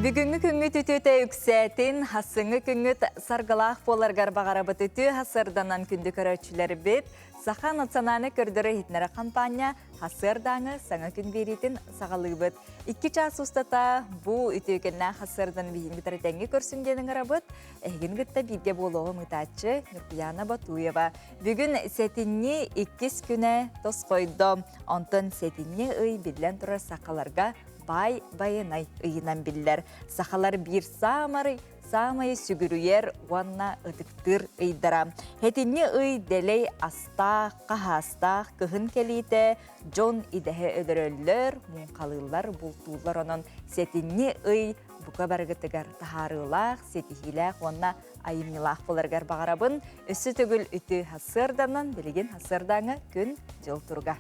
Бүгүҥҥү күҥҥүт үтүөтэ үксээтин, хассыҥҥы күҥҥүт саргылаах буоларгар баҕарабыт үтүө хасырданан күндү көрөөччүлэрбит Саха национальнай көрдөрөр-иһитиннэрэр хампаанньа хасыардааҥы саҥа күн биэриитин саҕалыыбыт. Икки чаас устата бу үтүөкэннээх хасыардан биһигин кытары тэҥҥэ көрсүн диэн ыҥырабыт. Эһигин кытта бииргэ буолуоҕум ыытааччы Ньургуйаана Батуева. Бүгүн сэтинньи иккис күнэ тосхойдо. Онтон сэтинньи ый биллэн турар сахаларга баай байанай ыйынан биллэр. Сахалар биир саамай саамай сүгүрүйэр уонна ытыктыыр ыйдара. Сэтинньи ый дэлэй астаах, хаһаастаах кыһын кэлиитэ дьон идэһэ өлөрөллөр, муҥхалыыллар, бултууллар. Онон сэтинньи ый бука барыгытыгар таһаарыылаах, ситиһиилээх уонна айымньылаах буоларыгар баҕарабын. Өссө төгүл үтүө сарсыарданан, билигин сарсыардааҥы күн-дьыл туруга.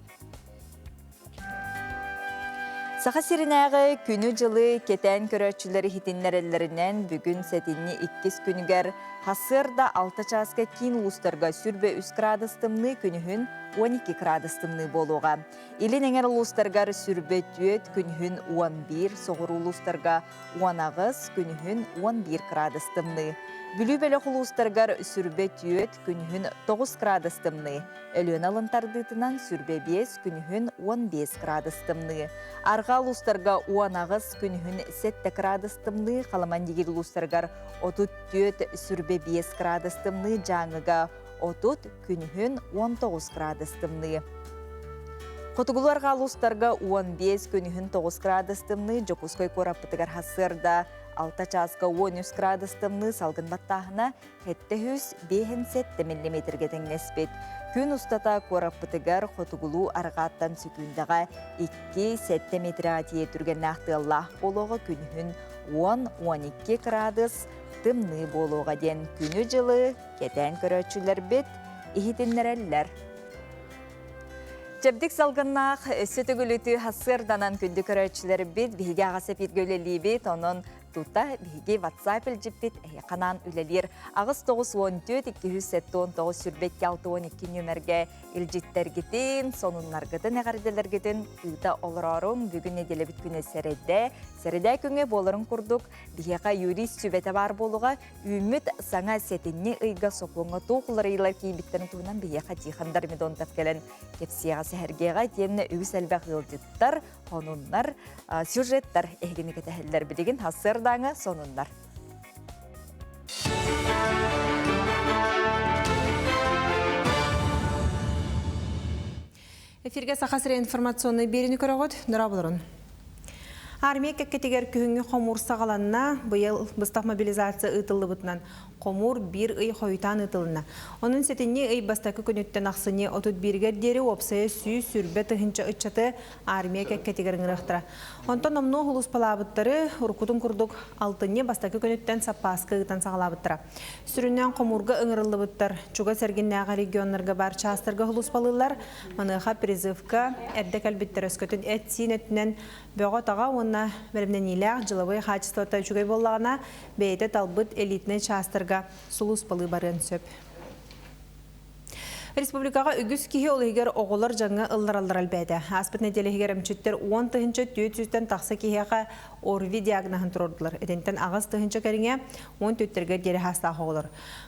Саха сиринээҕи күнү-дьылы кэтээн көрөөччүлэр иһитиннэрэллэринэн, бүгүн сэтинньи иккис күнүгэр сарсыарда алта чааска киин улуустарга сүрбэ үс градус тымныы, күнүһүн 12 градус тымныы буолуоҕа. Илин эҥэр улуустаргар сүрбэ түөрт, күнүһүн 11, соҕуруу улуустарга 18, күнүһүн 11 градус тымныы. Бүлүү бөлөх улуустарыгар сүрбэ түөрт, күнүһүн 9 градус тымныы. Өлүөнэ алын тардыытынан сүрбэ биэс, күнүһүн 15 градус тымныы. Арҕаа улуустарга 18, күнүһүн 7 градус тымныы, Халаман-Дигир улуустарыгар 34, сүрбэ биэс градус тымныы, Дьааҥыга 30, күнүһүн 19 градус тымныы. Хотугулуу арҕаа улуустарга 15, күнүһүн 9 градус тымныы, Дьокуускай куораппытыгар сарсыарда 6 чааска 13 градус тымныы, салгын баттааһына 757 миллиметргэ тэҥнэспит. Күн устата куораппытыгар хотугулуу арҕааттан сөкүүндэҕэ 2-7 метргэ тиийэ түргэннээх тыаллаах буолуоҕа күнүһүн 10-12 градус тымныы буолуоҕа диэн күнү-дьылы кэтээн көрөөччүлэрбит иһитиннэрэллэр. Чэбдик салгыннаах өссө төгүл үтүө сарсыарданан күндү көрөөччүлэрбит биһиги аҕас эпииргэ үлэлиибит, онон тута биһиги WhatsApp илдьиппит эһиэхэ үлэлиир 8 94 279 22 62 нүөмэргэ илдьиттэргитин, сонуннаргытын, эҕэрдэлэргитин ыыта олорооруҥ. Бүгүн нэдиэлэбит күнэ сэрэдэ. Сэрэдэ күҥҥэ буоларын курдук биһиэхэ юрист сүбэтэ баар буолуоҕа. Үүммүт саҥа сэтинньи ыйга сокуоҥҥа туох уларыйыылар киирбиттэрин туһунан биһиэхэ Тихон Дормидонтов кэлэн кэпсиэҕэ, сэһэргиэҕэ итиэннэ үгүс элбэх ыалдьыттар, сонуннар, сюжеттар эһигини кэтэһэллэр. Билигин сарсыардааҥы сонуннар. Эфиргэ Саха сирэ информационнай биэриини көрөҕүт. Дорооболорун. Армия кэккэтигэр күһүҥҥү хомуур саҕаланна. Быйыл быстах мобилизация ыытыллыбытынан хомуур биир ый хойутаан ыытылынна. Онон сэтинньи ый бастакы күнүттэн ахсынньы 31-гэр диэри уопсайа 120 тыһыынча ыччаты армия кэккэтигэр ыҥырыахтара. Онтон номнуо сулууспалаабыттары уруккутун курдук алтынньы бастакы күнүттэн саппааска ыытан саҕалаабыттара. Сүрүннээн хомуурга ыҥырыллыбыттар чугас эргиннээҕи регионнарга баар чаастарга сулууспалыыллар. Маныаха призывка эрдэ кэлбиттэр өскөтүн эт-сиин өттүнэн бөҕө-таҕа уонна бэлэмнэниилээх дьылабыай хаачыстыбата үчүгэй буоллаҕына, бэйэтэ талбыт элитнэй чаастарга сулууспалыы барыан сөп. Республикаҕа үгүс киһи ол иһигэр оҕолор дьаҥҥа ыллараллар элбээтэ. Ааспыт нэдиэлэ иһигэр эмчиттэр 10 400-тэн тахса киһиэхэ ОРВИ диагноһын туруордулар. Итинтэн 8 тыһыынча кэриҥэ 14-тэргэ диэри саастаах оҕолор.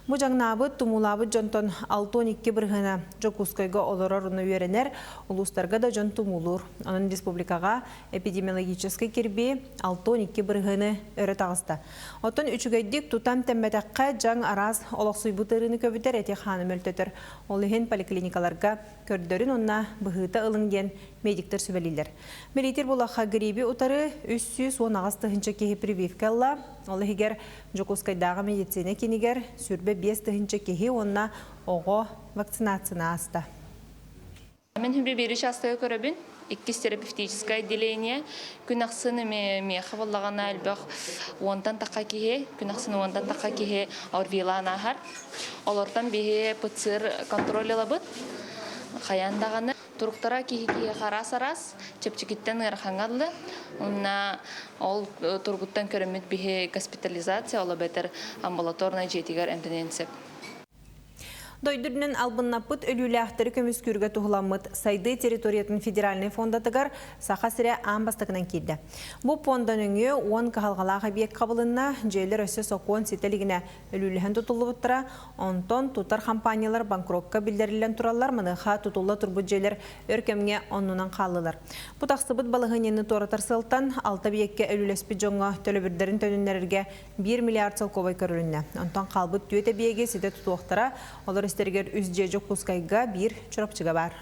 Бу дьаҥнаабыт, тумуулаабыт дьонтон 62 бырыһыана Дьокуускайга олорор уонна үөрэнэр, улуустарга да дьон тумуулуур. Онон республикаҕа эпидемиологическай кирбии 62 бырыһыаны өрө таҕыста. Оттон үчүгэйдик тутан тэммэтэххэ дьаҥ араас олохсуйбут ыарыыны көбүтэр эти хааны мөлтөтөр. Ол иһин поликлиникаларга көрдөрүн уонна быһыыта ылыҥ диэн медиктэр сүбэлииллэр. Бэлиэтиир буоллахха гриппи утары 318 тыһыынча киһи прививка ылла. Ол иһигэр Дьокуускайдааҕы медицина киинигэр 25 тыһыынча киһи уонна оҕо вакцинацияны ааста. Мин биир учаастагы көрөбүн. Иккис терапевтическое отделение. Күн ахсын миэхэ буоллаҕына элбэх уонтан тахха киһи, күн ахсын уонтан тахха киһи ОРВИлаан ааһар. Олортон биһи ПЦР контроль ылабыт. Хайаан даҕаны. Туруктара киһи киһиэхэ араас-араас, чэпчэкиттэн ыарахаҥҥа дылы. Уонна ол туругуттан көрөммүт биһи госпитализация, ол эбэтэр амбулаторнай дьиэтигэр эмтэниэн сөп. Дойду үрдүнэн албыннаппыт өлүүлээхтэри көмүскүүргэ туһуламмыт Сайдыы территориятын федеральнай фондатыгар Саха сирэ аан бастакынан киирдэ. Бу пуонда нөҥүө уон кыһалҕалаах эбийиэк хабылынна, дьиэлэр өссө сокуон ситэ илигинэ өлүүлэһэн тутуллубуттара, онтон тутар хампаанньалар банкрокка биллэриллэн тураллар, маныаха тутулла турбут дьиэлэр өр кэмҥэ оннунан хааллылар. Бу тахсыбыт балаһыанньаны туоратар сыалтан алта эбийиэккэ өлүүлэспит дьоҥҥо төлөбүрдэрин төнүннэрэргэ 1 миллиард солкуобай көрүлүннэ. Онтон хаалбыт түөрт эбийиэги ситэ тутуохтара, олор истэригэр үс дьиэ Дьокуускайга, биир Чурапчыга баар.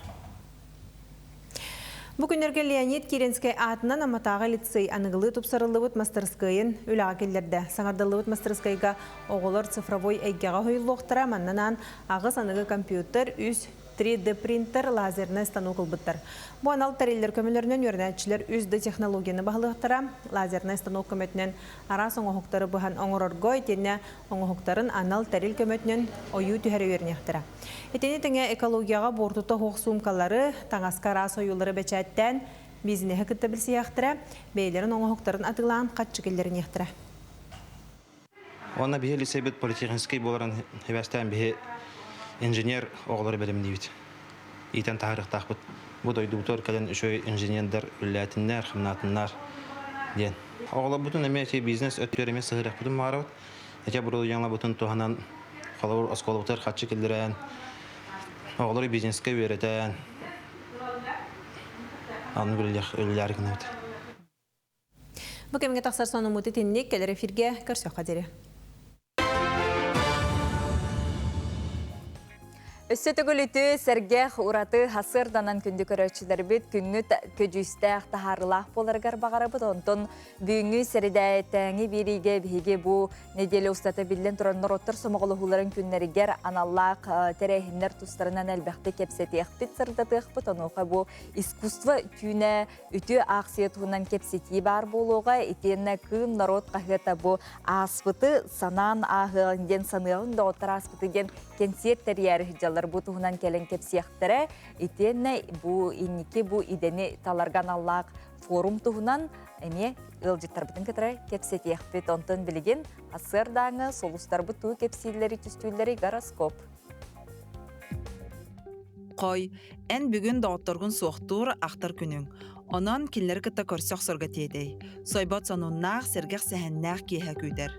Бу күннэргэ Леонид Киренскэй аатынан Амматааҕы лицей аныгылыы тупсарыллыбыт мастарыскыайын үлэҕэ киллэрдэ. Саҥардыллыбыт мастарыскыайга оҕолор цифровой эйгэҕэ уһуйуллуохтара, манна анаан аҕыс аныгы компьютер, үс 3D принтер, лазернай станок ылбыттар. Бу анал тэриллэр көмөлөрүнэн үөрэнээччилэр үс D технологияны баһылыахтара, лазернай станок көмөтүнэн араас оҥоһуктары быһан оҥорорго итиэннэ оҥоһуктарын анал тэрил көмөтүнэн ойуу түһэрэ үөрэниэхтэрэ. Итини тэҥэ экологияҕа буортута суох суумкалары, таҥаска араас ойуулары бэчээттээн, бизнеһи кытта билсиэхтэрэ, бэйэлэрин оҥоһуктарын атыылаан харчы киллэриниэхтэрэ. Уонна биһи лицейбит политехническэй буоларын сибээстээн биһи инженер оҕолору бэлэмниибит. Иитэн таһаарыахтаахпыт. Бу дойдубутугар кэлэн үчүгэй инженердэр үлэлээтиннэр, хамнаатыннар диэн. Оҕолорбутун эмиэ ити бизнес өттүгэр эмиэ сыһыарыахпытын баҕарабыт. Ити оборудованиеларбытын туһанан, холобур, оскуолабытыгар харчы киллэрэн, оҕолору бизнескэ үөрэтэн, аны үлэлээри гынабыт. Бу кэмҥэ тахсар сонуммут итинник кэлэр эфиргэ көрсөххө диэри. Өссө төгүл үтүө, сэргэх, ураты хасыарданан күндү көрөөччүлэрбит күҥҥүт көдьүүстээх, таһаарыылаах буоларыгар баҕарабыт. Онтон бүгүҥҥү сэрэдээттээҥи биэриигэ биһиги бу нэдиэлэ устата биллэн турар норуоттар сомоҕолоһууларын күннэригэр аналлаах тэрээһиннэр тустарынан элбэхтик кэпсэтиэхпит, сырдатыахпыт. Онуоха бу искусство түүнэ үтүө аахсыйа туһунан кэпсэтии баар буолуоҕа. Итиэннэ Кыым норуот хаһыата бу ааспыты санаан ааһыаҕыҥ диэн саныаҕыҥ доҕоттор ааспыты диэн кэнсиэр тэрийээри сылдьаллар. Бу туһунан кэлэн кэпсиэхтэрэ. Итиэннэ бу инники бу идэни таларга аналлаах форум туһунан эмиэ ыалдьыттарбытын кытары кэпсэтиэхпит. Онтон билигин сарсыардааҥы сулустарбыт туу кэпсииллэри түстүүллэри гороскоп. Хой, эн бүгүн доҕотторгун суохтуур ахтар күнүҥ. Онон кинилэри кытта көрсө охсорго тиэтэй. Сойбот сонуннаах, сэргэх сэһэннээх киэһэ күүтэр.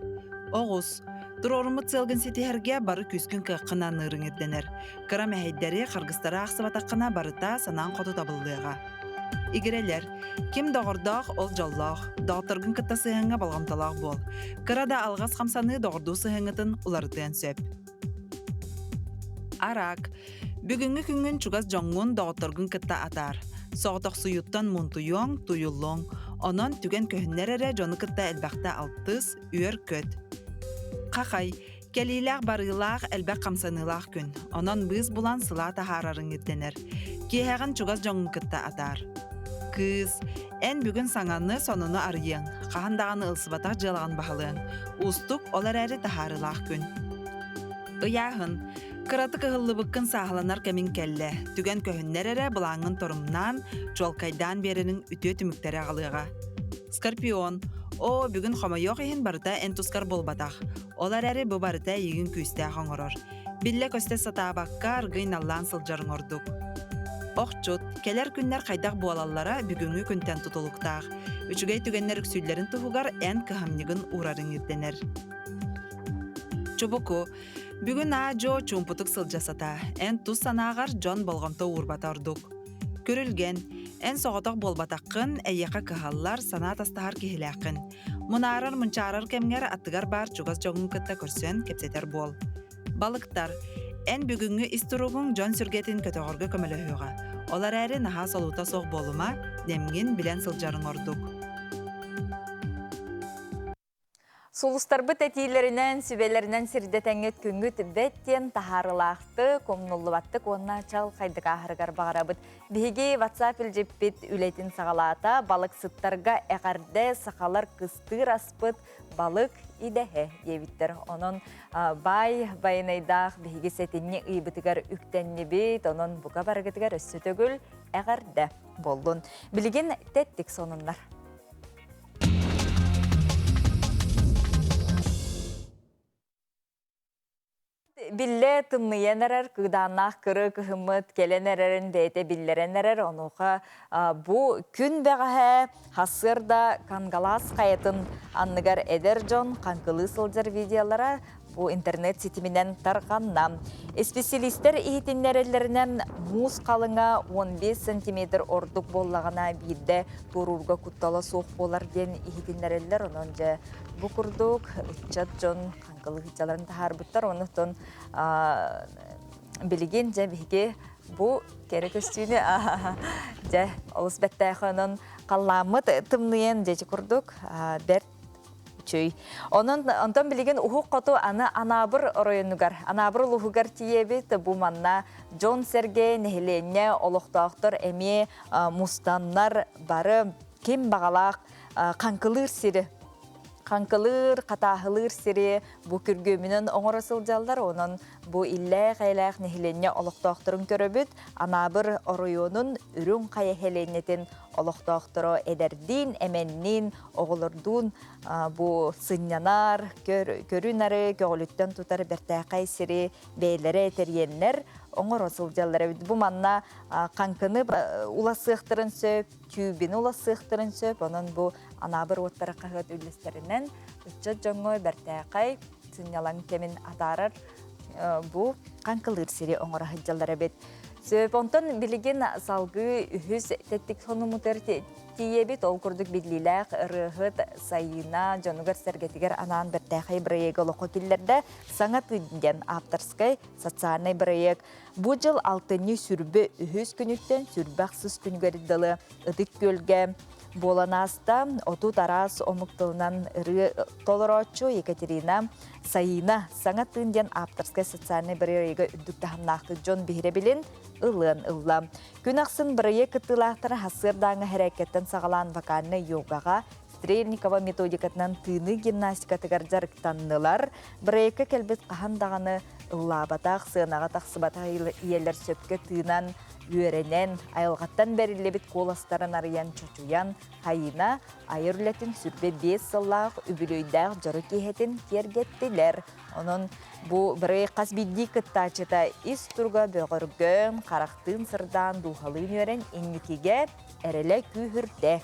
Оҕус, туруоруммут сыалгын ситиһэргэ бары күүскүн кыаххын аныырыҥ ирдэнэр. Кыра мэһэйдэри, харгыстары аахсыбатаххына барыта санаан хоту табыллыаҕа. Игирэлэр, ким доҕордоох, ол дьоллоох. Доҕотторгун кытта сыһыаҥҥа болҕомтолоох буол. Кыра да алҕас хамсаныы доҕордуу сыһыаҥҥытын уларытыан сөп. Араак. Бүгүҥҥү күҥҥүн чугас дьоҥҥун, доҕотторгун кытта атаар. Соҕотохсуйуттан мунтуйуоҥ, туйуллуоҥ. Онон түгэн көһүннэр эрэ дьону кытта элбэхтэ алтыс, үөр-көт. Хахай. Кэлиилээх-барыылаах, элбэх хамсаныылаах күн. Онон быыс булан сылаа таһаарарыҥ ирдэнэр. Киэһэҕин чугас дьоҥҥун кытта атаар. Кыыс. Эн бүгүн саҥаны, сонуну арыйыаҥ. Хаһан даҕаны ылсыбатах дьыалаҕын баһылыаҥ. Уустук, ол эрээри таһаарыылаах күн. Ыйааһын. Кыратык ыһыллыбыккын сааһыланар кэмиҥ кэллэ. Түгэн көһүннэр эрэ былааҥҥын торумнаан, чуолкайдаан биэрэриҥ үтүө түмүктэри аҕалыаҕа. Скорпион. Оо, бүгүн хомойуох иһин барыта эн тускар буолбатах. Ол эрээри бу барыта эйигин күүстээх оҥорор. Биллэ-көстө сатаабакка аргыый наллаан сылдьарыҥ ордук. Охчут, кэлэр күннэр хайдах буолаллара бүгүҥҥү күнтэн тутулуктаах. Үчүгэй түгэннэр үксүүллэрин туһугар эн кыһамньыгын уурарыҥ ирдэнэр. Чубуку, бүгүн аа-дьуо чуумпутук сылдьа сатаа. Эн тус санааҕар дьон болҕомто уурбата ордук. Күрүлгэн, эн соҕотох буолбатаххын, эйиэхэ кыһаллар, санаа тастаһар киһилээххин. Мунаарар-мунчаарар кэмҥэр аттыгар баар чугас дьоҥҥун кытта көрсөн кэпсэтэр буол. Балыктар, эн бүгүҥҥү ис туругуҥ дьон сүргэтин көтөҕөргө көмөлөһүөҕэ. Ол эрээри наһаа солуута суох буолума, нэмҥин билэн сылдьарыҥ ордук. Сулустарбыт этиилэринэн, сүбэлэринэн сирдэтэҥҥит күҥҥүт бэт диэн таһаарылаахтык, умнуллубаттык уонна чалхайдык ааһарыгар баҕарабыт. Биһиги WhatsApp илдьиппит үлэтин саҕалаата, балыксыттарга эҕэрдэ, сахалар кыстыыр аспыт балык идэһэ диэбиттэр. Онон баай байанайдаах биһиги сэтинньи ыйбытыгар үктэннибит, онон бука барыгытыгар өссө төгүл эҕэрдэ буоллун. Билигин тэттик сонуннар. Биллэ тымныйан эрэр, кыыдааннаах кыры кыһыммыт кэлэн эрэрин бэйэтэ биллэрэн эрэр. Онуоха бу күн бэҕэһээ сарсыарда Кангалаас хайатын анныгар эдэр дьон хаҥкылыы сылдьар видеолара бу интернет ситиминэн тарҕанна. Исписэлиистэр иһитиннэрэллэринэн, муус халыҥа 15 сантиметр ордук буоллаҕына биирдэ туоруурга куттала суох буолар диэн иһитиннэрэллэр. Онон дьэ бу курдук ыччат дьон хаҥкылыһыччаларын таһаарбыттар. Онон билигин дьэ биһиги бу кэрэ көстүүнү дьэ олус бэттээхэ онон халлааммыт тымныйан дьэчи курдук бэрт үчүй. Онон онтон билигин уһук хоту аны Анаабыр оройонугар, Анаабыр улууһугар тиийэбит. Бу манна дьон-сэргэ, нэһилиэнньэ, олохтоохтор эмиэ мустаннар бары ким баҕалаах хаҥкылыыр сири хаҥкылыыр, хатааһылыыр сири бу күргүөмүнэн оҥоро сылдьаллар. Онон бу иллээх-эйэлээх нэһилиэнньэ олохтоохторун көрөбүт. Анаабыр оройуонун Үрүҥ Хайа сэлиэнньэтин олохтоохторо эдэрдиин, эмэнниин, оҕолордуун бу сынньанар, көрү-нары көҕүлүттэн тутар бэртээхэй сири бэйэлэрэ тэрийэннэр оҥоро сылдьаллар эбит. Бу манна хаҥкыны уласыахтарын сөп, түүбүнү уласыахтарын сөп. Онон бу Анаабыр уоттара хаһыат үллэстэринэн ыччат дьоҥҥо бэртээхэй сынньалаҥ кэмин атаарар бу хаҥкылыыр сири оҥоро сылдьаллар эбит. Сөп, онтон билигин салгыы үһүс тэттик сонумутар тиийэбит. Ол курдук биллиилээх ырыаһыт Сайыына дьонугар-сэргэтигэр анаан бэртээхэй бырайыагы олоххо киллэрдэ. Саҥа тыын диэн авторскай социальнай бырайыак бу дьыл алтынньы сүрбэ үһүс күнүттэн сүрбэ ахсыс күнүгэр дылы Ытык Күөлгэ буолан ааста. 30 араас омук тылынан ырыа толорооччу Екатерина Саина «Саҥа тыын» диэн ааптарскай социальнай бырайыага үрдүк таһымнаахтык дьон биһирэбилин ылыан ылла. Күн ахсын бырайыак кыттыылаахтара сарсыардааҥы хэрээккэттэн саҕалаан вокальнай йогаҕа, Стрельникова методикатынан тыыныы гимнастикатыгар дьарыктаннылар. Бырайыакка кэлбит хаһан даҕаны ыллаабатах, сыанаҕа тахсыбатах ийэлэр сөпкө тыынан, үөрэнэн, айылҕаттан бэриллибит куоластарын арыйан чочуйан, Хайына айар үлэтин 25 сыллаах үбүлүөйдээх дьоро киэһэтин киэргэттилэр. Онон бу бырайыак хас биирдии кыттааччыта ис туруга бөҕөргөөн, харахтыын сырдаан, дууһалыын үөрэн инникигэ эрэлэ күүһүрдэ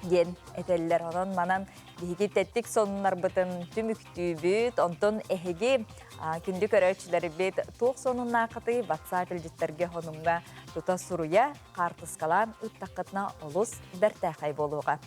диэн этэллэр. Онон манан биһиги тэттик сонуннарбытын түмүктүүбүт. Онтон эһиги күндү көрөөччүлэрбит туох сонуннааххытый WhatsApp илдьиттэргэ хонуҥҥа тута суруйа, хаартыскалаан ыыттаххытына олус бэртээхэй буолуоҕа.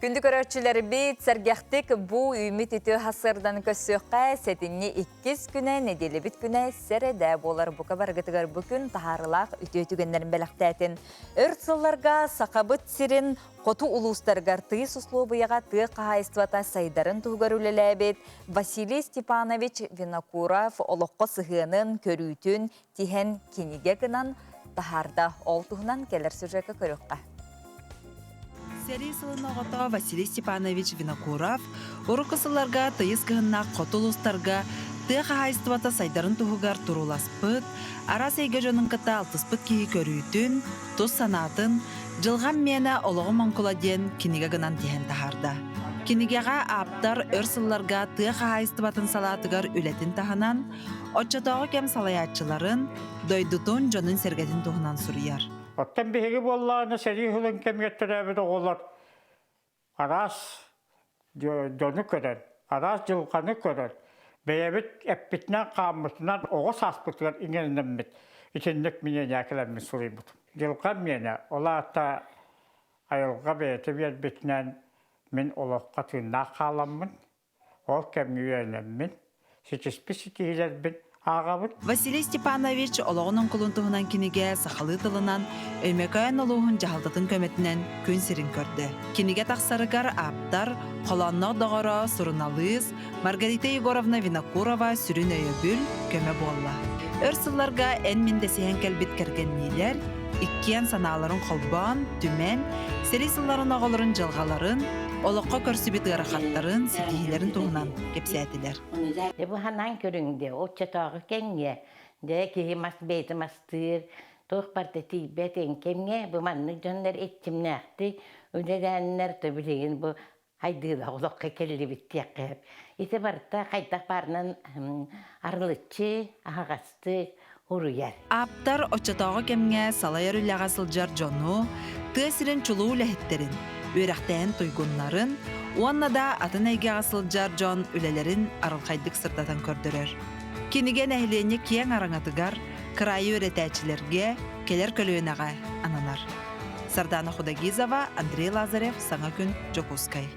Күндү көрөөччүлэрбит, сэргэхтик бу үүммүт үтүө сарсыарданы көрсүөххэ, сэтинньи иккис күнэ, нэдиэлэбит күнэ сэрэдэ буолар. Бука барыгытыгар бу күн таһаарылаах үтүө түгэннэрин бэлэхтээтин. Өр сылларга Сахабыт сирин хоту улуустарыгар тыйыс услуобуйаҕа тыа хаһаайыстыбата сайдарын туһугар үлэлээбит Василий Степанович Винокуров олоххо сыһыанын, көрүүтүн тиһэн кинигэ гынан таһаарда. Ол туһунан кэлэр сюжекка көрүөххэ. Сэрии сылын оҕото Василий Степанович Винокуров урукку сылларга тыйыс кыһыннаах хоту улуустарга тыа хаһаайыстыбата сайдарын туһугар турууласпыт, араас эйгэ дьонун кытта алтыспыт киһи көрүүтүн, тус санаатын «Дьылҕам миэнэ олоҕум оҥкула» диэн кинигэ гынан тиһэн таһаарда. Кинигэҕэ ааптар өр сылларга тыа хаһаайыстыбатын салаатыгар үлэтин таһынан, Оччотооҕу кэм салайааччыларын, дойдутун, дьонун-сэргэтин туһунан суруйар. Оттон биһиги буоллаҕына сэрии сылын кэмигэр төрөөбүт оҕолор араас дьону көрөн, араас дьылҕаны көрөн, бэйэбит эппитинэн-хааммытынан оҕо сааспытыгар иҥэринэммит итинник миниэньээкилэммит суруйбутум. Дьылҕам миэнэ, ол аата айылҕа бэйэтэ биэрбитинэн мин олоххо тыыннаах хааламмын, Ол кэмҥэ үөрэнэммин, ситиспит ситиһиилэрбин ааҕабын. Василий Степанович олоҕун оҥкулун туһунан кинигэ сахалыы тылынан Өймөкөөн улууһун дьаһалтатын көмөтүнэн күн сирин көрдө. Кинигэ тахсарыгар ааптар, холоонноох доҕоро, суруналыыс Маргарита Егоровна Винокурова сүрүн өйөбүл, көмө буолла. Өр сылларга эн-мин дэсиһэн кэлбит кэргэнниилэр иккиэн санааларын холбоон, түмэн, сэрии сылларын оҕолорун дьылҕаларын, олоххо көрсүбүт Дьэ киһи мас бэйэтэ мастыыр, туох барыта тиийбэт эҥкэмҥэ бу маннык дьоннор иччимнээхтик үлэлээннэр то билигин бу хайдыылаах олоххо кэллибит диэххэ сөп. Ити барыта хайдах баарынан арылыччы, аһаҕастык уруйар. Ааптар оччотооҕу кэмҥэ салайар үлэҕэ сылдьар дьону, тыа сирин чулуу үлэһиттэрин, үөрэхтээһин туйгуннарын уонна да атын эйгэҕэ сылдьар дьон үлэлэрин арылхайдык сырдатан көрдөрөр. Кинигэ нэһилиэнньэ киэҥ араҥатыгар, кыраайы үөрэтээччилэргэ, кэлэр көлүөнэҕэ ананар. Сардана Худогизова, Андрей Лазарев, Саҥа күн, Дьокуускай.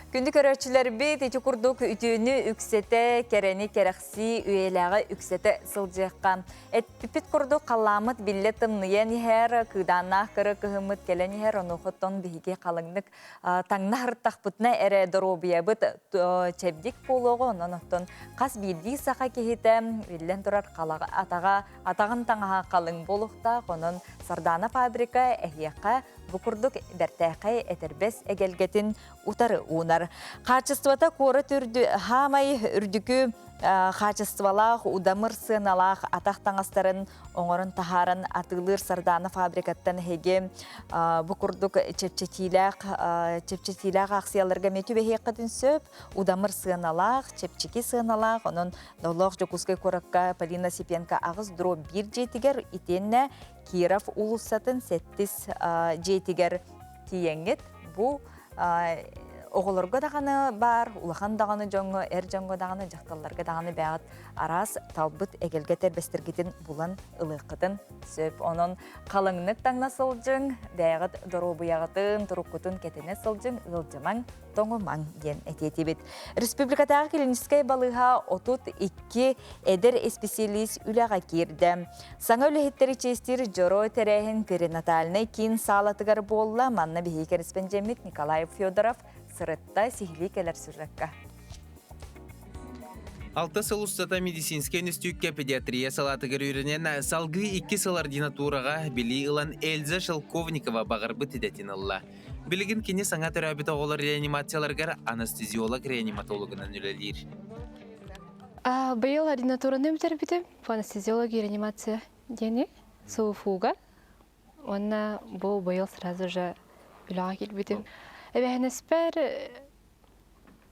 Күндү көрөөччүлэрбит ити курдук үтүөнү үксэтэ, кэрэни кэрэхсии, үйэлээҕи үксэтэ сылдьыахха. Эппиппит курдук халлааммыт биллэ тымныйан иһэр, кыыдааннаах кыра кыһыммыт кэлэн иһэр, онуохаттан биһиги халыҥнык таҥна сырыттахпытына эрэ доруобуйабыт чэбдик буолуоҕа, онон оттон хас биирдии саха киһитэ биллэн турар атаҕа атаҕын таҥаһа халыҥ буолуохтаах, онон Сардаана фабрика эһиэхэ бу курдук бэртээхэй этэрбэс эгэлгэтин утары уунар. Хаачыстыбата куорат үрдү хаамай үрдүкү хаачыстыбалаах, удамыр сыаналаах атах таҥастарын оҥорон таһааран атыылыыр Сардаана фабрикаттан эһиги бу курдук чэпчэтиилээх чэпчэтиилээх аахсыйаларга эмиэ түбэһиэххитин сөп. Удамыр сыаналаах, чэпчэки сыаналаах, онон Доллоох Дьокуускай куоракка Полина Сипенко аҕыс дроп биир дьиэтигэр итиэннэ Киров уулуссатын сэттис дьиэтигэр тиийэҥҥит бу оҕолорго даҕаны баар, улахан даҕаны дьоҥҥо, эр дьоҥҥо даҕаны, дьахталларга даҕаны бэйэҕит араас талбыт эгэлгэ тэрбэстэргитин булан ылыаххытын сөп. Онон халыҥнык таҥна сылдьыҥ, бэйэҕит доруобуйаҕытын, туруккутун кэтэнэ сылдьыҥ, ыалдьымаҥ, тоҥумаҥ диэн этиэтибит. Республикатааҕы клиническэй балыыһа 32 эдэр исписэлиис үлэҕэ киирдэ. Саҥа үлэһиттэри чиэстиир дьоро тэрээһин перинатальнай киин саалатыгар буолла. Манна биһиги кэрэспэндьиэммит Николай Федоров сырытта сиһилии кэлэр сюжекка. Алта сыл устата медицинскэй үнүстүүккэ педиатрия салаатыгар үөрэнэн, салгыы икки сыл ординатураҕа билии ылан Эльза Шелковникова баҕарбыт идэтин ылла. Билигин кини саҥа төрөөбүт оҕолор реанимацияларыгар анестезиолог-реаниматологынан үлэлиир. Быйыл ординатураны бүтэрбитим по анестезиология и реанимация диэни СУФУга. Уонна бу быйыл сразу же үлэҕэ киирбитим. Эбэһинэспэр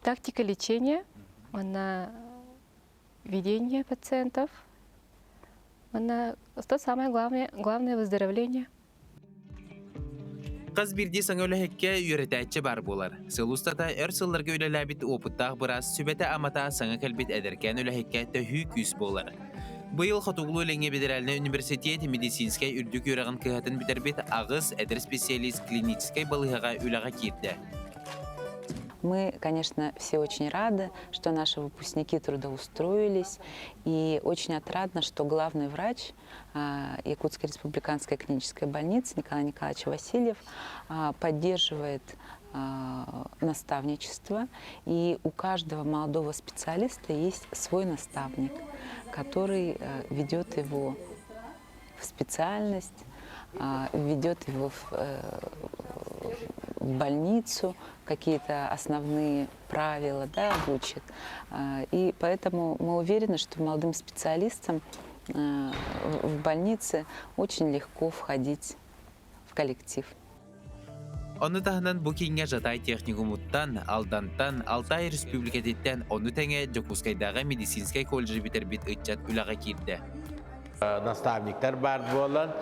тактика лечения уонна ведение пациентов. Уонна что самое главное, главное выздоровление. Хас биирдии саҥа үлэһиккэ үөрэтээччи баар буолар. Сыл устата өр сылларга үлэлээбит уопуттаах быраас сүбэтэ-амата саҥа кэлбит эдэркээн үлэһиккэ төһүү күүс буолар. Быйыл Хотугулуу-Илиҥҥи федеральнай университет медицинскэй үрдүк үөрэҕин кыһатын бүтэрбит аҕыс эдэр специалист клиническэй балыыһаҕа үлэҕэ киирдэ. Мы, конечно, все очень рады, что наши выпускники трудоустроились. И очень отрадно, что главный врач Якутской республиканской клинической больницы Николай Николаевич Васильев поддерживает наставничество. И у каждого молодого специалиста есть свой наставник, который ведет его в специальность, ведет его в больницу, какие-то основные правила да, обучит. И поэтому мы уверены, что молодым специалистам в больнице очень легко входить в коллектив. Ону таһынан бу кииҥҥэ Жатай техникумуттан, Алдантан, Алтай Республикатыттан, ону тэҥэ Дьокуускайдааҕы медицинскэй колледжы бүтэрбит ыччат үлэҕэ киирдэ. Наставниктар баар буолан,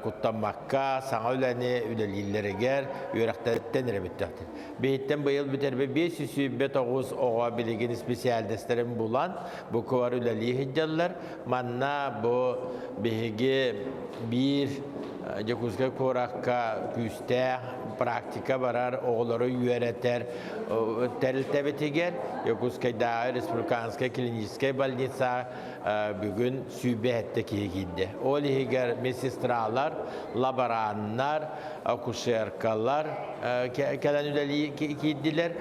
куттаммакка саҥа үлэни үлэлииллэригэр үөрэхтэриттэн эрэ бүттэхтэр. Биһиттэн быйыл бүтэрбит 529 оҕо билигин исписээлдэстэрин булан, бу куар үлэлии сылдьаллар. Манна бу биһиги биир Дьокуускай куоракка күүстээх практика барар оҕолору үөрэтэр тэрилтэбитигэр Дьокуускайдааҕы республиканскай клиническэй больница бүгүн 107 киһи киирдэ. Ол иһигэр медсестралар, лабораннар, акушеркалар кэлэн үлэлии киирдилэр.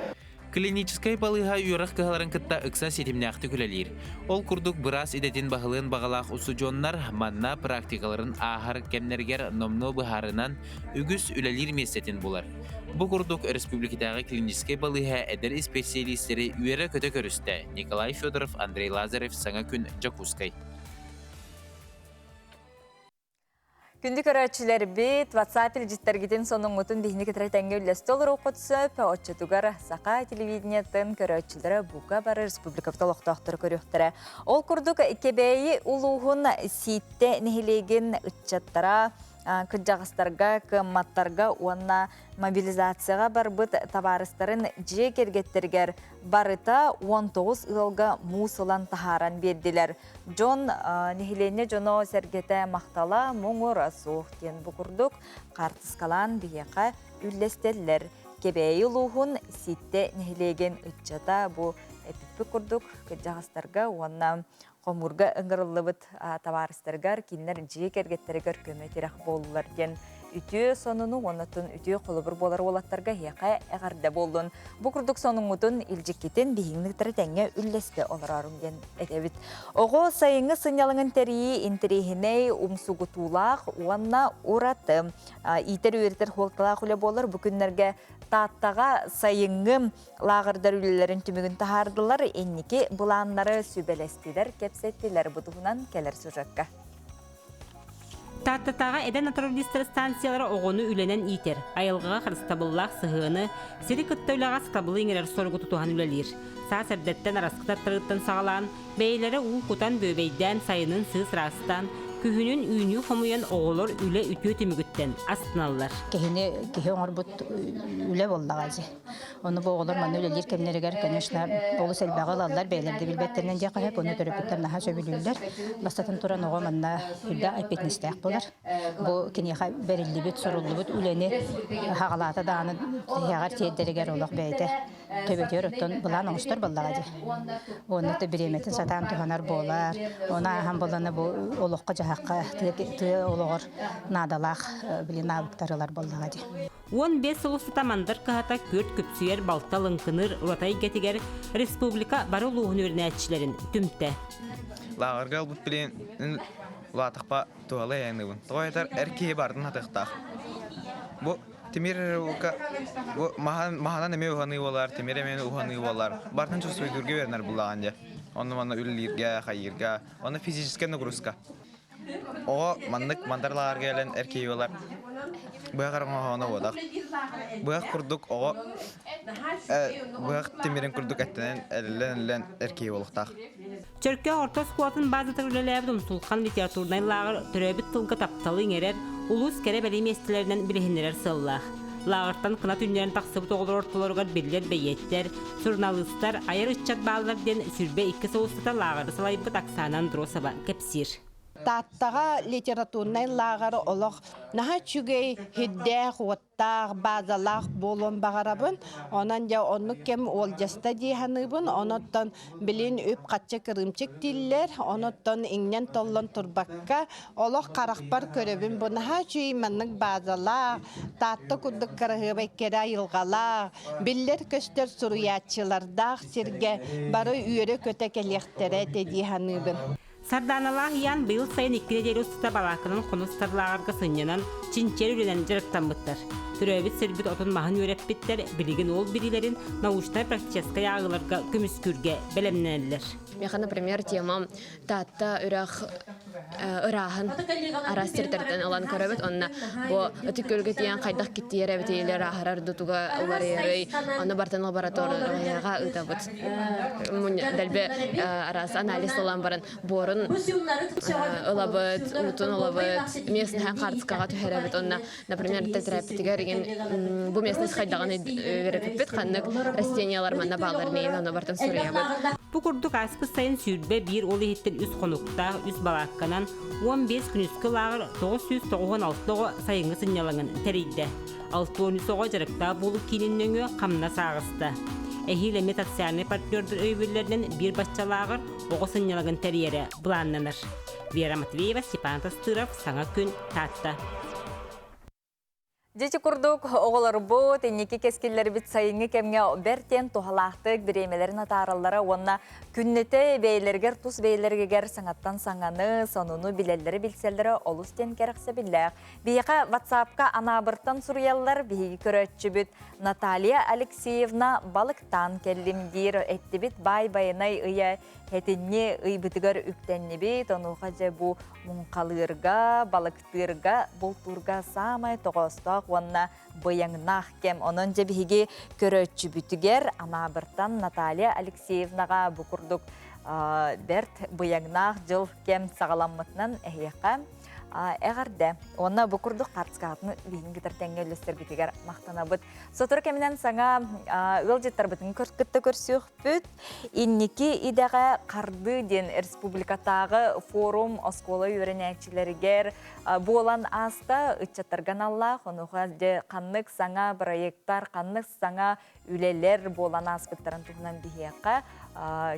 Клиническэй балыыһа үөрэх кыһаларын кытта ыкса ситимнээхтик үлэлиир. Ол курдук быраас идэтин баһылыан баҕалаах устудьуоннар манна практикаларын ааһар кэмнэригэр номнуо быһаарынан үгүс үлэлиир миэстэтин булар. Бу курдук республикатааҕы клиническэй балыыһа эдэр испэсийэлиистэри үөрэ-көтө көрүстэ. Николай Федоров, Андрей Лазарев, Саҥа күн, Дьокуускай. Күндү көрөөччүлэрбит, WhatsApp илдьиттэргитин сонуҥҥутун биһини кытары тэҥҥэ үллэстэ олоруоххут сөп. Оччотугар Саха телевидениетын көрөөччүлэрэ бука бары республикабыт олохтоохторо көрүөхтэрэ. Ол курдук Кэбээйи улууһун Сииттэ нэһилиэгин ыччаттара кырдьаҕастарга, кыамматтарга уонна мобилизацияҕа барбыт табаарыстарын дьиэ кэргэттэригэр барыта 19 ыалга муус ылан таһааран биэрдилэр. Дьон, нэһилиэнньэ дьоно-сэргэтэ махтала муҥура суох диэн бу курдук хаартыскалаан биһиэхэ үллэстэллэр. Кэбээйи улууһун Ситтэ нэһилиэгин ыччата бу эпиппит курдук кырдьаҕастарга уонна хомуурга ыҥырыллыбыт табаарыстарыгар кинилэр дьиэ кэргэттэригэр көмө-тирэх буоллулар диэн үтүө сонуну уонна үтүө холобур буолар уолаттарга эһиэхэ эҕэрдэ буоллун. Бу курдук сонуҥҥутун илдьиккитин биһигини кытары тэҥҥэ үллэстэ олорооруҥ диэн этэбит. Оҕо сайыҥҥы сынньалаҥын тэрийии интэриэһинэй, умсугутуулаах уонна ураты иитэр-үөрэтэр суолталаах үлэ буолар. Бу күннэргэ Тааттаҕа сайыҥҥы лааҕырдар үлэлэрин түмүгүн таһаардылар, инники былааннары сүбэлэстилэр, кэпсэттилэр. Бу туһунан кэлэр сюжекка. Тааттатааҕы эдэр натуралистар станциялара оҕону үлэнэн иитэр, айылҕаҕа харыстабыллаах сыһыаны, сири кытта үлэҕэ сатабылы иҥэрэр соругу тутуһан үлэлиир. Саас эрдэттэн араскы тартарыттан саҕалаан, бэйэлэрэ уу кутан бүөбэйдээн сайынын сыыс ыраастаан, күһүнүн үүнүү хомуйан оҕолор үлэ үтүө түмүгүттэн астыналлар. Киһини киһи оҥорбут үлэ буоллаҕа дии. Ону бу оҕолор манна үлэлиир кэмнэригэр, конечно, олус элбэҕи ылаллар, бэйэлэрэ да билбэттэринэн диэххэ сөп, ону төрөппүттэр наһаа сөбүлүүллэр. Бастатан туран, оҕо манна үрдээх эппиэтинэстээх буолар. Бу киниэхэ бэриллибит, суруллубут үлэни хаҕалаата даҕаны тиһэҕэр тиэрдэригэр олох бэйэтэ төбөтүгэр оттон былаан оҥостор буоллаҕа дии. Уонна да бириэмэтин сатаан туһанар буолар. Ону ааһан буоллана бу олоххо-дьаһахха тыа олоҕор наадалаах билин навыктар ылар буоллаҕа дии. 15 сыл устата Мандар кыһата күөрт күпсүйэр балта лыҥкыныыр ураты эйгэтигэр республика бары улууһун үөрэнээччилэрин түмтэ. Лааҕырга ылбыт билин улаатахпа туһалыы айаныыбын. Тоҕо этэр эр киһи бардын хатыахтаах. Бу тимир бу маһанан эмиэ уһаныы буолар, тимир эмиэ уһаныы буолар. Бартын чувствуйдуурга үөрэнэр буллаҕын дьэ. Онно манна үлэлииргэ, хайыырга, онно физическая нагрузка. Оҕо маннык мандар лааҕырга кэлэн эр киһи буолар. Быһах оҥоһооно буотах. Быһах курдук оҕо быһах тимирин курдук эттэнэн эллэн-эллэн эр киһи буолуохтаах. Чөркөөх орто оскуолатын баазатыгар үлэлээбит Умсулхан литературнай лааҕыр төрөөбүт тылга тапталы иҥэрэр, улуус кэрэ-бэлиэ миэстэлэринэн билиһиннэрэр сыаллаах. Лааҕыртан кынат үннэрэн тахсыбыт оҕолор ортолоругар биллэр бэйиэттэр, суруналыыстар, айар ыччат бааллар диэн 22 сыл устата лааҕыры салайбыт Оксана Андросова кэпсиир. Тааттаҕа литературнай лааҕыр олох наһаа үчүгэй, сирдээх-уоттаах, базалаах буолуон баҕарабын. Онон дьэ оннук кэм уолдьаста дии саныыбын. Онуттан билин үп-харчы кырыымчык дииллэр. Онуттан иҥнэн-толлон турбакка олох харахпар көрөбүн. Бу наһаа үчүгэй маннык базалаах, Таатта курдук кыраһыабай кэрэ айылҕалаах, биллэр-көстөр суруйааччылардаах сиргэ бары үөрэ-көтө кэлиэхтэрэ этэ дии саныыбын. Сардааналаах Ян быйыл сайын икки нэдиэлэ устата балаакканан хонустар лааҕырга сынньанан, чинчийэр үлэнэн дьарыктаммыттар. Төрөөбүт сирбит отун-маһын үөрэппиттэр, билигин ол билиилэрин научнай-практическай ааҕыыларга көмүскүүргэ бэлэмнэнэллэр. Миэхэ, например, темам Таатта үрэх ырааһын араас сирдэртэн ылан көрөбүт. Онно бу Ытык Күөлгэ тиийэн хайдах киттийэр эбитий или ырааһырар дутуга уларыйарый, ону бартан лабораторияҕа ыытабыт. Дэлби араас анализ ылан баран буорун ылабыт, уутун ылабыт, местныһан хаартыскаҕа түһэрэбит. Онно, например, тэтэрээппитигэр игин бу местность хайдаҕын үөрэппиппит, ханнык растениялар манна бааллар миин ону бартан суруйабыт. Бу курдук ааспыт сайын 21 ол иһиттэн үс хонуктаах, үс балаакканан 15 күнүскү лааҕыр 996 оҕо сайыҥҥы сынньалаҥын тэрийдэ. 63 оҕо дьарыктаах буолуу киинин нөҥүө хамнас ааҕыста. Эһиил эмиэ социальнай партнердар өйөбүллэринэн биир бачча лааҕыр оҕо сынньалаҥын тэрийэрэ былааннанар. Вера Матвеева, Степан Тастыров, Саҥа күн, Таатта. Дьэ курдук оҕолорбут инники кэскиллэрбит сайыҥҥы кэмҥэ бэртэн туһалаахтык бириэмэлэрин атаараллара уонна күннэтэ бэйэлэригэр тус бэйэлэригэр саҥаттан саҥаны, сонуну билэллэрэ билсэллэрэ олус диэн кэрэхсэбиллээх. Биһиэхэ WhatsApp-ка Анаабыртан суруйаллар биһиги көрөөччүбүт Наталья Алексеевна балыктаан кэллим диир эттибит баай байанай ыйа этинни ыйбытыгар үктэннибит онуоха дьэ бу муҥхалыырга балык Тыырга, бултуурга саамай тоҕоостоох уонна быйаҥнаах кэм. Онон дьэ биһиги көрөөччүбүтүгэр Анаабыртан Наталья Алексеевнаҕа бу курдук бэрт быйаҥнаах дьыл кэм саҕаламмытынан эһиэхэ эҕэрдэ. Уонна бу курдук хартыскаҕытын биһигин кытары тэҥҥэ үллэстэргитигэр махтанабыт. Сотору кэминэн саҥа ыалдьыттарбытын кытта көрсүөхпүт. Инники идэҕэ хардыы диэн республикатааҕы форум оскуола үөрэнээччилэригэр буолан ааста. Ыччаттарга аналлаах, онуоха дьэ ханнык саҥа проекттар, ханнык саҥа үлэлэр буолан ааспыттарын туһунан биһиэхэ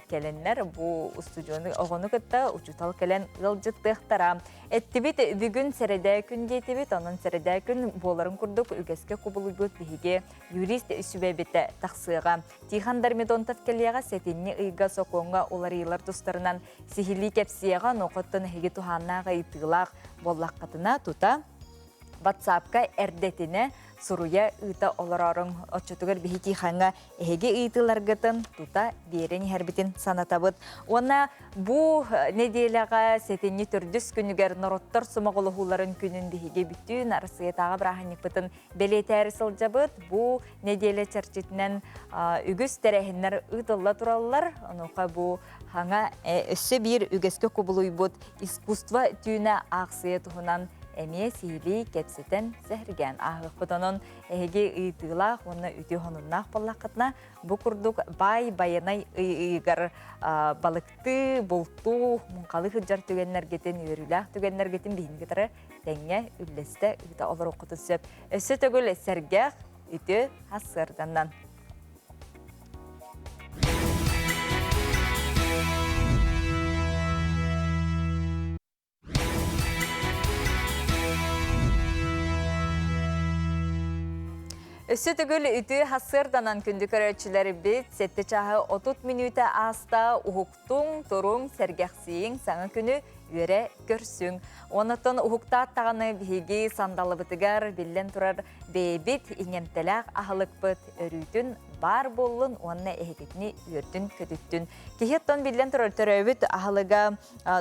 кэлэннэр бу устудьуону оҕону кытта учуутал кэлэн ыалдьыттыахтара. Эттибит бүгүн сэрэдээ күн диэтибит, онон сэрэдээ күн буоларын курдук үгэскэ кубулуйбут биһиги юрист сүбэбитэ тахсыаҕа. Тихон Дормидонтов кэлиэҕэ сэтинньи ыйга сокуоҥҥа уларыйыылар тустарынан сиһилии кэпсиэҕэ, онуохаттан эһиги туһааннаах ыйытыылаах буоллаххытына тута WhatsApp-ка эрдэтинэ суруйа ыыта олорооруҥ. Оччотугар биһи Тихоҥҥа эһиги ыйытыыларгытын тута биэрэн иһэрбитин санатабыт. Уонна бу нэдиэлэҕэ сэтинньи төрдүс күнүгэр норуоттар сомоҕолоһууларын күнүн биһиги бүтүн Арассыыйатааҕы бырааһынньыкпытын бэлиэтээри сылдьабыт. Бу нэдиэлэ чэрчитинэн үгүс тэрээһиннэр ыытылла тураллар. Онуоха бу хаҥа өссө биир үгэскэ кубулуйбут искусство түүнэ аахсыйа туһунан эмиэ сиһилии кэпсэтэн сэһэргээн ааһыахпыт. Онон эһиги ыйытыылаах уонна үтүө сонуннаах буоллаххытына, бу курдук баай байанай ый ыйыгар балыктыы, бултуу, муҥхалыы сылдьар түгэннэргитин, үөрүүлээх түгэннэргитин биһиги кытары тэҥҥэ үллэстэ ыыта олоруоххутун сөп. Өссө төгүл сэргэх, үтүө сарсыарданнан. Өссө төгүл үтүө сарсыарданан күндү көрөөччүлэрбит 7 чааһы 30 мүнүүтэ ааста уһуктуҥ, туруҥ, сэргэхсийиҥ, саҥа күнү үөрэ көрсүҥ. Онтон уһуктаат даҕаны биһиги сандалыбытыгар биллэн турар бэйэбит иҥэмтэлээх аһылыкпыт өрүүтүн баар буоллун уонна эһигитини үөрдүн-көтүттүн. Киһи оттон биллэн турар төрөөбүт аһылыга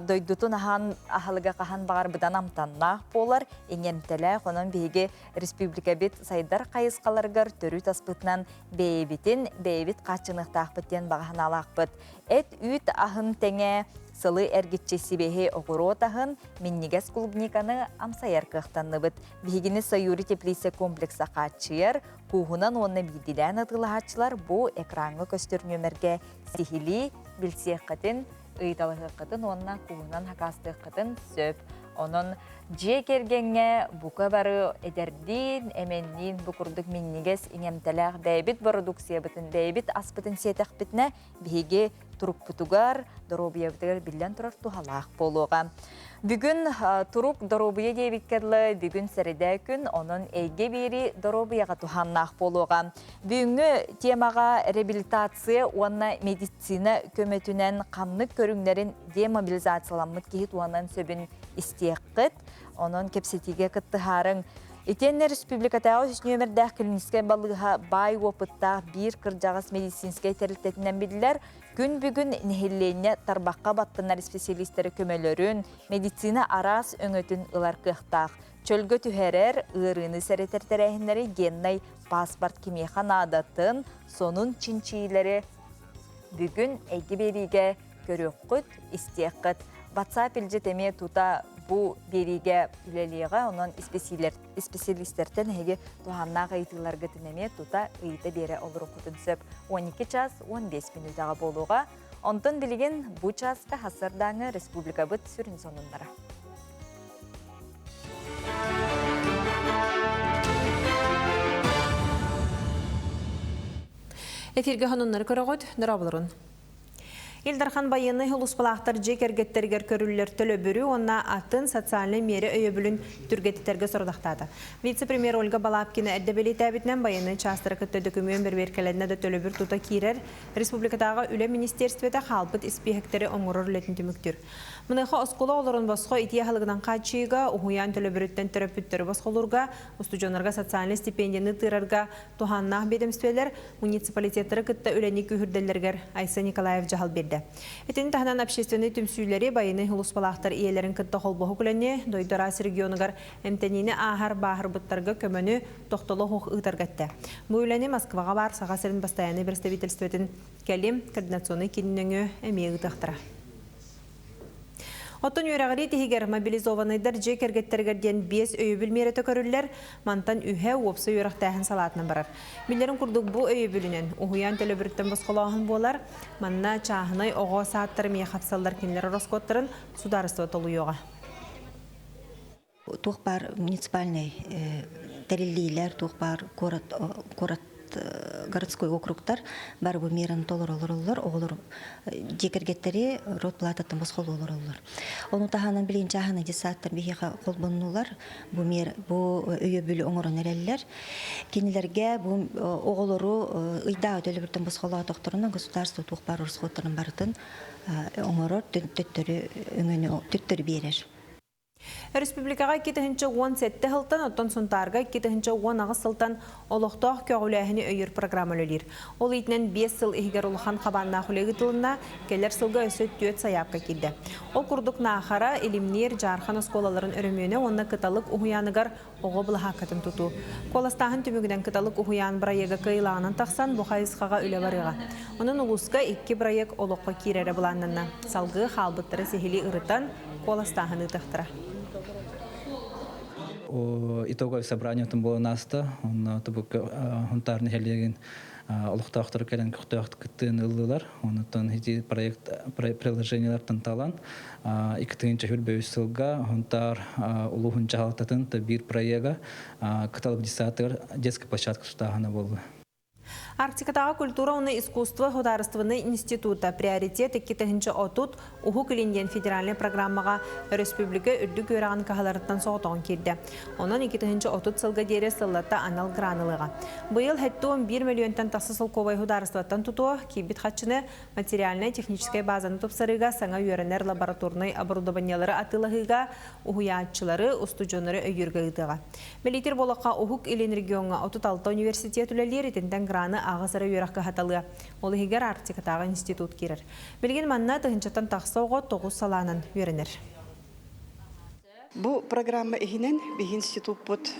дойдутун аһаан аһылыга хаһан баҕар быдан амтаннаах буолар, иҥэмтэлээх. Онон биһиги республикабыт сайдар хайысхаларыгар төрүт аспытынан бэйэбитин бэйэбит хааччыныахтаахпыт диэн баҕа санаалаахпыт. Эт-үүт аһын тэҥэ сылы эргиччи сибиэһи оҕуруот аһын, минньигэс клубниканы амсайар кыахтанныбыт. Биһигини Саюри теплица комплекса хааччыйар, кууһунан уонна биирдиилээн атыылаһааччылар бу экраҥҥа көстөр нүөмэргэ сиһилии билсиэххитин, ыйыталаһыаххытын уонна кууһунан хакаастыаххытын сөп. Онон дьиэ кэргэҥҥэ бука бары эдэрдиин, эмэнниин бу курдук минньигэс иҥэмтэлээх бэйэбит бородууксуйабытын, бэйэбит аспытын сиэтэхпитинэ, биһиги турукпутугар, доруобуйабытыгар биллэн турар туһалаах буолуоҕа. Бүгүн турук доруобуйа диэбиккэ дылы бүгүн сэрэдээ күн, онон эйгэ биэри доруобуйаҕа туһааннаах буолуоҕа. Бүгүҥҥү темаҕа реабилитация уонна медицина көмөтүнэн ханнык көрүҥнэрин демобилизацияламмыт киһи туһанан сөбүн истиэххит. Онон кэпсэтиигэ кыттыһаарыҥ. Итиэннэ республикатааҕы үс нүөмэрдээх клиническэй балыыһа баай уопуттаах биир кырдьаҕас медицинскэй тэрилтэтинэн биллэр. Күн бүгүн нэһилиэнньэ тарбахха баттанар исписэлиистэри көмөлөрүн, медицина араас өҥөтүн ылар кыахтаах. Чөлгө түһэрэр, ыарыыны сэрэтэр тэрээһиннэри геннай паспорт кимиэхэ наадатын, сонун чинчийиилэри бүгүн эйгэ биэриигэ көрүөххүт, истиэххит. WhatsApp илдьит эмиэ тута бу биэриигэ үлэлиэҕэ, онон исписэлиистэртэн эһиги туһааннаах ыйытыыларгытын эмиэ тута ыйыта биэрэ олоруоххутун сөп. 12 час 15 мүнүүтэҕэ буолуоҕа. Онтон билигин бу чааска хасырдааҥы республикабыт сүрүн сонуннара. Эфиргэ хонуннары көрөҕүт, дорооболорун. Ил Дархан байыаннай сулууспалаахтар дьиэ кэргэттэригэр көрүллэр төлөбүрү уонна атын социальнай миэрэ өйөбүлүн түргэтитэргэ сорудахтаата. Вице-премьер Ольга Балабкина эрдэ бэлиэтээбитинэн, байыаннай чаастары кытта дөкүмүөн бэрэбиэркэлэннэ да төлөбүр тута киирэр. Республикатааҕы үлэ министиэристибэтэ хаалбыт испииһэктэри оҥорор үлэтин түмүктүүр. Маныаха оскуола оҕолорун босхо итии аһылыгынан хааччыйыыга, уһуйаан төлөбүрүттэн төрөппүттэри босхолуурга, устудьуоннарга социальнай стипендияны тыырарга туһааннаах биэдэмистибэлэр муниципалитеттары кытта үлэни күүһүрдэллэригэр Айсен Николаев дьаһал биэрдэ. Итини таһынан общественнай түмсүүлэри, байыаннай сулууспалаахтар ийэлэрин кытта холбоһук үлэни, дойду араас регионугар эмтэниини ааһар бааһырбыттарга көмөнү тохтоло суох ыытарга эттэ. Бу үлэни Москваҕа баар Саха сирин бастайааннай представительствотын кэлим координационнай киинин нөҥүө эмиэ ыытыахтара. Оттон үөрэҕирии тиһигэр мобилизованнайдар дьиэ кэргэттэригэр диэн биэс өйөбүл миэрэтэ көрүллэр, мантан үһэ уопсай үөрэхтээһин салаатынан барар. Биллэрин курдук, бу өйөбүлүнэн уһуйаан төлөбүрүттэн босхолооһун буолар. Манна чааһынай оҕо саадтара эмиэ хапсаллар кинилэр ороскуоттарын судаарыстыба толуйуоҕа. Туох баар муниципальнай тэриллиилэр, туох баар куорат куорат городской округтар бары бу мераны толоро олороллор, оҕолор дьиэ кэргэттэри род плататтан босхолуу олороллор. Ону таһынан билигин чааһынай детсадтар биһиэхэ холбоннулар, бу мер бу өйөбүлү оҥорон эрэллэр. Кинилэргэ бу оҕолору ыйдааҕы төлөбүртэн босхолоотохторуна государство туох баар расходтарын барытын оҥорор, төттөрү өҥөнү төттөрү биэрэр. Республикаҕа 2017 сылтан, оттон Сунтаарга 2018 сылтан олохтоох көҕүлээһини өйүүр программа үлэлиир. Ол иитинэн 5 сыл иһигэр улахан хабааннаах үлэ ыытылынна, кэлэр сылга өссө 4 сайаапка киирдэ. Ол курдук Наахара, Илимниир, Дьаархан оскуолаларын өрөмүөнэ уонна Кыталык уһуйааныгар оҕо былаһааккатын тутуу. Куоластааһын түмүгүнэн Кыталык уһуйаан бырайыага кыайыылааҕынан тахсан, бу хайысхаҕа үлэ барыаҕа. Онон улууска икки бырайыак олоххо киирэрэ былааннанна. Салгыы хаалбыттары сиһилии ырытан, куоластааһын ыытыахтара. Итоговое собрание буолан ааста. Онно Хунтаар нэһилиэгин олохтоохтору кэлэн көхтөөх кыттыыны ыллылар. Онтон ити проект приложениелартан талан 2023 сылга Хунтаар улууһун дьаһалтатын биир проега Кыталык детсадыгар детская площадка тутааһына буолла. Арктикатааҕы культура уонна искусство судаарыстыбаннай института «Приоритет 2030 Уһук Илин» диэн федеральнай программаҕа өрөспүүбүлүкэ үрдүк үөрэҕин кыһаларыттан соҕотоҕун киирдэ. Онон 2030 сылга диэри сыллата анал гран ылыаҕа. Быйыл 71 мөлүйүөнтэн тахса солкуобай судаарыстыбаттан тутуо, киирбит харчыны материальнай-техническэй базаны тупсарыыга, саҥа үөрэнэр лабораторнай оборудованиелары атыылаһыыга, уһуйааччылары, устудьуоннары өйүүргэ ыытыаҕа. Бэлиэтиир буоллахха, Уһук Илин региоҥҥа 36 университет үлэлиир, итинтэн граны аҕыс эрэ үөрэх кыһаталыа. Ол иһигэр Арктикатааҕы институт киирэр. Билигин манна тыһыынчаттан тахса оҕо тоҕус салаанан үөрэнэр. Бу программа иһинэн биһи институппут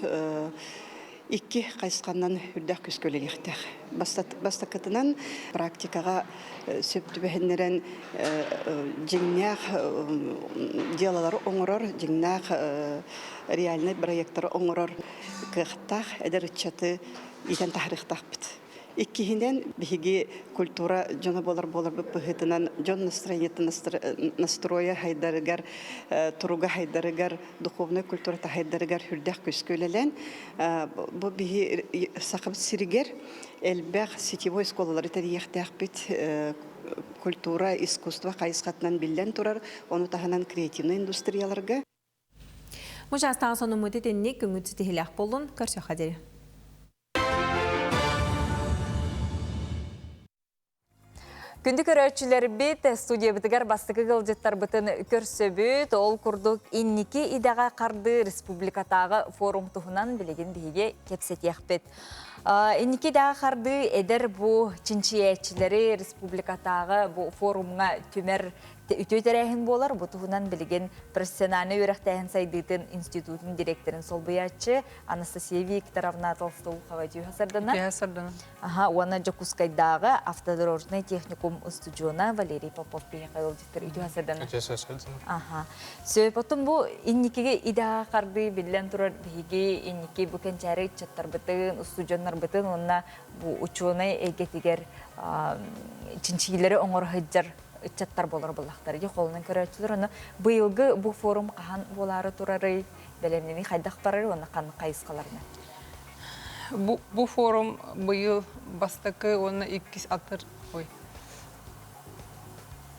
икки хайысханнан үрдэх күүскэ үлэлиэхтээх. Бастакытынан практикаҕа сөп түбэһиннэрэн дьиҥнээх дьыалалары оҥорор, дьиҥнээх реальнай проектары оҥорор кыахтаах эдэр ыччаты иитэн таһаарыахтаахпыт. Иккиһинэн, биһиги культура дьоно буолар буоларбыт быһыытынан дьон настроениетын настроя хайдарыгар, туруга хайдарыгар, духовнай культурата хайдарыгар үрдэх күскэ үлэлээн, бу биһи Сахабыт сиригэр элбэх сетевой школалары тэрийиэхтээхпит культура, искусство хайысхатынан биллэн турар, ону таһынан креативнай индустрияларга. Бу чаастааҕы сонуммут итинник күҥҥүт ситиһилээх буоллун, көрсүөххэ диэри. Күндү көрөөччүлэрбит, студиябытыгар бастакы ыалдьыттарбытын көрсөбүт. Ол курдук инники идэҕэ хардыы республикатааҕы форум туһунан билигин биһиги кэпсэтиэхпит. Инники идэҕэ хардыы эдэр бу чинчийээччилэри республикатааҕы бу форумҥа түмэр үтүө тэрээһин буолар. Бу туһунан билигин профессиональнай үөрэхтээһин сайдыытын институтун директорын солбуйааччы Анастасия Викторовна Толстоухова үтүө сардана. Үтүө сардана. Аха, уонна Дьокуускайдааҕы автодорожный техникум устудьуона Валерий Попов биһиэхэ ыалдьыттар үтүө сардана. Үтүө сардана. Аха. Сөп, оттон бу инникигэ идэҕэ хардыы биллэн турар биһиги инники бу кэнчээри ыччаттарбытын, устудьуоннарбытын уонна бу учуонай эйгэтигэр чинчийиилэри оҥоро сылдьар ыччаттар буолар буоллахтар. Ити холунан көрөөччүлэр ону быйылгы бу форум хаһан буолаары турарый, бэлэмнэнии хайдах барар уонна ханнык хайысхаларынан? Бу, бу форум быйыл бастакы уонна иккис атыр ой.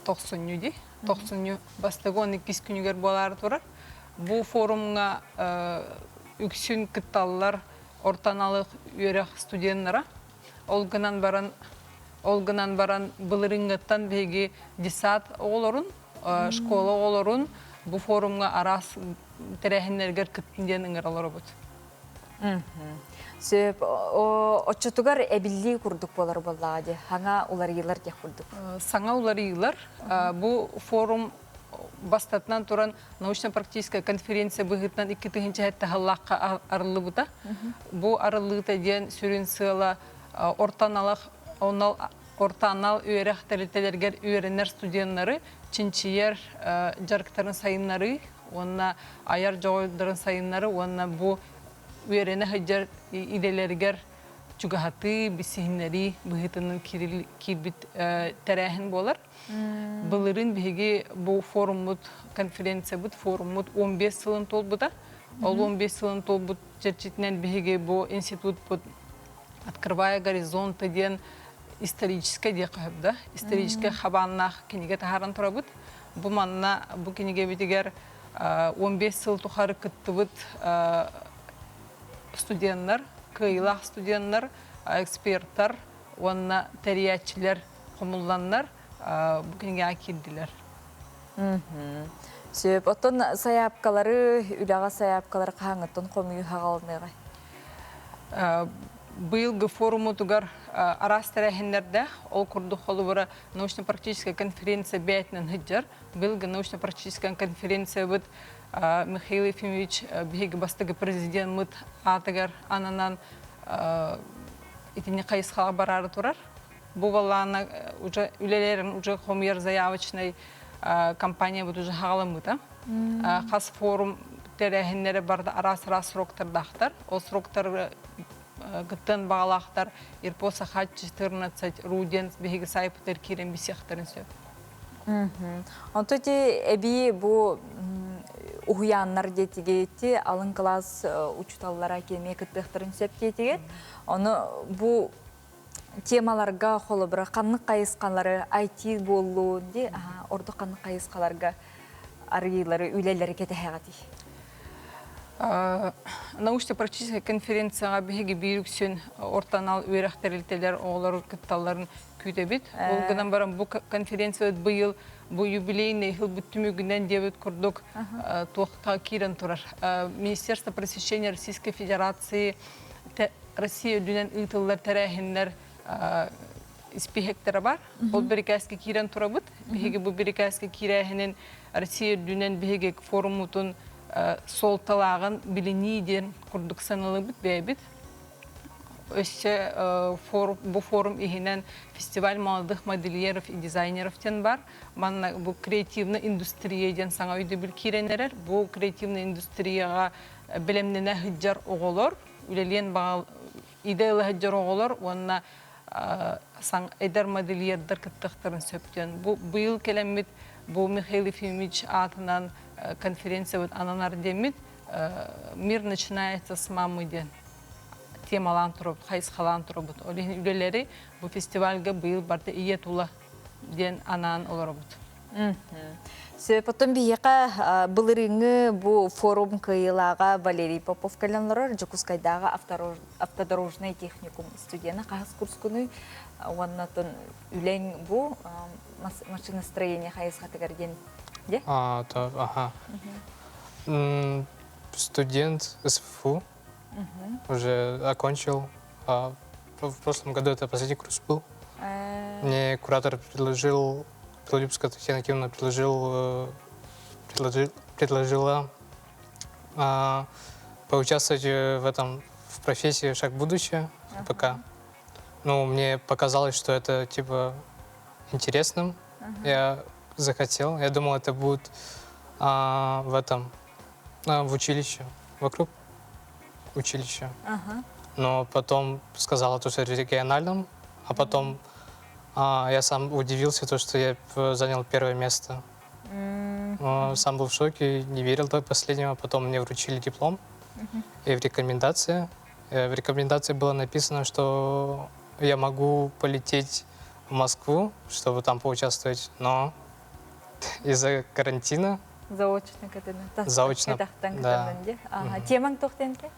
Тохсунньу ди. Тохсунньу бастакы 12 күнүгэр буолаары турар. Бу форумҥа үксүн кытталлар орто аналык үөрэх студеннара. Ол гынан баран ол гынан баран былырыыҥҥыттан биһиги десант оҕолорун, школа оҕолорун бу форумҥа араас тэрээһиннэригэр кыттын диэн ыҥыралар обут. Сөп, оччотугар эбиллии курдук буолар буоллаҕа дии, саҥа уларыйыылар диэх курдук. Саҥа уларыйыылар. Бу форум бастатынан туран научно-практическая конференция быһыытынан 2007 сыллаахха арыллыбыта. Бу арыллыыта диэн сүрүн сыала орто аналах орто анал үөрэх тэрилтэлэригэр үөрэнэр студеннары чинчийэр дьарыктарын сайыннарыы уонна айар дьоҕурдарын сайыннары уонна бу үөрэнэ сылдьар идэлэригэр чугаһатыы, билсиһиннэрии быһыытынан киирбит тэрээһин буолар. Былырыын биһиги бу форуммут, конференциябыт, форуммут 15 сылын туолбута. Ол 15 сылын туолбут чэрчитинэн биһиги бу институтпут «Открывая горизонты» диэн историческай диэххэ сөп да, историческай хабааннаах кинигэ таһааран турабыт. Бу манна бу кинигэбитигэр 15 сыл тухары кыттыбыт студеннар, кыайыылаах студеннар, эксперттар уонна тэрийээччилэр хомулланнар бу кинигэҕэ киирдилэр. Сөп. Оттон сайаапкалары, үлэҕэ сайаапкалары хаһааҥҥыттан хомуйуу хаҕалыныаҕай? Быйылгы форумутугар араас тэрээһиннэрдээх, ол курдук холобура научно-практическая конференция бэйэтинэн сылдьар. Быйылгы научно-практическая конференциябыт Михаил Ефимович биһиги бастакы президеммыт аатыгар ананан итини хайысхаҕа бараары турар. Бу балаана уже үлэлэрин уже хомуйар заявочнай компаниябыт уже хаҕаламмыта. Хас форум тэрээһиннэрэ барда араас-араас сроктардаахтар. Ол сроктар кыттан баҕалаахтар Ирпо Саха 14 ру диэн биһиги сайпытыр киирэн бисиэхтэрин сөп. Онто ти эбии бу уһуйааннар диэтигити алын кылаас учууталлара кемие кыттыахтарын сөп диэтигит. Ону бу темаларга холобура ханнык хайысхалары IT буоллун ди ордук ханнык хайысхаларга арыйыылары үлэлэри кэтэһэҕитий? Научно-практическай конференцияҕа биһиги биир үксүн орто анал үөрэх тэрилтэлэр оҕолор кытталларын күүтэбит. Ол гынан баран бу конференция быйыл бу юбилейный сылбыт түмүгүнэн диэбит курдук туохха киирэн турар. Министерство просвещения Российской Федерации Россия үрдүнэн ыытыллар тэрээһиннэр испииһэктэрэ бар. Ол бирикээскэ киирэн турабыт. Биһиги бу бирикээскэ киирээһинин Россия үрдүнэн биһиги форуммутун суолталааҕын билинии диэн курдук саналыбыт бэйэбит. Өссө бу форум иһинэн фестиваль молодых модельеров и дизайнеров диэн бар. Манна бу креативная индустрия диэн саҥа өйдөбүл киирэн эрэр. Бу креативная индустрияҕа бэлэмнэнэ сылдьар оҕолор, үлэлиэн баҕа идэ ыла сылдьар оҕолор уонна эдэр модельердар кыттыахтарын сөп диэн. Бу быйыл кэлэммит бу Михаил Ефимович аатынан конференциябыт ананар диэммит «Мир начинается с мамы» диэн темалаан турабыт, хайысхалаан турабыт. Ол иһин үлэлэри бу фестивальга быйыл барда ийэ тула диэн анаан олоробут. Сөп, оттон биһиэхэ былырыыҥҥы бу форум кыайыылааҕа Валерий Попов кэлэн олорор Дьокуускайдааҕы автодорожный техникум студена хаһыс курскунуй уонна оттон үлэҥ бу машиностроение хайысхатыгар диэн де? А, то, ага. Студент СФУ уже окончил. А, в прошлом году это последний курс был. Мне куратор предложил, Белолюбская Татьяна Кимовна предложил, предложила поучаствовать в этом, в профессии «Шаг в будущее» ПК. Ну, мне показалось, что это, типа, интересным. Я захотел. Я думал, это будет в этом, в училище, вокруг училища. Но потом сказала, то, что региональном, а потом я сам удивился, то, что я занял первое место. Сам был в шоке, не верил до последнего. Потом мне вручили диплом. И в рекомендации было написано, что я могу полететь в Москву, чтобы там поучаствовать, но Из-за карантина. Заочно кытына. Заочно, да. Ага. Темаң тоқтенке?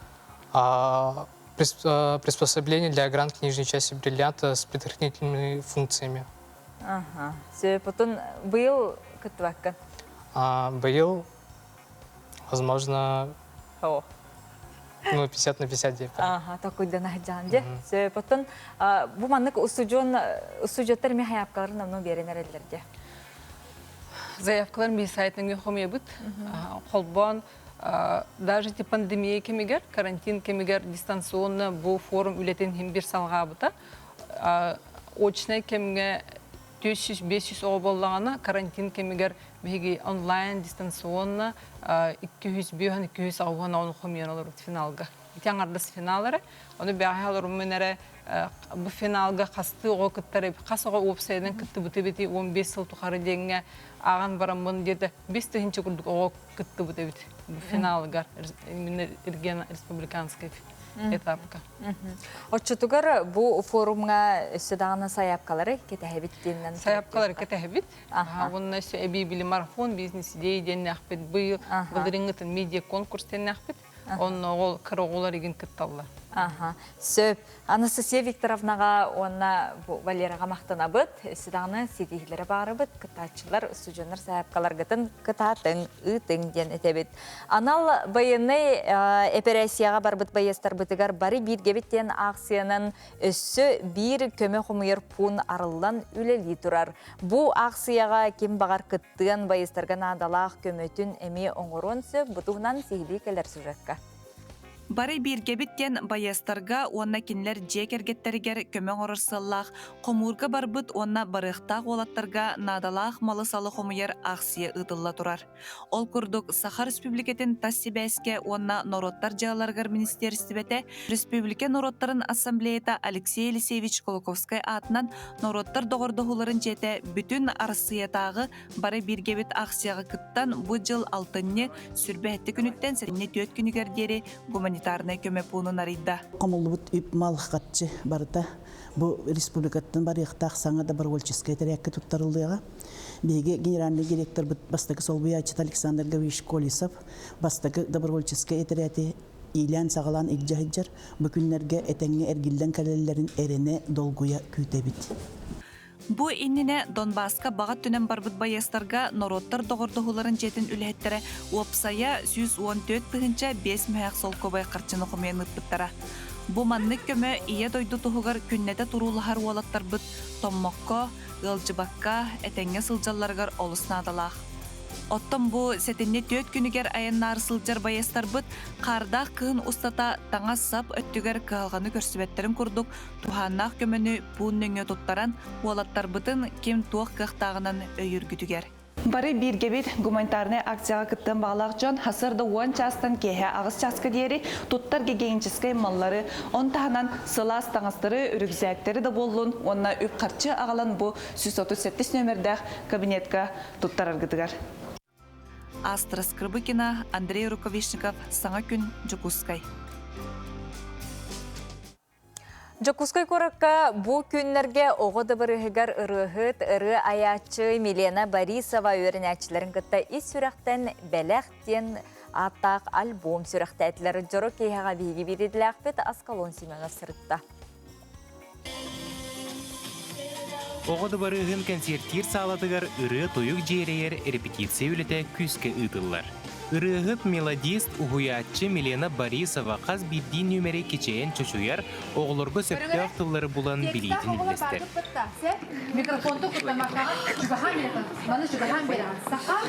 Приспособление для огранки нижней части бриллианта с предохранительными функциями. Ага. Все, потом быйыл кыттыбаккын? Быйыл, возможно, О. ну, 50 на 50 деп. Ага, такой да нахджан де. Все, потом бу маннык устудьон устудьоттар ми хаябкаларын намно берен эреллерде. Заявкалар ми сайтын хомебыт. Холбон даже ти пандемия кемигер, карантин кемигер дистанционно бу форум үлетин хим бир салгабыта. Очный кемге 400-500 оҕо буоллаҕына, карантин кэмигэр биһиги онлайн дистанционно 205 280 оҕону хомуйан олорбут финалга. Ити аҥардас финал эрэ. Ону бэҕэһээ олоруммун эрэ бу финалга хастыы оҕо кыттар хас оҕо уопсайынан кыттыбыты бити 15 сыл тухары диэҥҥэ ааҕан бараммын диэтэ 5 тыһыынча курдук оҕо кыттыбыт эбит бу финалыгар именно республиканский этапка. Оччотугар бу форумҥа өссө даҕаны сайаапкалары кэтэһэбит диэннэн. Сайаапкалары кэтэһэбит. Уонна өссө эбии били марафон бизнес идеи диэннээхпит. Быйыл былырыҥҥытын медиа конкурс диэннээхпит. Онно оҕол кыра оҕолор игин кытталлар. Аха. Сөп. Анастасия Викторовнаҕа уонна бу Валераҕа махтанабыт. Өссө даҕаны ситиһиилэри баҕарабыт. Кыттааччылар, устудьуоннар сайаапкаларгытын кытаатыҥ, ыытыҥ диэн этэбит. Анал байыаннай эпэрээссийэҕэ барбыт байыастарбытыгар бары бииргэбит диэн аахсыйанан өссө биир көмө хомуйар пуун арыллан үлэлии турар. Бу аахсыйаҕа ким баҕар кыттыан байыастарга наадалаах көмөтүн эмиэ оҥоруон сөп. Бу туһунан сиһилии кэлэр сюжекка. Бары бииргэбит диэн байыастарга уонна кинилэр дьиэ кэргэттэригэр көмө оҥорор сыаллаах хомуурга барбыт уонна барыахтаах уолаттарга наадалаах малы-салы хомуйар аахсыйа ыытылла турар. Ол курдук, Саха Республикатын тас сибээскэ уонна норуоттар дьыалаларыгар министиэристибэтэ Республика норуоттарын ассамблеята Алексей Елисеевич Кулаковскай аатынан норуоттар доҕордоһууларын дьиэтэ бүтүн Арассыыйатааҕы бары бииргэбит аахсыйаҕа кыттан бу дьыл алтынньы сүрбэһэтти күнүттэн сэтинньи түөрт күнүгэр диэри гуманитарнай көмө пуунун арыйда. Хомуллубут үп мал хатчы барыта бу республикаттан барыахтаах саҥа добровольческай тэрээккэ туттарыллыаҕа. Биһиги генеральный директорбыт бастакы солбуйааччыта Александр Гаврилович Колесов бастакы добровольческай этэрээти иилээн-саҕалаан илдьэ сылдьар. Бу күннэргэ этэҥҥэ эргиллэн кэлэллэрин эрэнэ, долгуйа күүтэбит. Бу иннинэ Донбасска баҕа өттүнэн барбыт байыастарга норуоттар доҕордоһууларын дьиэтин үлэһиттэрэ уопсайа 114 5 мөһөөх солкуобай харчыны хомуйан ыыппыттара. Бу маннык көмө Ийэ дойду туһугар күннэтэ туруулаһар уолаттарбыт тоҥмокко, ыалдьыбакка, этэҥҥэ сылдьалларыгар олус наадалаах. Оттон бу сэтинньи түөрт күнүгэр айаннаары сылдьар байыастарбыт хаардаах кыһын устата таҥас-сап өттүгэр кыһалҕаны көрсүбэттэрин курдук туһааннаах көмөнү пуун нөҥүө туттаран, уолаттарбытын ким туох кыахтааҕынан өйүүргүтүгэр. Бары бииргэбит гуманитарнай акцияҕа кыттыан баҕалаах дьон сарсыарда 10 чаастан киэһэ 8 чааска диэри туттар гигиеническэй маллары, он таһынан сылаас таҥастары, үрүкзээктэри да буоллун уонна үп-харчы аҕалан бу 137 нүөмэрдээх кабинетка туттараргытыгар. Астра Скрыбыкина, Андрей Рукавишников, Саҥа күн, Дьокуускай. Дьокуускай куоракка бу күннэргэ оҕо дыбарыаһыгар ырыаһыт, ырыа айааччы Милена Борисова үөрэнээччилэрин кытта ис сүрэхтэн бэлэх диэн ааттаах альбом сүрэхтээтилэр. Дьоро киэһэҕэ биһиги биирдилээхпит Аскалон Семенов сырытта. Оҕо дыбарыаһын кэнсиэртиир саалатыгар ырыа-тойук дьиэрэйэр репетиция үлэтэ күүскэ ыытыллар. Ырыаһыт, мелодист, уһуйааччы Милена Борисова хас биирдии нүөмэри кичэйэн чочуйар, оҕолорго сөптөөх тыллары булан билиитин үллэстэр. Микрофонду куттамакаҕа чугаһаан беретин. Маны чугаһаан береҕин. Сахам,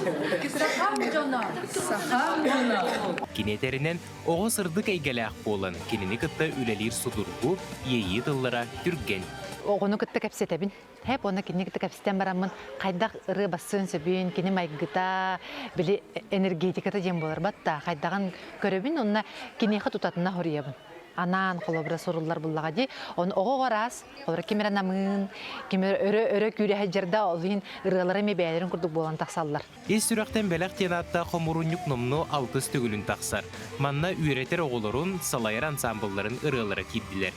сахам дьоно, сахам дьоно. Кини этэринэн, оҕо сырдык эйгэлээх буолан, кинини кытта үлэлиир судургу, иэйии тыллара түргэн. Оҕону кытта кэпсэтэбин. Хэп уонна кинини кытта кэпсэтэн бараммын хайдах ырыа бассыан сөбүн, кини майгыта, били энергетиката диэн буолар батта хайдаҕын көрөбүн уонна киниэхэ тутатына хоруйабын. Анаан холобура суруллар буллаҕа дии. Оны оҕо араас, холобура ким эрэ намыын, ким эрэ өрө өрө күүрэ сылдьарда, ол иһин ырыалара эмиэ бэйэлэрин курдук буолан тахсаллар. Ис сүрэхтэн бэлэх диэн ааттаах хомуурунньук номнуо алтыс төгүлүн тахсар. Манна үөрэтэр оҕолорун, салайар ансаамбылларын ырыалара киирдилэр.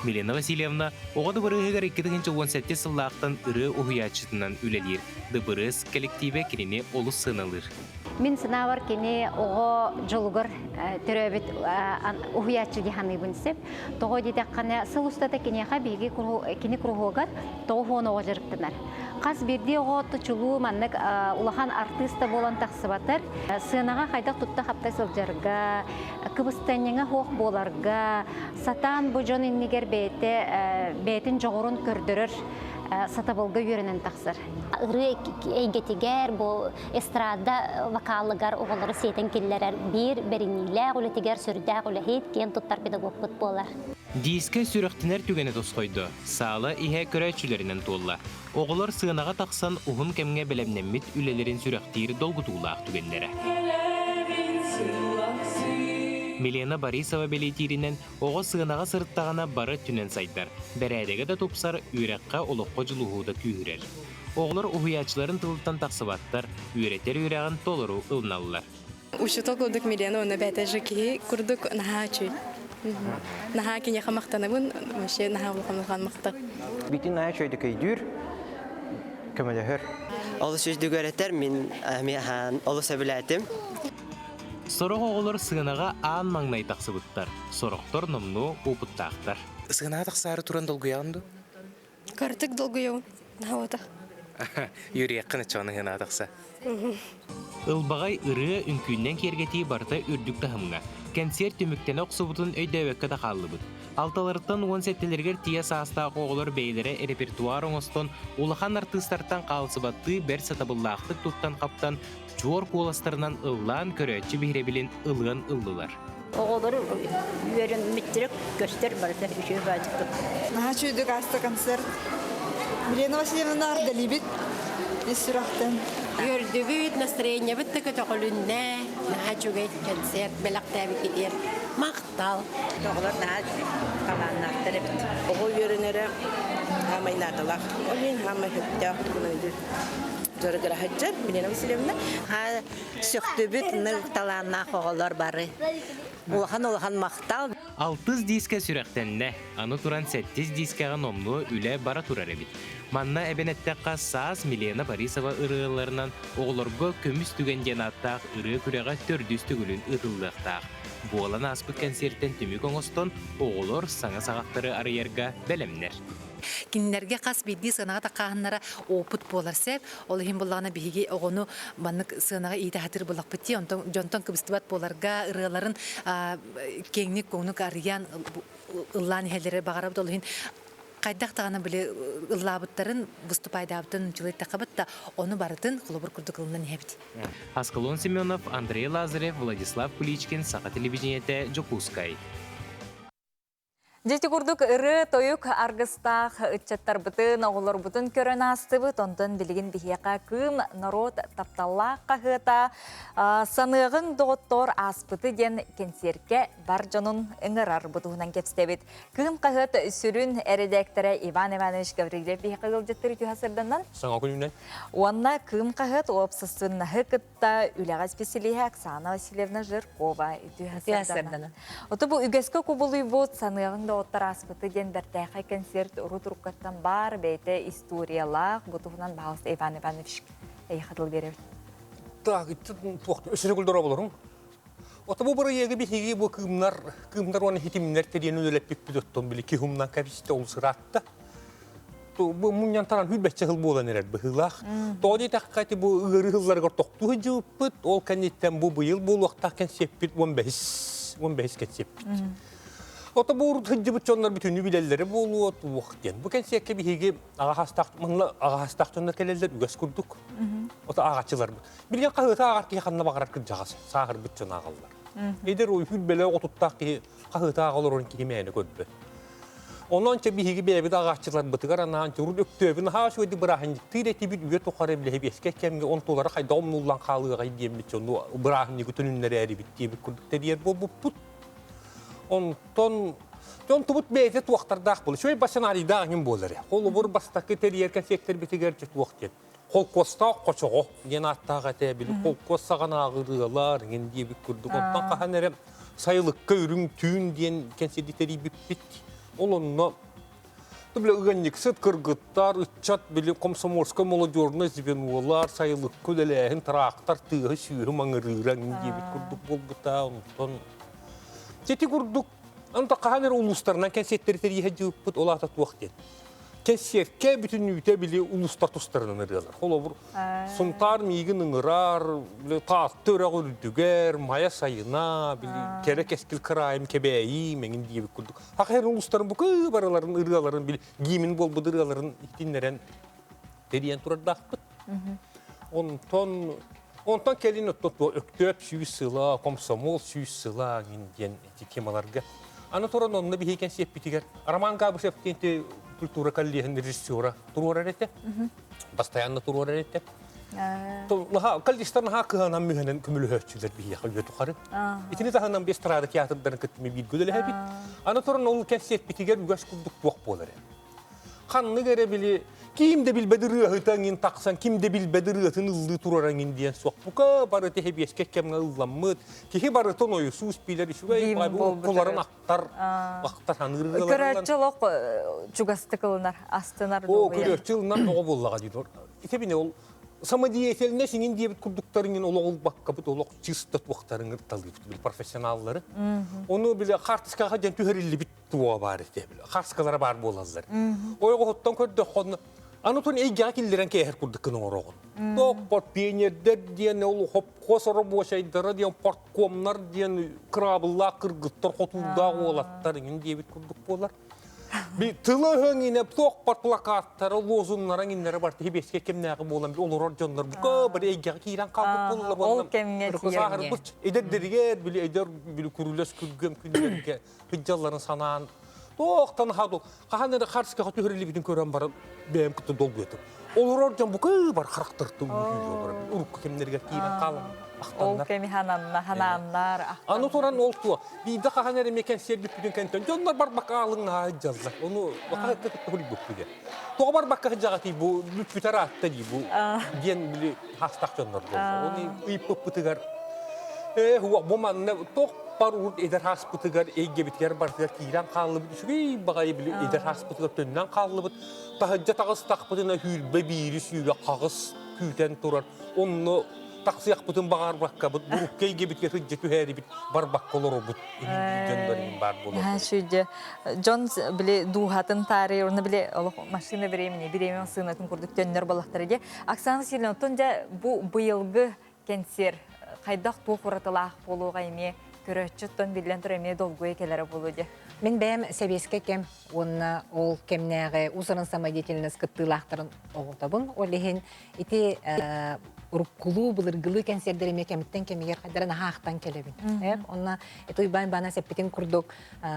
Милена Васильевна оҕо дыбарыаһыгар 2017 сыллаахтан ырыа уһуйааччытынан үлэлиир. Дыбарыас кэлэктиибэ кинини олус сыаналыыр. Мин санаабар кини оҕо дьолугар төрөөбүт уһуйааччы дии саныыбын сөп. Тоҕо диэтэххинэ, сыл устата киниэхэ биһиги кини куруһуогар 90 оҕо дьарыктанар. Хас биирдии оҕо чулуу маннык улахан артыыс да буолан тахсыбатар, сыанаҕа хайдах тутта-хапта сылдьарга, кыбыстанньаҥа суох буоларга, сатаан бу дьон иннигэр бэйэтэ бэйэтин дьоҕурун көрдөрөр сатабылга үөрэнэн тахсар. Ырыа эйгэтигэр бу эстрада вокалыгар оҕолору сиэтэн киллэрэр биир бэриниилээх үлэтигэр сүрдээх үлэһит, киэн туттар педагогпут буолар. Диискэ сүрэхтэнэр түгэнэ тосхойдо. Саала иһэ көрөөччүлэринэн туолла. Оҕолор сыанаҕа тахсан уһун кэмҥэ бэлэмнэммит үлэлэрин сүрэхтиир долгутуулаах түгэннэрэ. Милена Борисова бэлиэтииринэн, оҕо сыанаҕа сырыттаҕына бары өттүнэн сайдар, бэрээдэгэ да тупсар, үөрэххэ, олоххо дьулуһуута күүһүрэр. Оҕолор уһуйааччыларын тылыттан тахсыбаттар, үөрэтэр үөрэҕин толору ылыналлар. Учуутал курдук Милена уонна бэйэтэ же киһи курдук наһаа үчүгэй. Наһаа киниэхэ махтанабын, вообще наһаа улахан улахан махтал. Бүтүн наһаа үчүгэйдик өйдүүр, көмөлөһөр. Олус үчүгэй мин эмиэ олус сөбүлээтим. Сорох оҕолор сыанаҕа аан маҥнай тахсыбыттар, сорохтор номнуо опыттаахтар. Сыанаҕа тахсаары туран долгуйаҕын дуу? Кырдьык долгуйабын. Наһаа Үөрүйэххин оччоҕуна ыһынаҕа тахса. Ылбаҕай ырыа үҥкүүннэн киэргэтии барыта үрдүк таһымҥа. Кэнсиэр түмүктэнэ охсубутун өйдөөбөккө да хааллыбыт. Алталарыттан 17-лэригэр тиийэ саастаах оҕолор бэйэлэрэ репертуар оҥостон, улахан артыыстартан хаалсыбаттыы бэрт сатабыллаахтык туттан-хаптан, чуор куоластарынан ыллаан көрөөччү биһирэбилин ылыан ыллылар. Оҕолору үөрэммиттэрэ көстөр барыта үчүгэй баадьык. Наһаа үчүгэй ааста концерт. Елена Васильевна ардалибит ис сүрэхтэн. Үөрдүбүт, настроениебыт да көтөҕүлүннэ. Наһаа үчүгэй концерт бэлэхтээбиккитигэр махтал. Оҕолор наһаа талааннаахтар эбит. Оҕо үөрэнэрэ хаамай наадалаах. Ол иһин хаамай сөптөөх тугунан дьарыгыраһыджар Елена Васильевна. Сөхтүбүт талааннаах оҕолор бары. Улахан-улахан махтал. Алтыс диискэ сүрэхтэннэ. Аны туран сэттис диискэҕэ номнуо үлэ бара турар эбит. Манна эбэн эттэххэ, саас Милена Борисова ырыаларынан оҕолорго «Көмүс түгэн» диэн ааттаах ырыа күрэҕэ төрдүс төгүлүн ыытыллыахтаах. Буолан ааспыт кэнсиэртэн түмүк оҥостон, оҕолор саҥа саҕахтары арыйарга бэлэмнэр. Кинилэргэ хас биирдии сыанаҕа таххааһыннара опыт буолар сөп. Ол иһин буллаҕына биһиги оҕону маннык сыанаҕа иитэ сатыыр буоллахпыт дии. Онтон дьонтон кыбыстыбат буоларга ырыаларын киэҥник куҥнук арыйан ыллаан иһэллэрэ баҕарабыт. Ол иһин хайдах даҕаны били ыллаабыттарын, выступайдаабытын учулуйтаххабыт да, ону барытын холобур курдук ылынан иһэбит. Аскалон Семенов, Андрей Лазарев, Владислав Куличкин, Саха телевидениетэ, Дьокуускай. Дьити курдук ырыа-тойук аргыстаах ыччаттарбытын, оҕолорбутун көрөн аастыбыт. Онтон билигин биһиэхэ Кыым норуот тапталлаах хаһыата «Саныаҕыҥ доҕоттоор ааспыты» диэн кэнсиэркэ бар дьонун ыҥырар бу туһунан кэпсэтэбит. Кыым хаһыат сүрүн эрэдээктэрэ Иван Иванович Гаврильев биһиэхэ ыалдьыттары түһэ сырданнан. Саҥа күнүнэн. Уонна Кыым хаһыат уопсастыбаннаһы кытта үлэҕэ исписэлииһэ Оксана Васильевна Жиркова үтүө сарданан. Оту бу үгэскэ кубулуйбут саныаҕыҥ доҕоттор ааспыты диэн бэртээхэй концерт урут уруккаттан баар бэйэтэ историялаах бу туһунан баһаалыста Иван Иванович эйиэхэ тыл биэрэбит. Так, өссө төгүл Ото бу бырайыагы биһиги бу кыымнар, кыымнар уонна хитимнэр тэрийэн үлэлэппиппит оттон били киһумнан кэбистэ ол сыраатта. Бу мунньан таран хүлбэччэ сыл буолан эрэр быһыылаах. Тоҕо диэтэххэ ити бу ыарыы сылларыгар тохтуу сылдьыбыппыт, ол кэнниттэн бу быйыл буолуохтаах кэнсиэппит 15 15 кэнсиэппит. Ото бу урут сылдьыбыт дьоннор бүтүннүү билэллэрэ буолуо туох диэн. Бу кэнсиэккэ биһиги аҕа манна аҕа хастаах дьоннор кэлэллэр үгэс курдук. Ото ааҕаччыларбыт. Билигин хаһыаты ааҕар киһи ханна баҕарар кырдьаҕас, сааһырбыт дьон ааҕаллар. Эдэр уйгур бэлэ отуттаах киһи хаһыаты ааҕа олорон киһи мээнэ көрбөт. Онон чэ биһиги бэйэбит ааҕааччыларбытыгар анаан урут өктөөбүн наһаа үчүгэйдик бырааһынньыктыыр этибит үйэ тухары билэһибиэскэ кэмҥэ онтулара хайдах умнуллан хаалыаҕай диэммит дьону бырааһынньыгы төнүннэрээрибит диэбит курдук тэрийэр буолбуппут. Онтон дьон тубут бэйэтэ туохтардаах буолар. Үчүгэй бассенарийдаах иһин буолар. Холобур бастакы тэрийэр кэнсиэктэрбитигэр туох диэн холкуостаах хочоҕо диэн ааттаах этэ били холкуос саҕанааҕы ырыалар иҥин диэбит курдук онтон хаһан эрэ сайылыкка үрүҥ түүн диэн кэнсиэрди тэрийбиппит. Ол онно бile ыганньыксыт кыргыттар, ыччат били комсомольскай молодежнай звенолар, сайылыкка үлэлээһин, трактор тыаһы сүүһү маҥырыыра диэбит курдук буолбута. Онтон Сити курдук Онто хаһан эрэ улуустарынан кэнсиэртэри тэрийэ дьыыппыт, ол аата туох диэн. Кэнсиэркэ бүтүннүүтэ били улуустар тустарынан ырыалар. Холобур, Сунтаар миигин ыҥырар, Таатта үрэҕи үрдүгэр, Майа сайына, били кэрэ кэскил кыраайым Кэбээйи мэҥин диэбит курдук. Саха сирин улуустарын бу барыларын ырыаларын били гимн буолбут ырыаларын иһитиннэрэн тэрийэн турардаахпыт. Онтон онтон кэлин Өктөөп 100 сыла, Комсомол 100 сыла диэн ити темаларга. Аны туран онно биһиги кэнсиэппитигэр Роман Габышев диэн культура коллеһын режиссера туруорар этэ. Постоянно туруорар этэ. Колледжтар наһаа кыһанан мүһэнэн көмөлөһөөччүлэр биһиэхэ үйэ тухары. Итини таһынан би эстрада театрдарын кытта бииргэ үлэлэһэбит. Аны туран ол кэнсиэппитигэр үгэс курдук туох буолар. Ханнык эрэ били ким да билбэт ырыаһыта эҥин тахсан, ким да билбэт ырыатын ыллыы турар эҥин диэн суох. Бука бары тэһэбиэскэ кэмҥэ ылламмыт, киһи барытын ойусуус билэр үчүгэй куларын ахтар, ахтар саныыр ырыаларынан. Көрөөччү олох чугастык ылынар, астынар. О, көрөөччү ылынар тоҕо буоллаҕа дии. Ити бини ол самодеятельность иҥин диэбит курдуктарыҥын олох ылбаккабыт, олох чисто туохтарыҥ ырталыыбыт били профессионаллары. Ону били хартыскаҕа диэн түһэриллибит туоҕа баар этэ харскалара баар буолаллар. Ойоҕоһуттан көрдөххө аны тун эйгэҕэ киллэрэн кээһэр курдук гына оҥороҕун. Топпот пионердэр диэн ол хопхос оробуочайдара диэн порткомнар диэн кыраабыллаах кыргыттар хотуурдаах уолаттар иҥин диэбит курдук буолар. Би тыла өһөҥ туох плакаттара, лозуннара иҥиннэрэ бар тиһи кэмнээҕи буолан олорор дьоннор бука бары эйгэҕэ киирэн хаалбыт буолла Ол кэмҥэ сааһырбыт эдэрдэригэр били эдэр били күрүлэс күргөм күннэргэ сылдьалларын санаан туохтан хаду хаһан эрэ харскаҕа түһэриллибитин көрөн баран бэйэм кытта долгуйатым. Олорор дьон бука бар харахтартан урукку кэмнэригэр киирэн хаалан Ол кэми хананна ханааннар. Аны туран ол туо биирдэ хаһан эрэ кэнсиэр бүппүтүн кэнтэн дьоннор барбакка аалыҥнаһа сылдьаллар. Ону хаһыакка кытта хулуйбуппут. Тоҕо барбакка сылдьаҕатый бу бүппүтэр аатта дии бу диэн били хастах дьоннор буолла. Оны ыйыппыппытыгар ээ бу манна туох бар урут эдэр ааспытыгар эйгэбитигэр барытыгар киирэн хааллыбыт үчүгэй баҕайы били эдэр ааспытыгар төннөн хааллыбыт таһырдьа таҕыстахпытына сүүрбэ биири сүүрэ хаҕыс күүтэн турар онно тахсыахпытын баҕарбаккабыт бурукка эйгэбитигэр сылдьа түһээрибит барбакка олоробут дьоннор баар буолар. Шүйде дьон били дууһатын таарыйар, уонна били олох машина времени, бириэмэ массыынатын курдук төннөр буоллахтара дии. Оксана Васильевна, оттон дьэ бу быйылгы кэнсиэр хайдах туох уратылаах буолуоҕа эмиэ көрөөччү биллэн турар эмиэ долгуйа кэлэрэ буолуо дии. Мин бэйэм сэбиэскэй кэм уонна ол кэмнээҕи уус-уран самодеятельность кыттыылаахтарын оҕотобун. Ол иһин ити уруккулуу былыргылыы кэнсиэрдэр эмиэ кэмиттэн кэмигэр хайдара наһаахтан кэлэбин. Онно ити Уйбаан Иванович эппитин курдук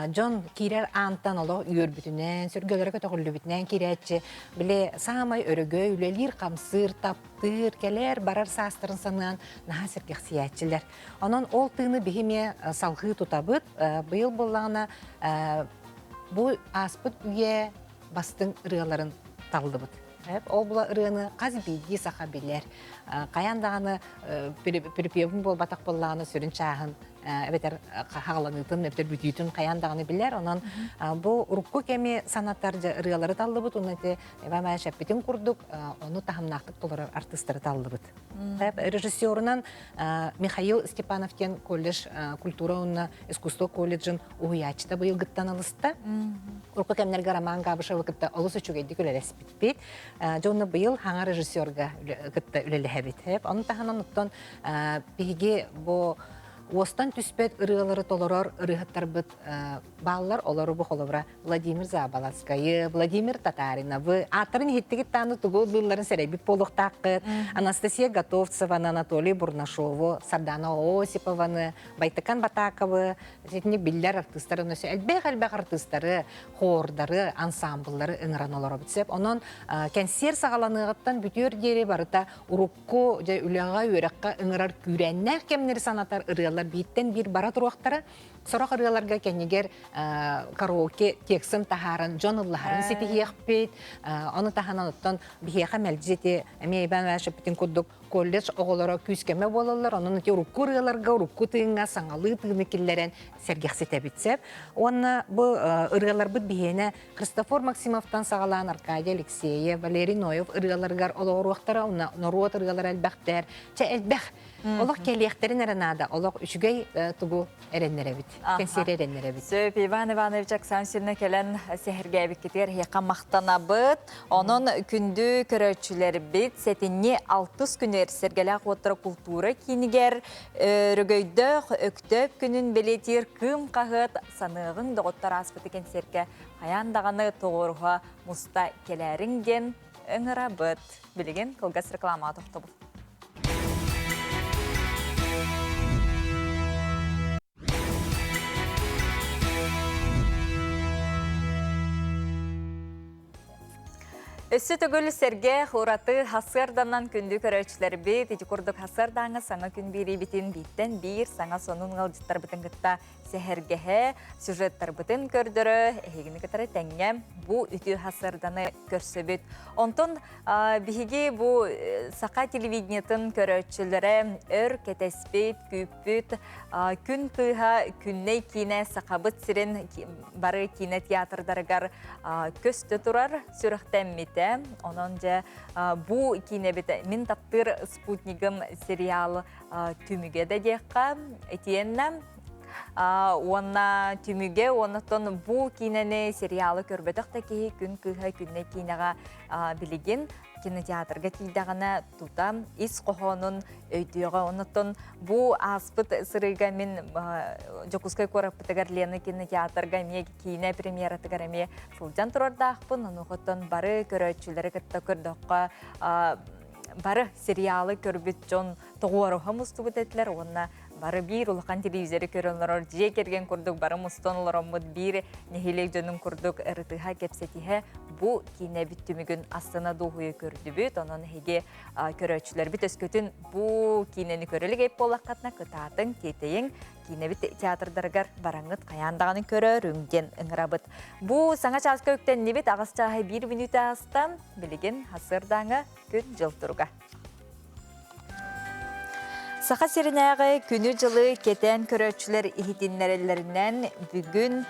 дьон киирэр аантан олох үөрбүтүнэн, сүргэлэрэ көтөҕүллүбүтүнэн киирээччи били саамай өрөгөй, үлэлиир-хамсыыр, таптыыр, кэлэр, барар саастарын санаан наһаа сэргэхсийээччилэр. Онон ол тыыны биһи эмиэ салҕыы тутабыт. Быйыл буоллаҕына бу ааспыт үйэ бастыҥ ырыаларын таллыбыт. Ол була ырыаны хас биирдии саха билэр. Хайаан даҕаны припевин буолбатах буоллаҕына сүрүн чааһын эбэтэр хаҕаланыытын, эбэтэр бүтүүтүн хайаан даҕаны билэр. Онон бу урукку кэми санатар ырыалары таллыбыт уонна ити Иван Иванович эппитин курдук ону таһымнаахтык толорор артыыстары таллыбыт. Режиссерунан Михаил Степанов диэн колледж культура уонна искусство колледжын уһуйааччыта быйылгыттан ылыста. Урукку кэмнэргэ Роман Габышевы кытта олус үчүгэйдик үлэлэспиппит. Дьэ быйыл хаҥа режиссерга кытта үлэлэһэбит. Ону таһынан оттон биһиги бу уостан түспэт ырыалары толорор ырыаһыттарбыт бааллар. Олору бу холобура Владимир Заболоцкайы, Владимир Татариновы, ааттарын иһиттигит тааны тугу ыллыылларын сэрэйбит буолуохтааххыт. Анастасия Готовцеваны, Анатолий Бурнашову, Сардана Осипованы, Байтакан Батаковы, итинник биллэр артыыстары, элбэх-элбэх артыыстары, хордары, ансамбллары ыҥыран олоробут сөп. Онон кэнсиэр саҕаланыаҕыттан бүтүөр диэри барыта урукку дьэ үлэҕэ, үөрэххэ ыҥырар күүрээннээх кэмнэри санатар ырыалар бииртэн биир бара туруохтара. Сорох ырыаларга кэннигэр караоке тексын таһааран дьон ыллаһарын ситиһиэхпит. Ону таһынан оттон биһиэхэ мэлдьи ити эмиэ Иван Иванович эппитин курдук колледж оҕолоро күүскэмэ буолаллар. Онон ити урукку ырыаларга, урукку тыыҥҥа саҥалыы тыыны киллэрэн сэргэхситэбит сөп. Уонна бу ырыаларбыт биһиэнэ Христофор Максимовтан саҕалаан Аркадий Алексеев, Валерий Ноев ырыаларыгар олоҕуруохтара, уонна норуот ырыалара элбэхтэр. Чэ, элбэх. Олох кэлиэхтэрин эрэ наада. Олох үчүгэй тугу эрэннэрэбит. Кэнсиэри эрэннэрэбит. Сөп, Иван Иванович Оксана кэлэн сэһэргээбиккитигэр эһиэхэ махтанабыт. Онон күндү көрөөччүлэрбит сэтинньи алтыс күнүгэр Сэргэлээх уоттара култуура киинигэр Өрөгөйдөөх Өктөөп күнүн бэлиэтиир Кыым хаһыат саныаҕыҥ доҕоттор ааспыты кэнсиэркэ хайаан даҕаны тоҕуоруһа муста кэлээриҥ диэн ыҥырабыт. Билигин кылгас рекламаҕа тохтобул. Өссө төгүл сэргэх, ураты хасыарданан күндү көрөөччүлэрбит, ити курдук хасыардааҥҥа саҥа күн биэриибитин бииртэн биир саҥа сонун ыалдьыттарбытын кытта сэһэргэһэ, сюжеттарбытын көрдөрө, эһигини кытары тэҥҥэ бу үтүө хасыарданы көрсөбүт. Онтон биһиги бу саха телевидениетын көрөөччүлэрэ өр кэтэспит, күүппүт Күн кыыһа Күннэй киинэ Сахабыт сирин бары киинэ театрдарыгар көстө турар сүрэхтэммитэ. Онон дьэ бу киинэбит Мин таптыыр спутнигым сериал түмүгэ да диэххэ итиэннэ уонна түмүгэ уоннаттан бу киинэни сериалы көрбөтөх да киһи күн кыыһа күннэй киинэҕэ билигин кинотеатрга тиийдэҕинэ тута ис хоһоонун өйдүөҕэ. Оннуттан бу ааспыт сырыыга мин Дьокуускай куораппытыгар Лена кинотеатрга эмиэ киинэ премьератыгар эмиэ сылдьан турардаахпын. Онуохаттан бары көрөөччүлэри кытта көрдөххө бары сериалы көрбүт дьон тоҕуоруһа мустубут этилэр уонна бары биир улахан телевизоры көрөн олорор дьиэ кэргэн курдук бары мустан олороммут биир нэһилиэк дьонун курдук ырытыһа кэпсэтиһэ бу киинэбит түмүгүн астына дуоһуйа көрдүбүт. Онон эһиги көрөөччүлэрбит өскөтүн бу киинэни көрө илик буоллаххытына кытаатыҥ, тиэтэйиҥ, киинэбит театрдарыгар бараҥҥыт хайаан даҕаны көрөөрүҥ диэн ыҥырабыт. Бу саҥа чааска үктэннибит, аҕыс чааһы биир мүнүүтэ ааста. Билигин хасыардааҥа күн-дьыл туруга. Саха сиринээҕи күнү-дьылы кэтээн көрөөччүлэр иһитиннэрэллэринэн бүгүн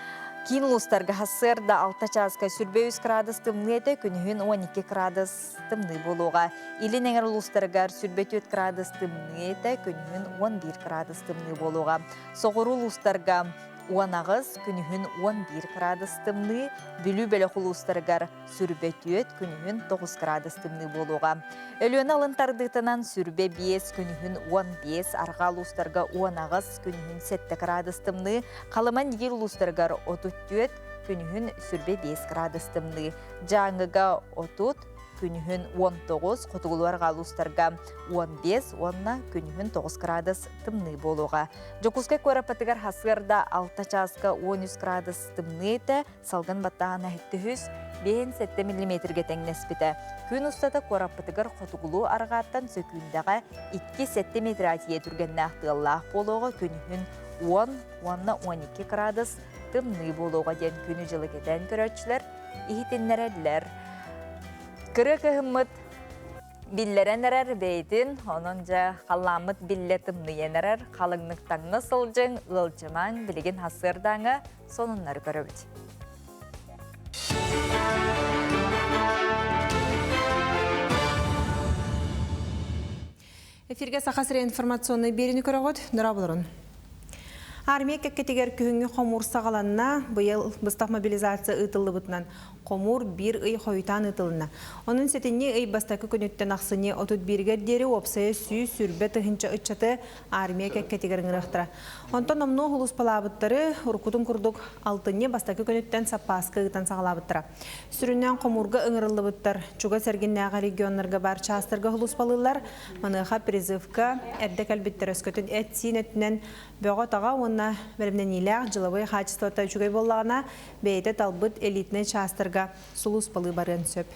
киин улуустарга сарсыарда 6 чааска 23 градус тымныы этэ, күнүһүн 12 градус тымныы буолуоҕа. Илин эҥэр улуустарыгар 24 градус тымныы этэ, күнүһүн 11 градус тымныы буолуоҕа. Соҕуруу улуустарга 18, күнүһүн 11 градус тымныы, Бүлүү бөлөх улуустарыгар сүрбэ түөрт, күнүһүн 9 градус тымныы буолуоҕа. Өлүөнэ алын тардыытынан сүрбэ 5, күнүһүн 15, арҕаа улуустарга 18, күнүһүн 7 градус тымныы, Халыма Нигир улуустарыгар 34, күнүһүн сүрбэ 5 градус тымныы, Дьааҥыга 30, күнүһүн 19, хотугулуу арҕаа улуустарга 15 уонна күнүһүн 9 градус тымныы буолуоҕа. Дьокуускай куораппытыгар сарсыарда 6 чааска 13 градус тымныы этэ, салгын баттааһына үһүс, 5-7 миллиметргэ тэҥнэспитэ. Күн устата куораппытыгар хотугулуу арҕааттан сөкүүндэҕэ 2-7 метр тиийэ түргэннээх тыаллаах буолуоҕа күнүһүн 10 уонна 12 градус тымныы буолуоҕа диэн күнү-дьылы кэтээн көрөөччүлэр иһитиннэрэллэр. Кырыа кыһыммыт биллэрэн эрэр бэйэтин, онон дьэ халлааммыт биллэ тымныйан эрэр, халыҥнык таҥна сылдьыҥ, ыалдьымаҥ, билигин сарсыардааҥы сонуннары көрөбүт. Эфиргэ Саха сирэ информационнай биэриини көрөҕүт. Дорооболорун. Армия кэккэтигэр күһүҥҥү хомуур саҕаланна. Быйыл быстах мобилизация ыытыллыбытынан хомуур биир ый хойутаан ыытылынна. Онон сэтинньи ый бастакы күнүттэн ахсынньы 31-гэр диэри уопсайа 120 тыһыынча ыччаты армия кэккэтигэр ыҥырыахтара. Онтон номнуо сулууспалаабыттары уруккутун курдук алтынньы бастакы күнүттэн саппааска ыытан саҕалаабыттара. Сүрүннээн хомуурга ыҥырыллыбыттар чугас эргиннээҕи регионнарга баар чаастарга сулууспалыыллар. Маныаха призывка эрдэ кэлбиттэр өскөтүн эт-сиин өттүнэн бөҕө-таҕа уонна бэлэмнэниилээх дьылабыай хаачыстыбата үчүгэй буоллаҕына, бэйэтэ талбыт элитнэй чаастарга сулууспалыы барыан сөп.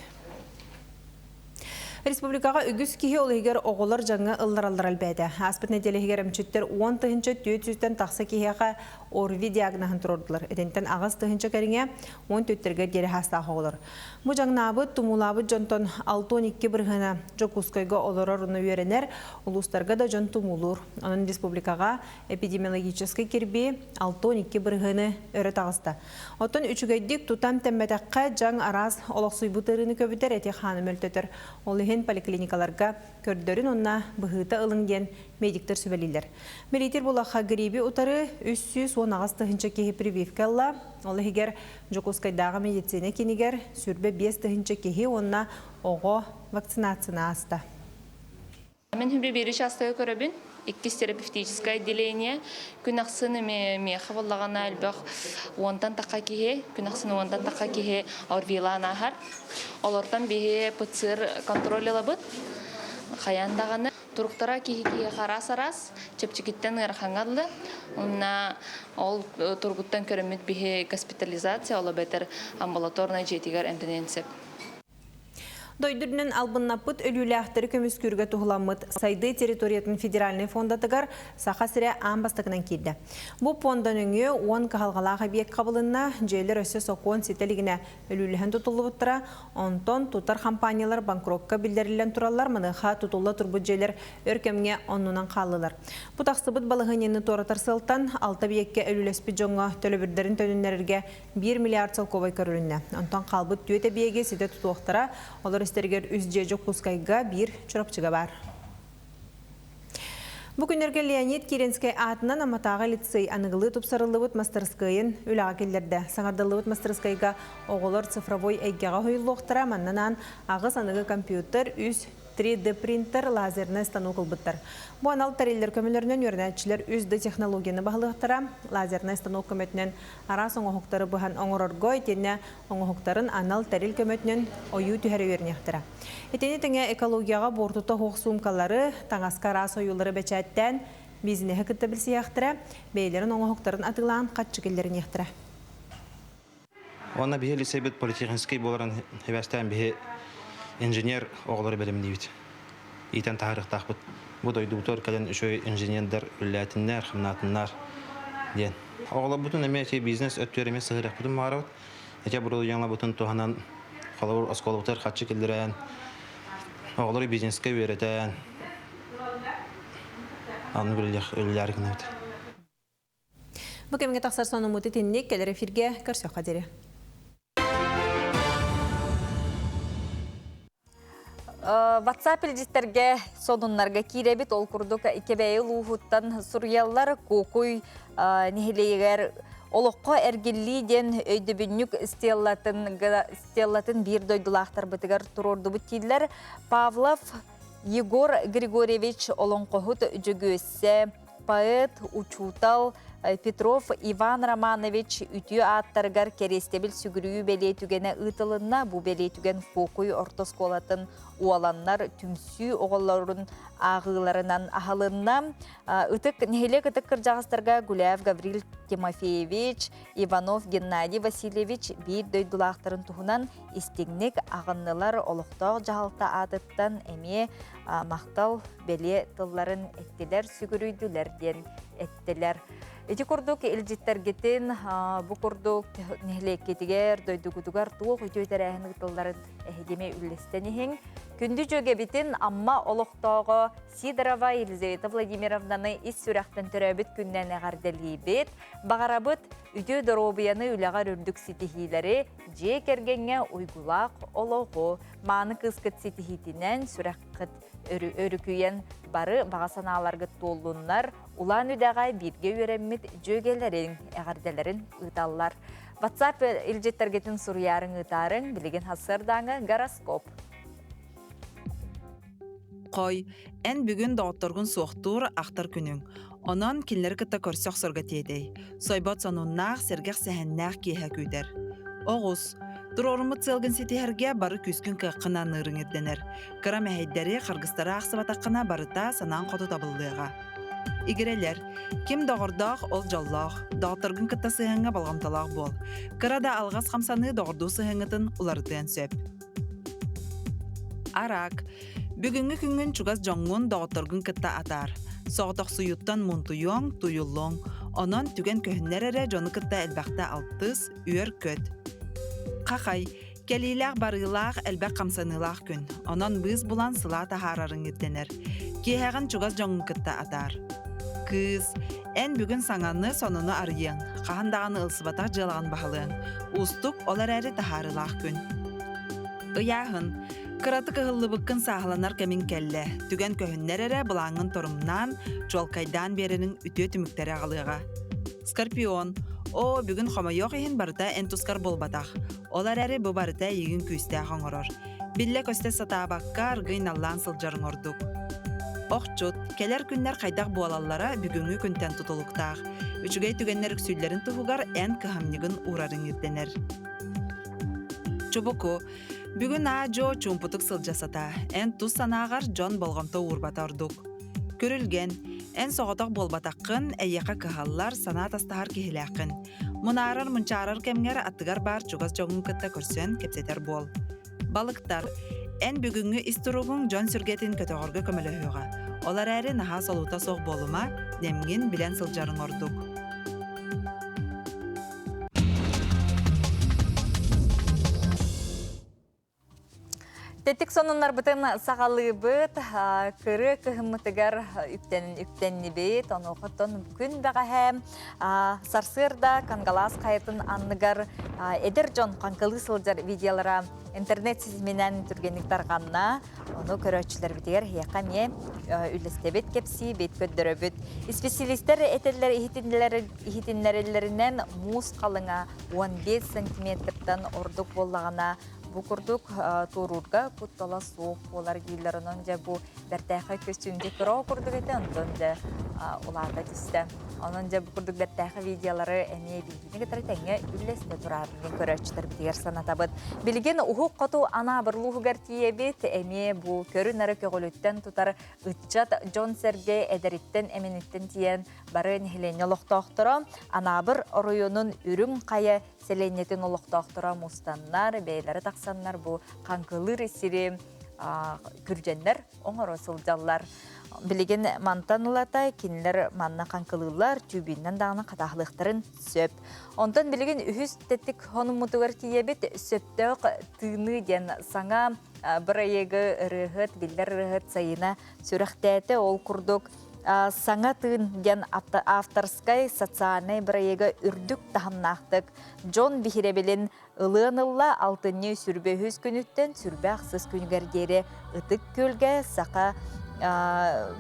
Республикаҕа үгүс киһи ол иһигэр оҕолор дьаҥҥа ыллараллара элбээтэ. Ааспыт нэдиэлэ иһигэр эмчиттэр 10 400-тэн тахса киһиэхэ ОРВИ диагноһын туруордулар. Итинтэн 8 тыһыынча кэриҥэ 14-тэргэ диэри саастаах оҕолор. Бу дьаҥнаабыт, тумуулаабыт дьонтон 62 бырыһыана Дьокуускайга олорор уонна үөрэнэр, улуустарга да дьон тумуулуур. Онон республикаҕа эпидемиологическай кирбии 62 бырыһыаны өрө таҕыста. Оттон үчүгэйдик тутан тэммэтэххэ дьаҥ араас олохсуйбут ыарыыны көбүтэр, эти-хааны мөлтөтөр. Ол иһин поликлиникаларга көрдөрүн уонна быһыыта ылыҥ диэн медиктэр сүбэлииллэр. Билиитир булахха гриби утары 318 тыһыынча киһи прививка ылла. Ол иһигэр Дьокуускайдааҕы медицина киинигэр 25 тыһыынча киһи уонна оҕо вакцинацияны ааста. Мин биир учаастагы көрөбүн. Иккис терапевтическое отделение. Күн ахсын миэхэ буоллаҕына элбэх уонтан тахха киһи, күн ахсын уонтан тахха киһи ОРВИлаан ааһар. Олортон биһи ПЦР контроль ылабыт. Хайаан даҕаны. Туруктара киһи киһиэхэ араас-араас, чэпчэкиттэн ыарахаҥҥа дылы. Онно ол туругуттан көрөммүт биһи госпитализация, ол эбэтэр амбулаторнай дьиэтигэр эмтэниэн сөп. Дойду үрдүнэн албыннаппыт өлүүлээхтэри көмүскүүргэ туһуламмыт Сайдыы территориятын федеральнай фондатыгар Саха сирэ аан бастакынан киирдэ. Бу пуонда нөҥүө 10 кыһалҕалаах эбийиэк хабылынна, дьиэлэр өссө сокуон ситэ илигинэ өлүүлэһэн тутуллубуттара, онтон тутар компаниялар банкрокка биллэриллэн тураллар, маныаха тутулла турбут дьиэлэр өр кэмҥэ оннунан хааллылар. Бу тахсыбыт балаһыанньаны туоратар сыалтан алта эбийиэккэ өлүүлэспит дьоҥҥо төлөбүрдэрин төнүннэрэргэ 1 миллиард солкуобай көрүлүннэ. Онтон хаалбыт түөрт эбийиэги ситэ тутуохтара, олор истэригэр үс дьиэ Дьокуускайга, биир Чурапчыга баар. Бу күннэргэ Леонид Киренскэй аатынан Амматааҕы лицей аныгылыы тупсарыллыбыт мастарыскыайын үлэҕэ киллэрдэ. Саҥардыллыбыт мастарыскыайга оҕолор цифровой эйгэҕэ уһуйуллуохтара, манна аҕыс аныгы компьютер, үс 3D принтер, лазернай станок ылбыттар. Бу анал тэриллэр көмөлөрүнэн үөрэнээччилэр 3D технологияны баһылыахтара, лазернай станок көмөтүнэн араас оҥоһуктары быһан оҥорорго итиэннэ оҥоһуктарын анал тэрил көмөтүнэн ойуу түһэрэ үөрэниэхтэрэ. Итини тэҥэ экологияҕа буортута суох суумкалары, таҥаска араас ойуулары бэчээттээн бизнеһи кытта билсиэхтэрэ, бэйэлэрин оҥоһуктарын атыылаан харчы киллэриниэхтэрэ. Уонна биһи лицейбит политехническэй буоларын сибээстээн биһи инженер оҕолору бэлэмниибит. Иитэн таһаарыахтаахпыт. Бу дойдубутугар кэлэн үчүгэй инженердэр үлэлээтиннэр, хамнаатыннар диэн. Оҕолорбутун эмиэ ити бизнес өттүгэр эмиэ сыһыарыахпытын баҕарабыт. Ити оборудованиеларбытын туһанан холобур оскуолабытыгар харчы киллэрэн, оҕолору бизнескэ үөрэтэн, аны үлэлээри гынабыт. Бу кэмҥэ тахсар сонуммут итинник кэлэр эфиргэ көрсөххө диэри. WhatsApp илдьиттэргэ сонуннарга киирэбит. Ол курдук Кэбээйи улууһуттан суруйаллар Куокуй нэһилиэгэр олоххо эргиллии диэн өйдөбүнньүк стеллатын, стеллатын биир дойдулаахтарбытыгар туруордубут дииллэр. Павлов Егор Григорьевич олоҥхоһут Дьөгүөссэ поэт, учуутал Петров Иван Романович үтүө ааттарыгар кэриэстэбил сүгүрүйүү бэлиэ түгэнэ ыытылынна. Бу бэлиэ түгэн Куокуй орто оскуолатын уоланнар түмсүү оҕолорун ааҕыыларынан аһылынна. Ытык нэһилиэк ытык кырдьаҕастарга Гуляев Гаврил Тимофеевич, Иванов Геннадий Васильевич биир дойдулаахтарын туһунан истиҥник аҕыннылар. Олохтоох дьаһалта аатыттан эмиэ махтал бэлиэ тылларын эттилэр, сүгүрүйдүлэр диэн эттилэр. Ити курдук илдьиттэргитин бу курдук нэһилиэккитигэр, дойдугутугар туох үтүө тэрээһин ыытылларын эһигими үллэстэн иһиҥ. Күндү дьүөгэбитин Амма олохтооҕо Сидорова Елизавета Владимировнаны ис сүрэхтэн төрөөбүт күннэн эҕэрдэлиибит. Баҕарабыт үтүө доруобуйаны үлэҕэр үрдүк ситиһиилэри, дьиэ кэргэҥҥэ уйгулаах олоҕу, мааны кыыскыт ситиһиитинэн сүрэххит өрүкүйэн бары баҕа санааларгыт туоллуннар, Улаан Үдэҕэ бииргэ үөрэммит дьүөгэлэриҥ эҕэрдэлэрин ыыталлар. WhatsApp илдьиттэргитин суруйаарыҥ ыытаарыҥ, билигин сарсыардааҥы гороскоп. Хой, эн бүгүн доҕотторгун суохтуур ахтар күнүҥ. Онон кинилэри кытта көрсө охсорго тиэтэй. Сойбот сонуннаах, сэргэх сэһэннээх киэһэ күүтэр. Оҕус, туруоруммут сыалгын ситиһэргэ бары күүскүн кыаххын аныырыҥ ирдэнэр. Кыра мэһэйдэри, харгыстары аахсыбатаххына барыта санаан хоту табыллыаҕа. Игирэлэр, ким доҕордоох, ол дьоллоох. Доҕотторгун кытта сыһыаҥҥа болҕомтолоох буол. Кыра да алҕас хамсаныы доҕордуу сыһыаҥҥытын уларытыан сөп. Арак. Бүгүҥҥү күҥҥүн чугас дьоҥҥун, доҕотторгун кытта атаар. Соҕотохсуйуттан мунтуйуоҥ, туйуллуоҥ. Онон түгэн көһүннэр эрэ дьону кытта элбэхтэ алтыс, үөр-көт. Хахай. Кэлиилээх-барыылаах, элбэх хамсаныылаах күн. Онон быыс булан сылаа таһаарарыҥ ирдэнэр. Киэһэҕин чугас дьоҥҥун кытта атаар. Кыыс, эн бүгүн саҥаны, сонуну арыйыаҥ. Хаһан даҕаны ылсыбатах дьыалаҕын баһылыаҥ. Уустук, ол эрээри таһаарыылаах күн. Ыйааһын. Кыратык ыһыллыбыккын сааһыланар кэмиҥ кэллэ. Түгэн көһүннэр эрэ былааҥҥын торумнаан, чуолкайдаан биэрэриҥ үтүө түмүктэри аҕалыаҕа. Скорпион. Оо, бүгүн хомойуох иһин барыта эн тускар буолбатах. Ол эрээри бу барыта эйигин күүстээх оҥорор. Биллэ-көстө сатаабакка аргыый наллаан сылдьарыҥ ордук. Охчут, кэлэр күннэр хайдах буолаллара бүгүҥҥү күнтэн тутулуктаах. Үчүгэй түгэннэр үксүүллэрин туһугар эн кыһамньыгын уурарыҥ ирдэнэр. Чубуку, бүгүн аа-дьуо чуумпутук сылдьа сатаа. Эн тус санааҕар дьон болҕомто уурбата ордук. Күрүлгэн, эн соҕотох буолбатаххын, эйиэхэ кыһаллар, санаа тастаһар киһилээххин. Мунаарар-мунчаарар кэмҥэр аттыгар баар чугас дьоҥҥун кытта көрсөн кэпсэтэр буол. Балыктар, эн бүгүҥҥү ис туругуҥ дьон сүргэтин көтөҕөргө көмөлөһүөҕэ. Ол эрээри наһаа солуута суох буолума, нэмҥин билэн сылдьарыҥ ордук. Тэттик сонуннарбытын саҕалыыбыт. Кыры кыһыммытыгар үктэннибит. Онуохаттан күн бэҕэһээ сарсыарда Кангалаас хайатын анныгар эдэр дьон хаҥкылыы сылдьар видеолара интернет ситиминэн түргэнник тарҕанна. Ону көрөөччүлэрбитигэр эһиэхэ эмиэ үллэстэбит, кэпсиибит, көрдөрөбүт. Исписэлиистэр этэллэр иһитиннэрэллэринэн муус халыҥа 15 сантиметртан ордук буоллаҕына Бу курдук туоруурга куттала суох буолар дииллэр. Онон дьэ бу бэртээхэй көстүүмдэ кыра курдук этэ, онтон дьэ улаата түстэ. Онон дьэ бу курдук бэртээхэй видеолары эмиэ биһигини кытары тэҥҥэ үллэстэ тураар диэн көрөөччүлэрбитигэр санатабыт. Билигин уһук хоту Анаабыр улууһугар тиийэбит. Эмиэ бу көрү-нары көҕүлүттэн тутар ыччат дьон-сэргэ эдэриттэн эминиттэн тиийэн бары нэһилиэнньэ олохтоохторо Анаабыр оройуонун Үрүҥ Хайа сэлиэнньэтин олохтоохторо мустаннар, бэйэлэрэ тахсаннар бу хаҥкылыыр сири күрдьэннэр оҥоро сылдьаллар. Билигин мантан ылата кинилэр манна хаҥкылыыллар, түүбүннэн даҕаны хатааһылыахтарын сөп. Онтон билигин үһүс тэттик хонуммутугар тиийэбит сөптөөх тыыныы диэн саҥа бырайыагы ырыаһыт, биллэр ырыаһыт Сайына сүрэхтээтэ. Ол курдук Саҥа тыын диэн авторскай социальнай бырайыага үрдүк таһымнаахтык дьон биһирэбилин ылыан ылла алтынньы сүрбэ үһүс күнүттэн сүрбэ ахсыс күнүгэр диэри Ытык Күөлгэ саха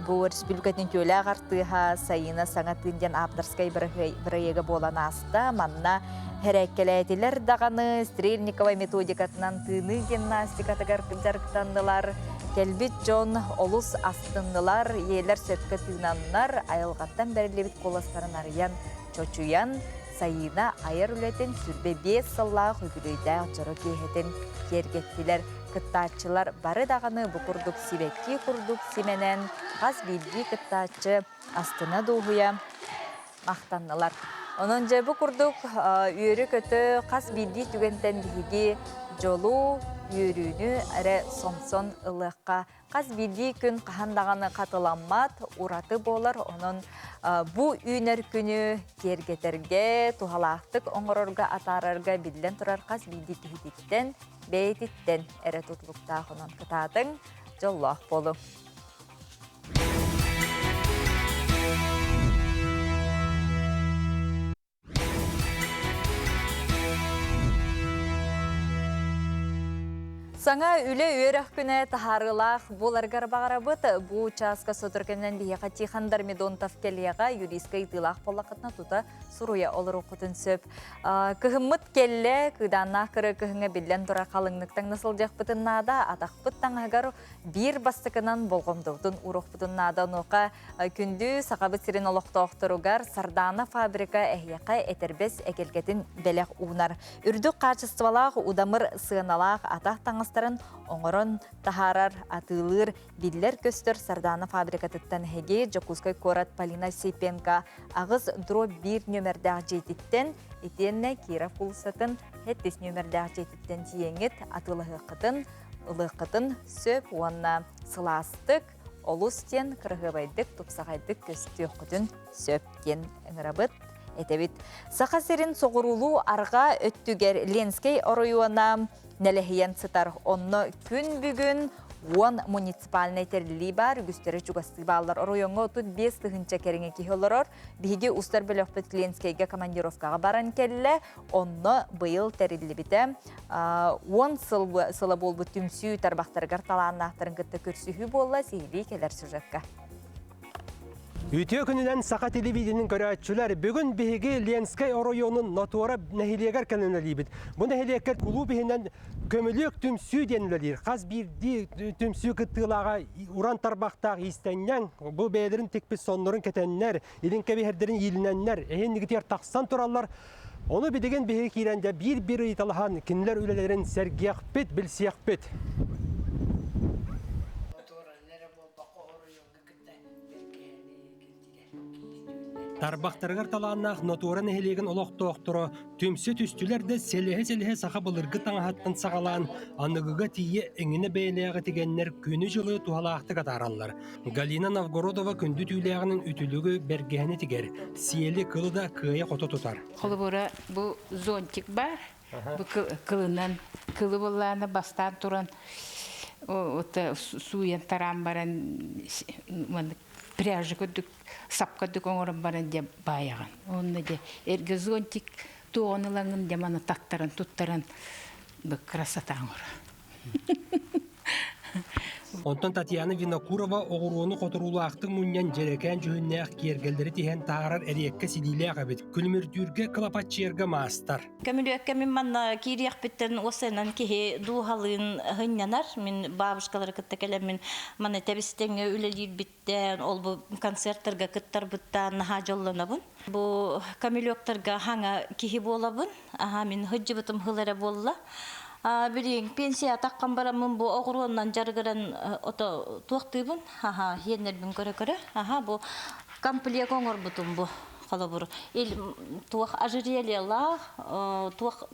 бу республикатын үтүөлээх артыыһа Сайына Саҥа тыын диэн авторскай бырайыага буолан ааста. Манна хэрээккэлээтилэр даҕаны Стрельникова методикатынан тыыныы гимнастикатыгар дьарыктаннылар. Кэлбит дьон олус астыннылар, ийэлэр сөпкө тыынаннар, айылҕаттан бэриллибит куоластарын арыйан, чочуйан, Сайыына айар үлэтин 25 сыллаах үбүлүөйдээх дьоро киэһэтин киэргэттилэр. Кыттааччылар бары даҕаны бу курдук сибэкки курдук симэнэн, хас биирдии кыттааччы астына дуоһуйа махтаннылар. Онон дьэ бу курдук үөрү-көтө хас биирдии түгэнтэн биһиги дьолу, үөрүүнү эрэ сомсон ылыахха. Хас биирдии күн хаһан даҕаны хатыламмат, ураты буолар. Онон бу үүнэр күнү киэргэтэргэ, туһалаахтык оҥорорго, атаарарга биллэн турар хас биирдии киһититтэн, бэйэтиттэн эрэ тутулуктаах. Онон кытаатыҥ, дьоллоох буолуҥ. Саҥа үлэ үөрэх күнэ таһаарыылаах буоларыгар баҕарабыт. Бу чааска сотору кэминэн биһиэхэ Тихон Дармидонтов кэлиэҕэ юристка ыйытыылаах буоллаххытына тута суруйа олоруоххутун сөп. Кыһыммыт кэллэ, кыыдааннаах кырыы кыһыҥҥа биллэн турар халыҥнык таҥна сылдьыахпытын наада, атахпыт таҥаһыгар биир бастакынан болҕомтобутун ууруохпутун наада. Онуоха күндү Сахабыт сирин олохтоохторугар Сардаана фабрика эһиэхэ этэрбэс эгэлгэтин бэлэх уунар. Үрдүк хаачыстыбалаах удамыр сыаналаах атах таҥастарын оҥорон таһаарар, атыылыыр биллэр-көстөр Сардаана фабрикатыттан эһиги Дьокуускай куорат Полина Осипенко 8/1 нүөмэрдээх дьиэтиттэн итиэннэ Киров уулуссатын 7 нүөмэрдээх дьиэтиттэн тиийэҥҥит атыылаһыаххытын. ылыаххытын сөп уонна сылаастык, олус диэн кыраһыабайдык, тупсаҕайдык көстүөххүтүн сөп диэн ыҥырабыт этэбит. Саха сирин соҕуруулуу арҕаа өттүгэр Ленскэй оройуона нэлэһийэн сытар. Онно күн бүгүн 10 муниципальнай тэриллии баар, үгүстэрэ чугастыы бааллар. Оройуоҥҥа 35 тыһыынча кэриҥэ киһи олорор. Биһиги устар бөлөхпүт Ленскэйгэ командировкаҕа баран кэллэ. Онно быйыл тэриллибитэ 10 сыл сыла буолбут түмсүү тарбахтарыгар талааннаахтарын кытта көрсүһүү буолла сиһилии кэлэр сюжекка. Үтүө күнүнэн саха телевидениен көрөөччүлэр, бүгүн биһиги Ленскэй оройуонун Нотуора нэһилиэгэр кэлэн үлэлиибит. Бу нэһилиэккэ кулууп иһинэн Көмүлүөк түмсүү диэн үлэлиир. Хас биирдии түмсүү кыттыылааҕа уран тарбахтаах иистэнньэҥ, бу бэйэлэрин тикпит соннорун кэтэннэр, илин кэбиһэрдэрин иилинэннэр, эһиннигитигэр тахсан тураллар. Ону билигин биһиги киирэн дьэ биир-биир ыйыталаһан кинилэр үлэлэрин сэргиэхпит, билсиэхпит. Тарбахтарыгар талааннаах Нотуора нэһилиэгин олохтоохторо түмсэ түстүлэр да сэлэһэ-сэлэһэ саха былыргы таҥаһыттан саҕалаан аныгыга тиийэ эҥинэ бэйэлээҕи тигэннэр күнү-дьылы туһалаахтык атаараллар. Галина Новгородова күндү түүлээҕинэн үтүлүгү бэргэһэни тигэр, сиэли кылы да кыайа-хото тутар. Холобура, бу зонтик баар, бу кылынан, кылы буоллаана бастаан туран сууйан тараан баран маннык пряжа курдук сап курдук оҥорон баран дьэ баайаҕын. Онно дьэ эргэ зонтик туоҕун ылаҥын дьэ маны таттаран туттаран бу красота оҥоро. Онтон Татьяна Винокурова оҕуруону хоторуулаахтык мунньан дьэрэкээн дьүһүннээх киэргэллэри тиһэн таһаарар эриэккэ силиилээх эбит. Күлүмүрдүүргэ кылапаччыйарга маастар. Көмүлүөккэ мин манна киириэхпиттэн уосайынан киһи дууһалыын һынньанар. Мин бабушкалары кытта кэлэммин маны тэбис-тэҥҥэ үлэлиирбиттэн, ол бу концерттарга кыттарбыттан наһаа дьоллонобун. Бу камелёктарга хаҥа киһи буолабын. Аха мин сылдьыбытым сыл эрэ буолла. Билигин пенсия таххан бараммын бу оҕуруоннан дьарыгыран ото туохтуубун. Аха хиэннэрбин көрө-көрө. Аха бу комплект оҥорбутум бу холобур. Туох ожерельелаах, туох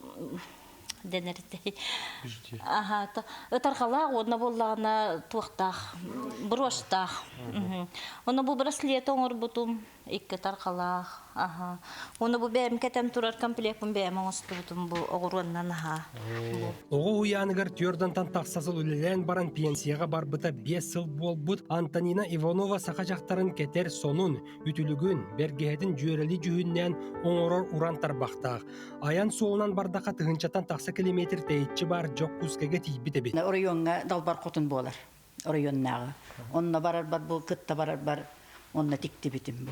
дэнэр Аха, ытарҕалаах уонна буоллаҕына туохтаах, брошьтаах. Ону бу браслет оҥорбутум. Икки тархалаах, аха. Уонна бу бэйэм кэтэн турар комплекпын бэйэм оҥостубутум бу оҕуруоннан аха. Оҕо уһуйааныгар түөрдантан тахса сыл үлэлээн баран пенсияҕа барбыта 5 сыл буолбут Антонина Иванова саха дьахтарын кэтэр сонун, үтүлүгүн, бэргэһэтин дьүөрэли дьүһүннээн оҥорор уран тарбахтаах. Айан суолунан бардаха тыһыынчаттан тахса километр тэйиччи баар Дьокуускайга тиийбит эбит. Оройуоҥҥа далбар хотун буолар. оройуоннааҕы. Онно барарбар бу кытта барарбар онно тиктибитим бу.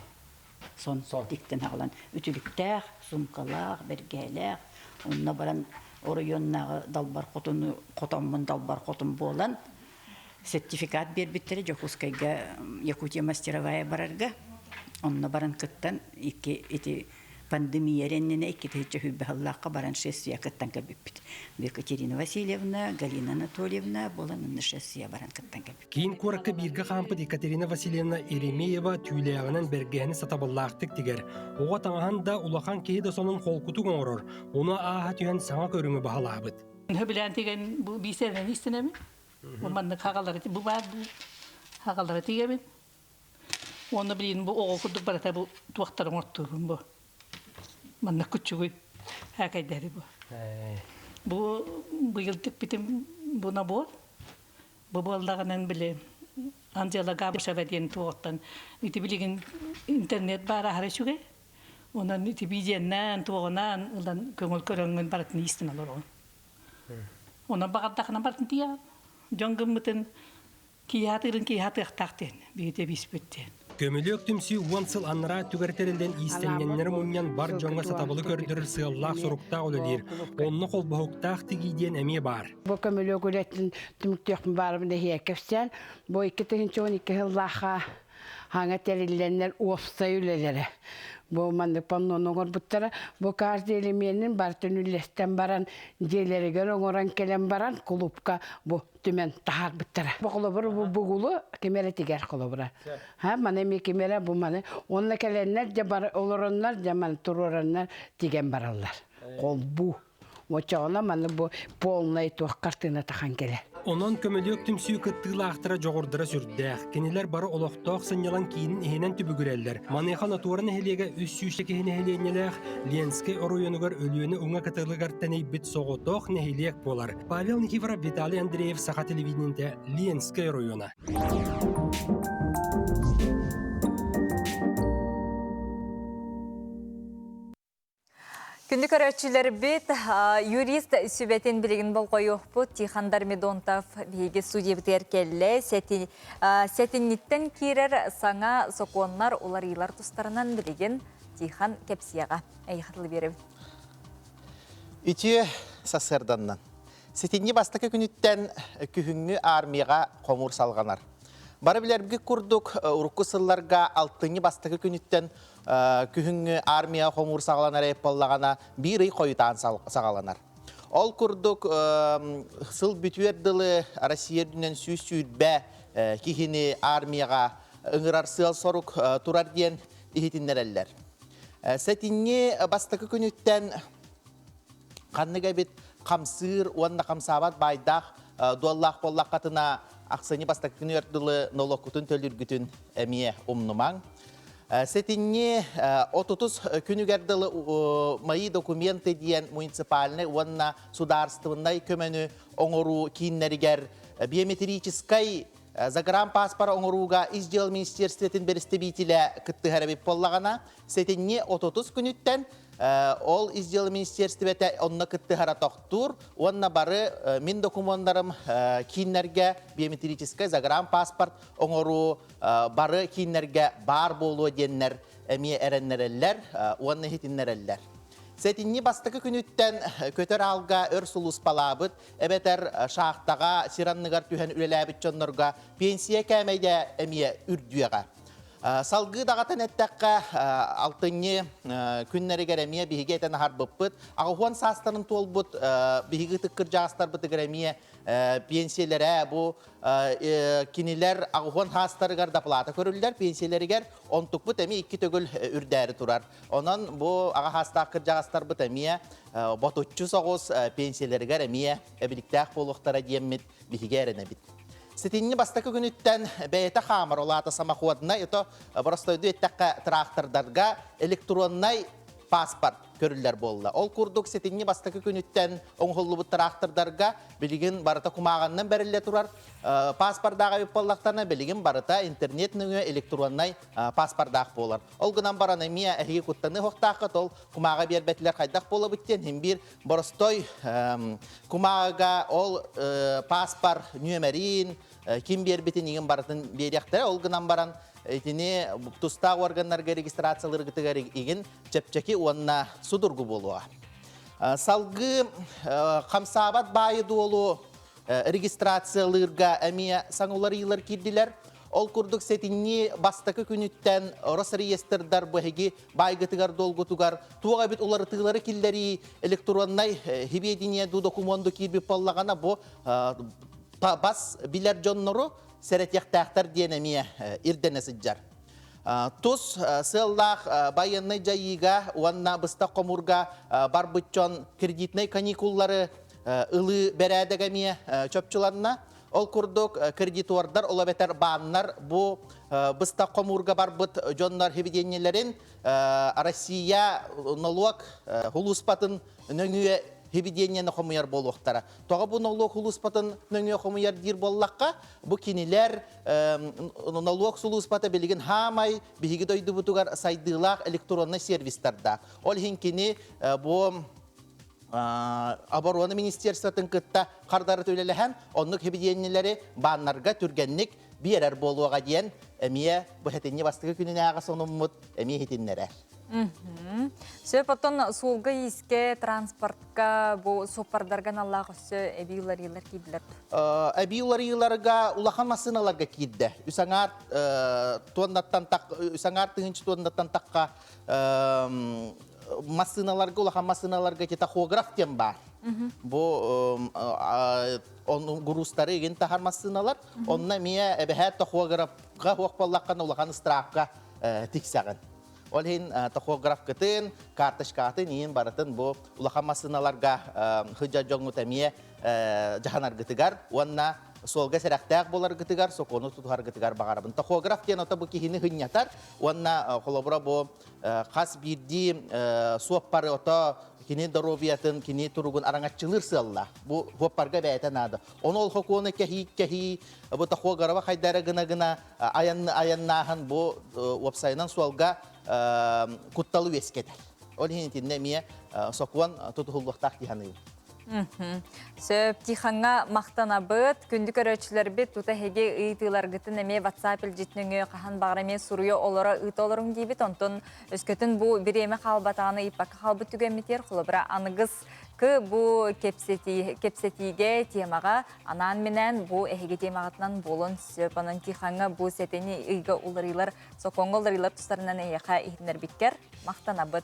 Сон тиктэн аҕалан үтүлүктээх, суумкалаах, бэргэһэлээх. Онно баран оройуоннааҕы далбар хотуну хотоммун далбар хотун буолан сертификат биэрбиттэрэ Дьокуускайга Якутия мастеровая барарга. Онно баран кыттан икки ити Пандемия иннинэ 2020 сыллаахха баран шествие кыттан кэлбиппит. Екатерина Васильевна, Галина Анатольевна буолан онно шествие баран кыттан кэлбиппит. Киин куоракка бииргэ хаампыт Екатерина Васильевна Еремеева түүлээҕинэн бэргэһэни сатабыллаахтык тигэр. Оҕо таҥаһын да, улахан киһи да сонун холкутук оҥорор. Ону ааһа түһэн саҥа көрүҥү баһылаабыт. Сөбүлээн тигэн бу биисэринэн истинэбин. Бу маннык хагалары бу баар бу хагалары тигэбин. Уонна билигин бу оҕо курдук барыта бу туохтары оҥортуубун бу. Манна куччугуй һээкэйдэри бу. Бу быйыл тикпитим бу набор. Бу буоллаҕынан били Анжела Габышева диэн туоҕуттан ити билигин интернет баар аһара үчүгэй. Онон ити видеонан, туоҕунан ылан көҥүл көрөҥҥүн барытын истэн олороҕун. Онон баҕардахына барытын тиийэҕин. Дьон гыммытын Киһи киһи атыахтаах диэн, биһиги биспит диэн. Көмүлүөк түмсүү уон сыл анараа өттүгэр тэриллэн иистэнньэннэри мунньан бар дьоҥҥо сатабылы көрдөрөр сыаллаах-соруктаах үлэлиир. Онно холбоһуктаах тигии диэн эмиэ баар. Бу көмүлүөк үлэтин түмүктүөхпүн баарым дэһиэ кэпсээн. Бу 2012 сыллаахха хаҥа тэриллэннэр уопсай үлэлэрэ. Бу маннык паннону оҥорбуттара. Бу каждый элеменин барытын үллэстэн баран, дьиэлэригэр оҥорон кэлэн баран кулуупка бу түмэн таһаарбыттара. Бу холобур бу бугулу ким эрэ тигэр холобура. Ха маны эми ким эрэ бу маны уонна кэлэннэр дьэ бар олороннор дьэ маны туруораннар тигэн бараллар. Холбуу. Оччоҕуна маны бу полный туох картина тахан кэлэр. Онон көмөлүөк түмсүү кыттыылаахтара дьоҕурдара сүрдээх. Кинилэр бары олохтоох сынньалаҥ киинин иһинэн түбүгүрэллэр. Маныаха Нотуора нэһилиэгэ 300 киһи нэһилиэнньэлээх Ленскэй оройуонугар Өлүөнэ уҥа кытылыгар тэнийбит соҕотох нэһилиэк буолар. Павел Никифоров, Виталий Андреев, Саха телевидениетэ, Ленскэй оройуона. Күндү көрөөччүлэрбит, юрист сүбэтин билигин болҕойуохпут. Тихон Дармидонтов биһиги студиябытыгар кэллэ. Сэтинниттэн киирэр саҥа сокуоннар, уларыйыылар тустарынан билигин Тихон кэпсиэҕэ. Эйиэхэ тылы биэрэбин. Үтүө сарсыарданнан. Сэтинньи бастакы күнүттэн күһүҥҥү армияҕа хомуур салҕанар. Бары билэрбит курдук, урукку сылларга алтынньы бастакы күнүттэн күһүҥҥү армия хомуур саҕаланар буоллаҕына биир ый хойутаан саҕаланар. Ол курдук сыл бүтүөр дылы Россия үрдүнэн 120 киһини армияҕа ыҥырар сыал-сорук турар диэн иһитиннэрэллэр. Сэтинньи бастакы күнүттэн ханнык эбит хамсыыр уонна хамсаабат баайдаах дуоллаах буоллаххытына ахсынньы бастакы күнүгэр дылы нолуоккутун төлүүргүтүн эмиэ умнумаҥ. Сэтинньи отутус күнүгэр дылы «Мои документы» диэн муниципальнай уонна судаарыстыбаннай көмөнү оҥоруу кииннэригэр биометрическай загранпааспар оҥорууга Ис дьыала министерствотын бэрэстэбиитилэ кыттыһар эбит буоллаҕына, сэтинньи отутус күнүттэн ол Ис дьыала министерствота онно кыттыһара тохтуур уонна бары мин докумуоннарым кииннэргэ биометрическай загранпаспорт оҥоруу бары кииннэргэ баар буолуо диэннэр эмиэ эрэннэрэллэр уонна иһитиннэрэллэр. Сэтинньи бастакы күнүттэн көтөр аалга өр сулууспалаабыт эбэтэр шахтаҕа сир анныгар түһэн үлэлээбит дьоннорго пенсия кээмэйэ эмиэ үрдүөҕэ. Салгыы даҕатан эттэххэ, алтынньы күннэригэр эмиэ биһиги этэн аһарбыппыт. Аҕыһуон саастарын туолбут биһиги ытык кырдьаҕастарбытыгар эмиэ пенсиялэрэ бу кинилэр аҕыһуон хаастарыгар доплата көрүллэр пенсиялэригэр онтукпут эмиэ икки төгүл үрдээри турар. Онон бу аҕа хаастаах кырдьаҕастарбыт эмиэ ботуччу соҕус пенсиялэригэр эмиэ эбиликтээх буолуохтара диэммит биһиги эрэнэбит. Ситинни бастакы күнүттэн бэйэтэ хаамар, ол аата самоходнай, это боростойду эттэххэ трактордарга электроннай паспорт көрүллэр буолла. Ол курдук сэтинньи бастакы күнүттэн оҥоһуллубут трактордарга билигин барыта кумааҕаннан бэриллэ турар паспордаах эбит буоллахтарына билигин барыта интернет нөҥүө электроннай паспордаах буолар. Ол гынан баран эмиэ эһиги куттаныы хуохтааххыт ол кумааҕы биэрбэтилэр хайдах буолабыт диэн иһин биир боростой кумааҕыга ол паспор нүөмэрин ким биэрбитин иҥин барытын биэриэхтэрэ. Ол гынан баран итини тустаах органнарга регистрациялыыргытыгар игин чэпчэки уонна судургу буолуоҕа. Салгыы хамсаабат баайы-дуолу регистрациялыырга эмиэ саҥа уларыйыылар киирдилэр. Ол курдук сэтинньи бастакы күнүттэн Росреестрдар бу эһиги баайгытыгар-дуолгутугар туох эбит уларытыылары киллэрии электроннай хибиэдиниэ ду докумуонду киирбит буоллаҕына бу бас билэр дьоннору сэрэтиэхтээхтэр диэн эмиэ ирдэнэ сылдьар. Тус сыаллаах байыаннай дьайыыга уонна быстах хомуурга барбыт дьон кредитнэй каникуллары ылыы бэрээдэгэ эмиэ чопчуланна. Ол курдук кредитордар, ол эбэтэр бааннар бу быстах хомуурга барбыт дьоннор хибидиэнньэлэрин Россия нолуок хулууспатын нөҥүө хибидиэнньэни хомуйар буолуохтара. Тоҕо бу нолуок хулууспатын нөҥүө хомуйар диир буоллахха, бу кинилэр нолуок сулууспата билигин хаамай биһиги дойдубутугар сайдыылаах электроннай сервистардаах. Ол иһин кини бу оборона министерствотын кытта хардары үлэлэһэн, оннук хибидиэнньэлэри бааннарга түргэнник биэрэр буолуоҕа диэн эмиэ бу сэтинньи бастакы күнүнээҕи сонуммут эмиэ иһитиннэрэр. Сөп, оттон суолга-иискэ, транспортка бу суоппардарга аналлаах өссө эбии уларыйыылар киирдилэр дуо? Эбии уларыйыыларга улахан массыыналарга киирдэ. Үс аҥаар туоннаттан үс аҥаар тыһыынча туоннаттан тахха массыыналарга, улахан массыыналарга тахограф диэн баар. Бу грузтары игин таһар массыыналар. Онно эмиэ эбэһээт тахографка хуох буоллаххына улахан ыстыраапка тиксэҕин. Ол иһин тахографкытын, карточкаҕытын иин барытын бу улахан массыыналарга сылдьар дьоҥҥут эмиэ дьаһанаргытыгар уонна суолга сэрэхтээх буоларгытыгар, сокуону тутуһаргытыгар баҕарабын. Тахограф диэн ото бу киһини хынньатар уонна холобура бу хас биирдии суоппары ото кини доруобуйатын, кини туругун араҥаччылыыр сыалла. Бу суоппарга бэйэтэ наада. Ону ол хокуону кэһии-кэһии бу тахографа хайдара гына-гына айаннааһын бу уопсайынан суолга кутталы үөскэтэр. Ол иһин итиннэ эмиэ сокуон тутуһуллуохтаах дии саныыбын. Сөп, Тихаҥҥа махтанабыт. Күндү көрөөччүлэрбит тута эһиги ыйытыыларгытын эмиэ WhatsApp илдьитин өҥүө хаһан баҕар эмиэ суруйа олоро ыыта олоруҥ диибит. Онтон өскөтүн бу бириэмэ хаалбатаҕына ыйыппакка хаалбыт түгэммитигэр холобура аныгыс кы бу кэпсэтии, кэпсэтиигэ темаҕа анаан-минээн бу эһиги темаҕытынан буолуон сөп. Онон Тихаҥҥа бу сэтини ыйга уларыылар, сокуоҥҥа уларыылар тустарынан эйиэхэ иһитиннэрбиккэр махтанабыт.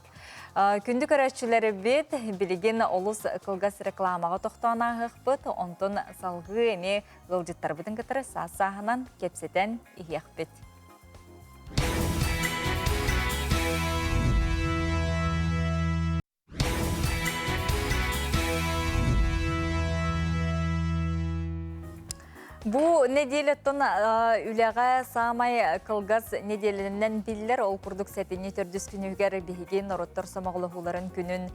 Күндү көрөөччүлэрбит, билигин олус кылгас рекламаҕа тохтоон ааһыахпыт, онтон салгыы эмиэ ыалдьыттарбытын кытары саас-сааһынан кэпсэтэн иһиэхпит. Бу нэдиэлэттэн үлэҕэ саамай кылгас нэдиэлэнэн биллэр. Ол курдук сэтинньи төрдүс күнүгэр биһиги норуоттар сомоҕолоһууларын күнүн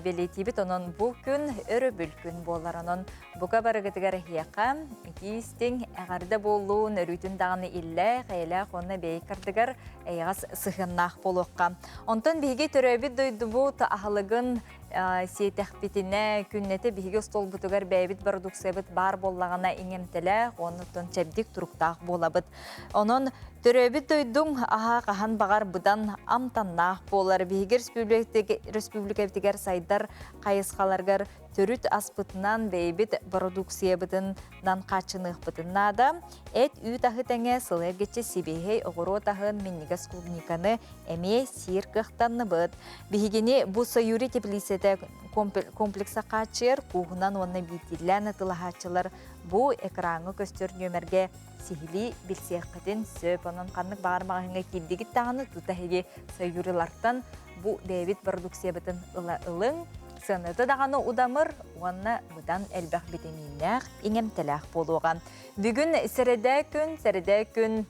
бэлиэтиибит. Онон бу күн өрөбүл күн буолар. Онон бука барыгытыгар эһиэхэ итии истиҥ эҕэрдэ буоллун, өрүүтүн даҕаны иллээх, эйэлээх уонна бэйэ кардыгар эйэҕэс сыһыаннаах буолуохха. Онтон биһиги төрөөбүт дойдубут аһылыгын сиэтэхпитинэ, күннэтэ биһиги остуолбутугар бэйэбит бородууксуйабыт баар буоллаҕына иҥэмтэлээх, оннуттан чэбдик туруктаах буолабыт. Онон төрөөбүт дойдуҥ аһа хаһан баҕар быдан амтаннаах буолар. Биһиги республикабытыгар сайдар хайысхаларгар төрүт аспытынан бэйэбит бородууксуйабытынан хааччыныахпытын наада. Эт үүт аһы тэҥэ сыл эргиччи сибиэһэй оҕуруот аһын, минньигэс клубниканы эмиэ сиир кыахтанныбыт. Биһигини бу Саюри теплицэтэ комплекса хааччыйар кууһунан уонна биирдиилээн атылаһааччылар бу экраҥҥа көстөр нүөмэргэ сиһилии билсиэххитин сөп. Онон ханнык баҕар маҕаһыыҥҥа киирдигит даҕаны тута эһиги Саюрилартан бу бэйэбит продукциябытын ыла ылыҥ. Сыаната даҕаны удамыр уонна быдан элбэх битэмииннээх, иҥэмтэлээх буолуоҕа. Бүгүн сэрэдэ күн, сэрэдэ күн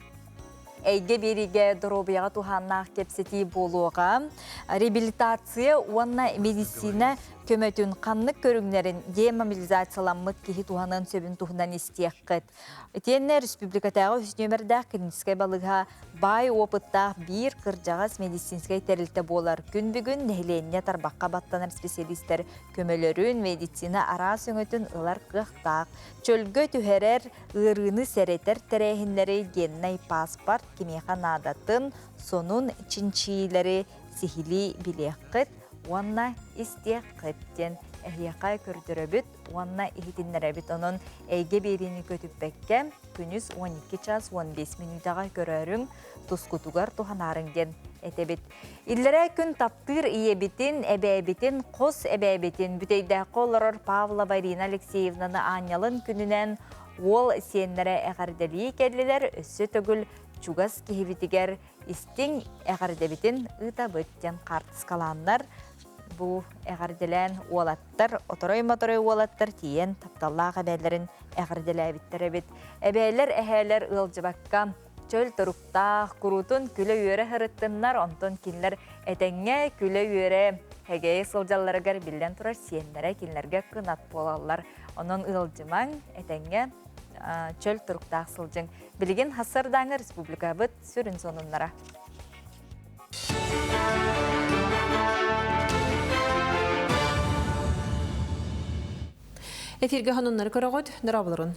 эйгэ биэриигэ доруобуйаҕа туһааннаах кэпсэтии буолуоҕа. Реабилитация уонна медицина көмөтүн ханнык көрүҥнэрин демобилизацияламмыт киһи туһаныан сөбүн туһунан истиэххит. Итиэннэ республикатааҕы үһүс нүөмэрдээх клиническэй балыыһа баай опыттаах биир кырдьаҕас медицинскэй тэрилтэ буолар. Күн бүгүн нэһилиэнньэ тарбахха баттанар специалистэр көмөлөрүн, медицина араас өҥөтүн ылар кыахтаах. Чөлгө түһэрэр, ыарыыны сэрэтэр тэрээһиннэри геннай паспорт кимиэхэ наадатын, сонун чинчийиилэри сиһилии билиэххит уонна истиэххит диэн эһиэхэ көрдөрөбүт уонна иһитиннэрэбит. Онон эйгэ биэриини көтүппэккэ күнүс 12 час 15 мүнүүтэҕэ көрөөрүҥ, тускутугар туһанаарыҥ диэн этэбит. Иллэрээ күн таптыыр ийэбитин, эбээбитин, хос эбээбитин Бүтэйдээххэ олорор Павлова Ирина Алексеевнаны аанньалын күнүнэн уол сиэннэрэ эҕэрдэлии кэллилэр, өссө төгүл чугас киһибитигэр истиҥ эҕэрдэбитин ыытабыт диэн хаартыскалааннар бу эҕэрдэлээн уолаттар, оторой-моторой уолаттар тиийэн тапталлаах эбээлэрин эҕэрдэлээбиттэр эбит. Эбээлэр, эһээлэр ыалдьыбакка чөл туруктаах, куруутун күлэ-үөрэ сырыттыннар, онтон кинилэр этэҥҥэ күлэ-үөрэ хэгэйэ сылдьалларыгар биллэн турар сиэннэрэ кинилэргэ кынат буолаллар. Онон ыалдьымаҥ, этэҥҥэ чөл туруктаах сылдьыҥ. Билигин Хассардааҥҥа республикабыт сүрүн сонуннара. Эфиргэ сонуннары көрөҕүт, дорооболорун.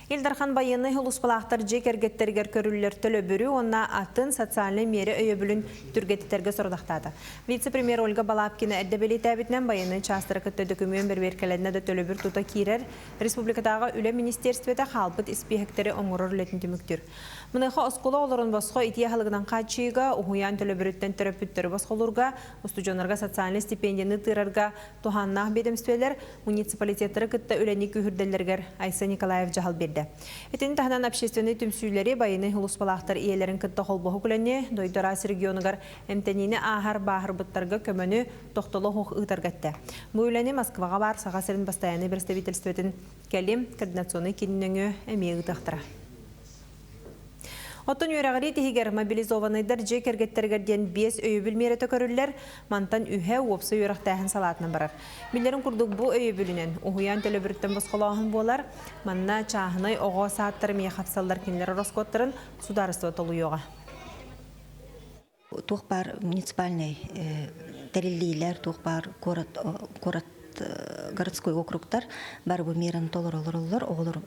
Ил Дархан байыаннай сулууспалаахтар дьиэ кэргэттэригэр көрүллэр төлөбүрү уонна атын социальнай миэрэ өйөбүлүн түргэтитэргэ сорудахтаата. Вице-премьер Ольга Балабкина эрдэ бэлиэтээбитинэн байыаннай чаастары кытта дөкүмүөн бэрэбиэркэлэннэ да төлөбүр тута киирэр. Республикатааҕы үлэ министиэрстибэтэ хаалбыт испииһэктэри оҥорор үлэтин түмүктүүр. Маныаха оскуола оҕолорун босхо итии аһылыгынан хааччыйыыга, уһуйаан төлөбүрүттэн төрөппүттэри босхолуурга, устудьуоннарга социальнай стипендияны тыырарга туһааннаах биэдэмистибэлэр муниципалитеттары кытта үлэни күүһүрдэллэригэр Айсен Николаев дьаһал биэрдэ. биэрдэ. Итини таһынан общественнай түмсүүлэри байыаннай сулууспалаахтар ийэлэрин кытта холбоһук үлэни, дойду араас регионугар эмтэниини ааһар бааһырбыттарга көмөнү тохтоло суох ыытарга эттэ. Бу үлэни Москваҕа баар Саха сирин бастайааннай представительствотын кэлим координационнай киинин нөҥүө эмиэ ыытыахтара. Оттон үөрэҕирии тиһигэр мобилизованнайдар дьиэ кэргэттэригэр диэн биэс өйөбүл миэрэтэ көрүллэр, мантан үһэ уопсай үөрэхтээһин салаатынан барар. Биллэрин курдук, бу өйөбүлүнэн уһуйаан төлөбүрүттэн босхолооһун буолар. Манна чааһынай оҕо саадтара эмиэ хапсаллар, кинилэр ороскуоттарын судаарыстыба толуйуоҕа. Туох баар муниципальнай тэриллиилэр, туох баар куорат куорат городской округтар бары бу мераны толоро олороллор, оҕолор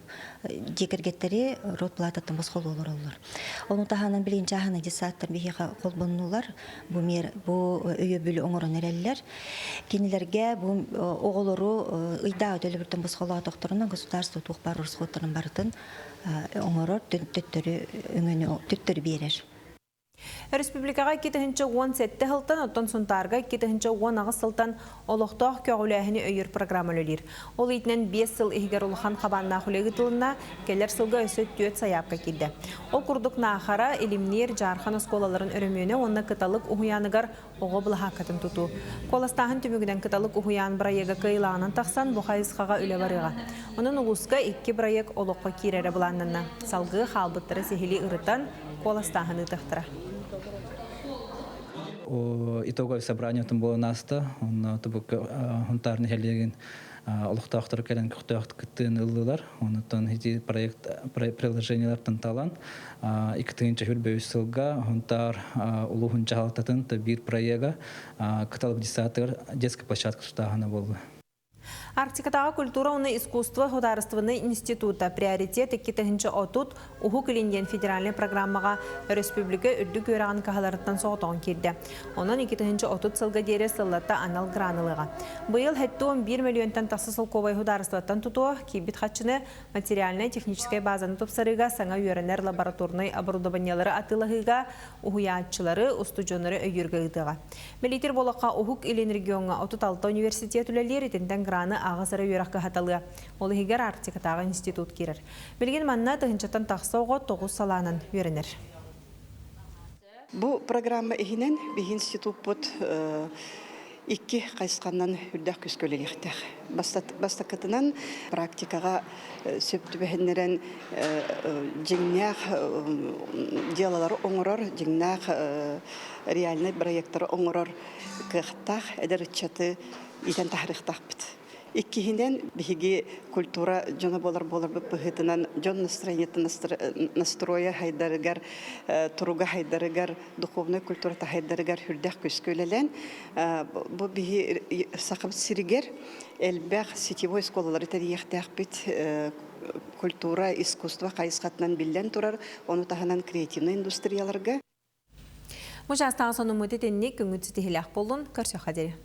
дьиэ кэргэттэри род плататтан босхолуу олороллор. Ону таһынан билигин чааһынай детсадтар биһиэхэ холбоннулар, бу мер бу өйөбүлү оҥорон эрэллэр. Кинилэргэ бу оҕолору ыйдааҕы төлөбүртэн босхолоотохторуна государство туох баар расходтарын барытын оҥорор, төттөрү өҥөнү төттөрү биэрэр. Республикаҕа 2017 сылтан, оттон Сунтаарга 2018 сылтан олохтоох көҕүлээһини өйүүр программа үлэлиир. Ол иитинэн 5 сыл иһигэр улахан хабааннаах үлэ ыытылынна, кэлэр сылга өссө түөрт сайаапка киирдэ. Ол курдук Наахара, Илимниир, Дьаархан оскуолаларын өрөмүөнэ уонна Кыталык уһуйааныгар оҕо былаһааккатын тутуу. Куоластааһын түмүгүнэн Кыталык уһуйаан бырайыага кыайыылааҕынан тахсан, бу хайысхаҕа үлэ барыаҕа. Онон улууска икки бырайыак олоххо киирэрэ былааннанна. Салгыы хаалбыттары сиһилии ырытан, куоластааһын ыытыахтара. Итоговое собрание буолан ааста. Онно Хунтаар нэһилиэгин олохтоохторо кэлэн көхтөөх кыттыыны ыллылар. Онтон ити проект приложениелартан талан 2023 сылга Хунтаар улууһун дьаһалтатын биир проега Кыталык детсадыгар детская площадка тутааһына буолла. Арктикатааҕы культура уонна искусство судаарыстыбаннай института «Приоритет 2030 Уһук Илин» диэн федеральнай программаҕа өрөспүүбүлүкэ үрдүк үөрэҕин кыһаларыттан соҕотоҕун киирдэ. Онон 2030 сылга диэри сыллата анал гран ылыаҕа. Быйыл 71 мөлүйүөнтэн тахса солкуобай судаарыстыбаттан тутуо, киирбит харчыны материальнай-техническэй базаны тупсарыыга, саҥа үөрэнэр лабораторнай оборудованиелары атыылаһыыга, уһуйааччылары, устудьуоннары өйүүргэ ыытыаҕа. Мэлитир буолахха Уһук Илин региоҥҥа 36 университет үлэлиир, итинтэн граны аҕыс эрэ үөрэх кыһаталыа. Ол иһигэр Арктикатааҕы институт киирэр. Билигин манна тыһыынчаттан тахса оҕо тоҕус салаанан үөрэнэр. Бу программа иһинэн биһи институппут икки хайысханан үрдэх күүскэ үлэлиэхтээх. Бастакытынан практикаҕа сөп түбэһиннэрэн дьиҥнээх дьыалалары оҥорор, дьиҥнээх реальнай проектары оҥорор кыахтаах эдэр ыччаты иитэн таһаарыахтаахпыт. Иккиһинэн, биһиги культура дьоно буолар буоларбыт быһыытынан дьон настроениетын настроя хайдарыгар, туруга хайдарыгар, духовнай культурата хайдарыгар үрдэх күскэ үлэлээн, бу биһи Сахабыт сиригэр элбэх сетевой школалары тэрийиэхтээхпит, культура, искусство хайысхатынан биллэн турар, ону таһынан креативнай индустрияларга. Бу чаастаах сонуммут итинник күҥҥүт ситиһилээх буоллун, көрсөххө диэри.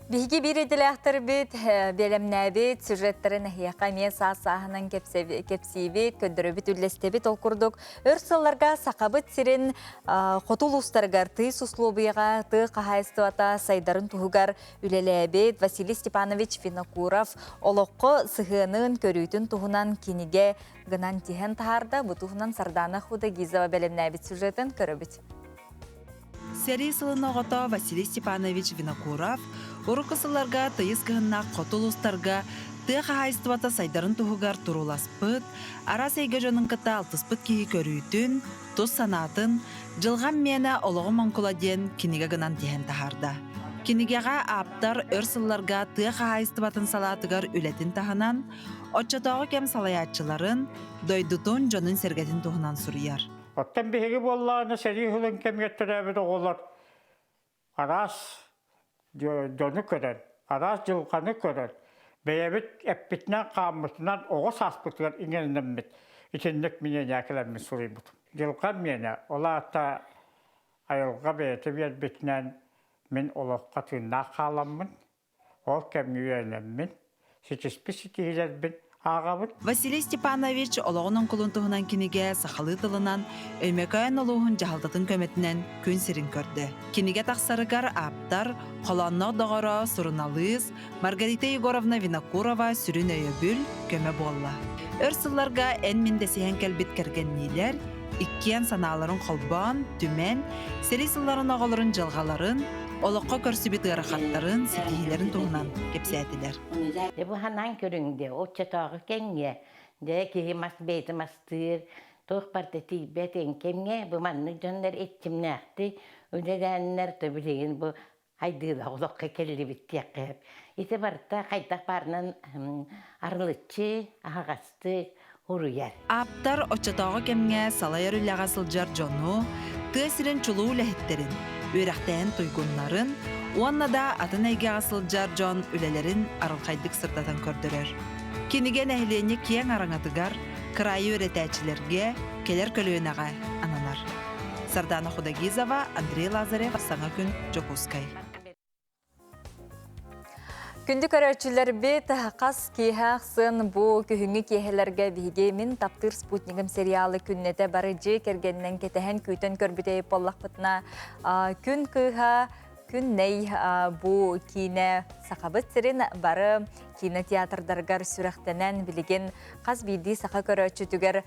Биһиги биир идэлээхтэрбит бэлэмнээбит сюжеттарын эһиэхэ эмиэ саас-сааһынан кэпсиибит, көрдөрөбүт, үллэстэбит. Ол курдук, өр сылларга Сахабыт сирин хоту улуустарыгар тыйыс услуобуйаҕа тыа хаһаайыстыбата сайдарын туһугар үлэлээбит Василий Степанович Винокуров олоххо сыһыанын, көрүүтүн туһунан кинигэ гынан тиһэн таһаарда. Бу туһунан Сардана Худагизова бэлэмнээбит сюжетын көрөбүт. Сэрии сылын оҕото Василий Степанович Винокуров урукку сылларга тыйыс кыһыннаах хоту улуустарга тыа хаһаайыстыбата сайдарын туһугар турууласпыт, араас эйгэ дьонун кытта алтыспыт киһи көрүүтүн, тус санаатын «Дьылҕам миэнэ олоҕум оҥкула» диэн кинигэ гынан тиһэн таһаарда. Кинигэҕэ ааптар өр сылларга тыа хаһаайыстыбатын салаатыгар үлэтин таһынан, оччотооҕу кэм салайааччыларын, дойдутун, дьонун-сэргэтин туһунан суруйар. Оттон биһиги буоллаҕына сэрии сылын кэмигэр төрөөбүт оҕолор араас дьону көрөн, араас дьылҕаны көрөн, бэйэбит эппитинэн-хааммытынан оҕо сааспытыгар иҥэринэммит итинник миниэньээкилэммит суруйбутум. Дьылҕам миэнэ, ол аата айылҕа бэйэтэ биэрбитинэн мин олоххо тыыннаах хааламмын, Ол кэмҥэ үөрэнэммин, ситиспит ситиһиилэрбин Ааҕабыт. Василий Степанович олоҕун оҥкулун туһунан кинигэ сахалыы тылынан Өймөкөөн улууһун дьаһалтатын көмөтүнэн күн сирин көрдө. Кинигэ тахсарыгар ааптар, холоонноох доҕоро, суруналыыс Маргарита Егоровна Винокурова сүрүн өйөбүл, көмө буолла. Өр сылларга эн-мин дэсиһэн кэлбит кэргэнниилэр иккиэн санааларын холбоон, түмэн, сэрии сылларын оҕолорун дьылҕаларын, олоххо көрсүбүт ыарахаттарын, ситиһиилэрин туһунан кэпсээтилэр. Дьэ бу ханаан көрүҥ дьэ, оччотооҕу кэмҥэ дьэ киһи мас бэйэтэ мастыыр, туох барыта тиийбэт кэмҥэ бу маннык дьоннор эрчимнээхтик үлэлээннэр то билигин бу хайдыылаах олоххо кэллибит диэххэ сөп. Ити барыта хайдах баарынан арылыччы, аһаҕастык уруйар. Ааптар оччотооҕу кэмҥэ салайар үлэҕэ сылдьар дьону, тыа сирин чулуу үлэһиттэрин, үөрэхтээһин туйгуннарын уонна да атын эйгэҕэ сылдьар дьон үлэлэрин арылхайдык сырдатан көрдөрөр. Кинигэ нэһилиэнньэ киэҥ араҥатыгар, кыраайы үөрэтээччилэргэ, кэлэр көлүөнэҕэ ананар. Сардана Худогизова, Андрей Лазарев, Саҥа күн, Дьокуускай. Күндү көрөөччүлэрбит, хас киэһэ ахсын бу күһүҥҥү киэһэлэргэ биһиги Мин таптыыр спутнигым сериалы күннэтэ бары дьиэ кэргэнинэн кэтэһэн күүтэн көрбүт буоллахпытына, күн кыыһа Күннэй бу киинэ Сахабыт сирин бары кинотеатрдарыгар сүрэхтэнэн билигин хас биирдии саха көрөөччүтүгэр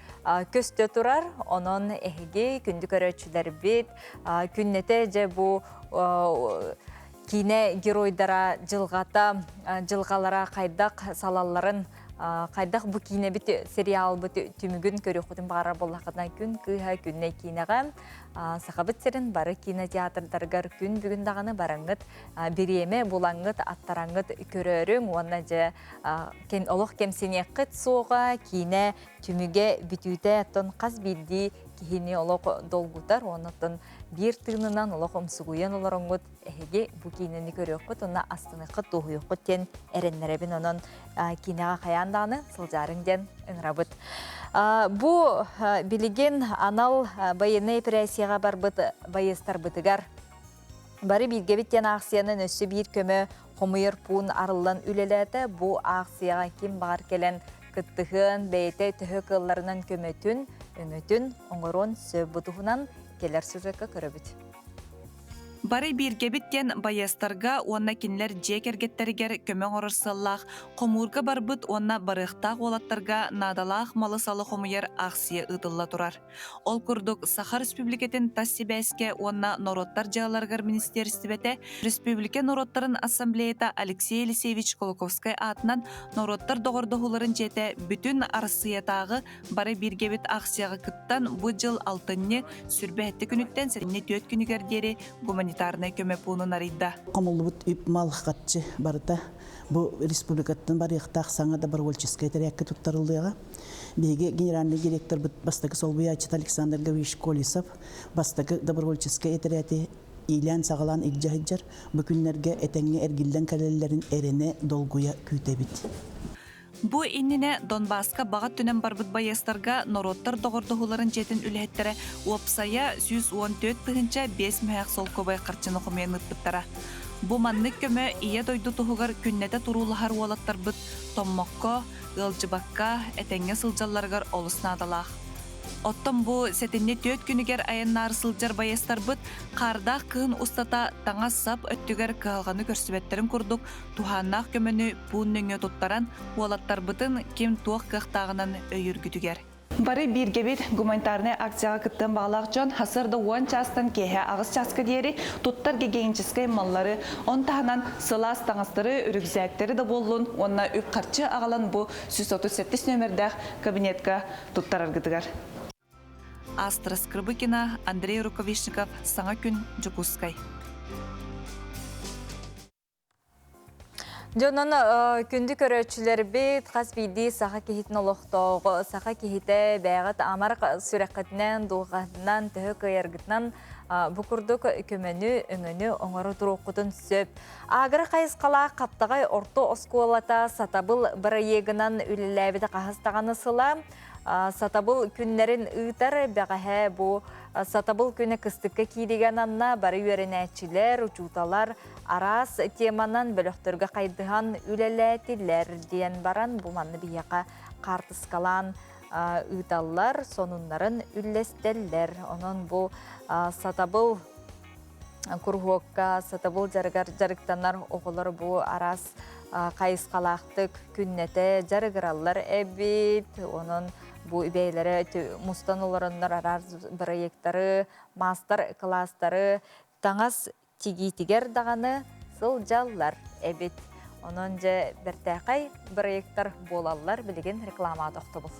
көстө турар. Онон эһиги күндү көрөөччүлэрбит күннэтэ дьэ бу киинэ геройдара дьылҕата, дьылҕалара хайдах салалларын, хайдах бу киинэбит сериалбыт түмүгүн көрүөххүтүн баҕарар буоллаххытына күн кыыһа күннэй киинэҕэ Сахабыт сирин бары кинотеатрдарыгар күн бүгүн даҕаны бараҥҥыт бириэмэ булаҥҥыт аттараҥҥыт көрөөрүҥ уонна дьэ олох кэмсиниэххит суоҕа киинэ түмүгэ бүтүүтэ оттон хас биирдии киһини олох долгутар уонна оттон биир тыынынан олох умсугуйан олороҥҥут эһиги бу киинэни көрүөххүт уонна астыныаххыт дуоһуйуоххут диэн эрэннэрэбин онон киинэҕэ хайаан даҕаны сылдьаарыҥ диэн ыҥырабыт. Бу билигин анал байыаннай эпэрээссийэҕэ барбыт байыастарбытыгар бары бииргэбит диэн аахсыйанан өссө биир көмө хомуйар пуун арыллан үлэлээтэ. Бу аахсыйаҕа ким баҕар кэлэн кыттыһыан, бэйэтэ төһө кыалларынан көмөтүн, өҥөтүн оҥоруон сөп бу туһунан кэлэр сюжекка көрөбүт. Бары бииргэбит диэн байыастарга уонна кинилэр дьиэ кэргэттэригэр көмө оҥорор сыаллаах хомуурга барбыт уонна барыахтаах уолаттарга наадалаах малы-салы хомуйар аахсыйа ыытылла турар. Ол курдук, Саха Республикатын тас сибээскэ уонна норуоттар дьыалаларыгар министиэристибэтэ Республика норуоттарын ассамблеята Алексей Елисеевич Кулаковскай аатынан норуоттар доҕордоһууларын дьиэтэ бүтүн Арассыыйатааҕы Бары бииргэбит аахсыйаҕа кыттан, бу дьыл алтынньы сүрбэһэтти күнүттэн сэтинньи түөрт күнүгэр диэри гуманитарнай көмө пуунун арыйда. Хомуллубут үп-мал харчы барыта бу республикаттан барыахтаах саҥа добровольческай тэрээккэ туттарыллыаҕа. Биһиги генеральный директорбыт бастакы солбуйааччыта Александр Гаврильевич Колесов бастакы добровольческай этэрээти иилээн-саҕалаан илдьэ сылдьар. Бу күннэргэ этэҥҥэ эргиллэн кэлэллэрин эрэнэ, долгуйа күүтэбит. Бу иннинэ Донбасска баҕа өттүнэн барбыт байыастарга норуоттар доҕордоһууларын дьиэтин үлэһиттэрэ уопсайа 114 5 мөһөөх солкуобай харчыны хомуйан ыыппыттара. Бу маннык көмө Ийэ дойду туһугар күннэтэ туруулаһар уолаттарбыт томмокко, ыалдьыбакка, этэҥҥэ сылдьалларыгар олус наадалаах. Оттон бу сэтинньи түөрт күнүгэр айаннаары сылдьар байыастарбыт хаардаах кыһын устата таҥас-сап өттүгэр кыһалҕаны көрсүбэттэрин курдук туһааннаах көмөнү пуун нөҥүө туттаран, уолаттарбытын ким туох кыахтааҕынан өйүүргүтүгэр. Бары бииргэбит гуманитарнай акцияҕа кыттыан баҕалаах дьон сарсыарда уон чаастан киэһэ аҕыс чааска диэри туттар гигиеническэй маллары, он таһынан сылаас таҥастары, үрүкзээктэри да буоллун уонна үп-харчы аҕалан бу 137 нүөмэрдээх кабинетка туттараргытыгар. Астра Скрыбыкина, Андрей Рукавишников, Саҥа күн, Дьокуускай. Дьонон күндү көрөөччүлэрбит хас биирдии саха киһитин олохтооҕо, саха киһитэ бэйэҕит амар сүрэххитинэн, дууһаҕытынан, төһө кыайаргытынан бу курдук көмөнү, өҥөнү оҥоро туруоххутун сөп. Агро хайысхалаах Хаптаҕай орто оскуолата сатабыл бырайыагынан үлэлээбитэ хаһыс даҕаны сыла. Сатабыл күннэрин ыытар бэҕэһээ бу Сатабыл күнэ кыстыкка кииригэ ананна бары үөрэнээччилэр, учууталар араас теманан бөлөхтөргө хайдыһан үлэлээтилэр диэн баран бу манна биһиэхэ хаартыскалаан ыыталлар, сонуннарын үллэстэллэр. Онон бу сатабыл куруһуокка сатабыл дьарыгар дьарыктанар оҕолор бу араас хайысхалаахтык күннэтэ дьарыгыраллар эбит. Онон бу бэйэлэрэ мустан олороннор араас бырайыактары, маастар-кылаастары, таҥас тигиитигэр даҕаны сылдьаллар эбит. Онон дьэ бэртээхэй бырайыактар буолаллар билигин реклама тохтобул.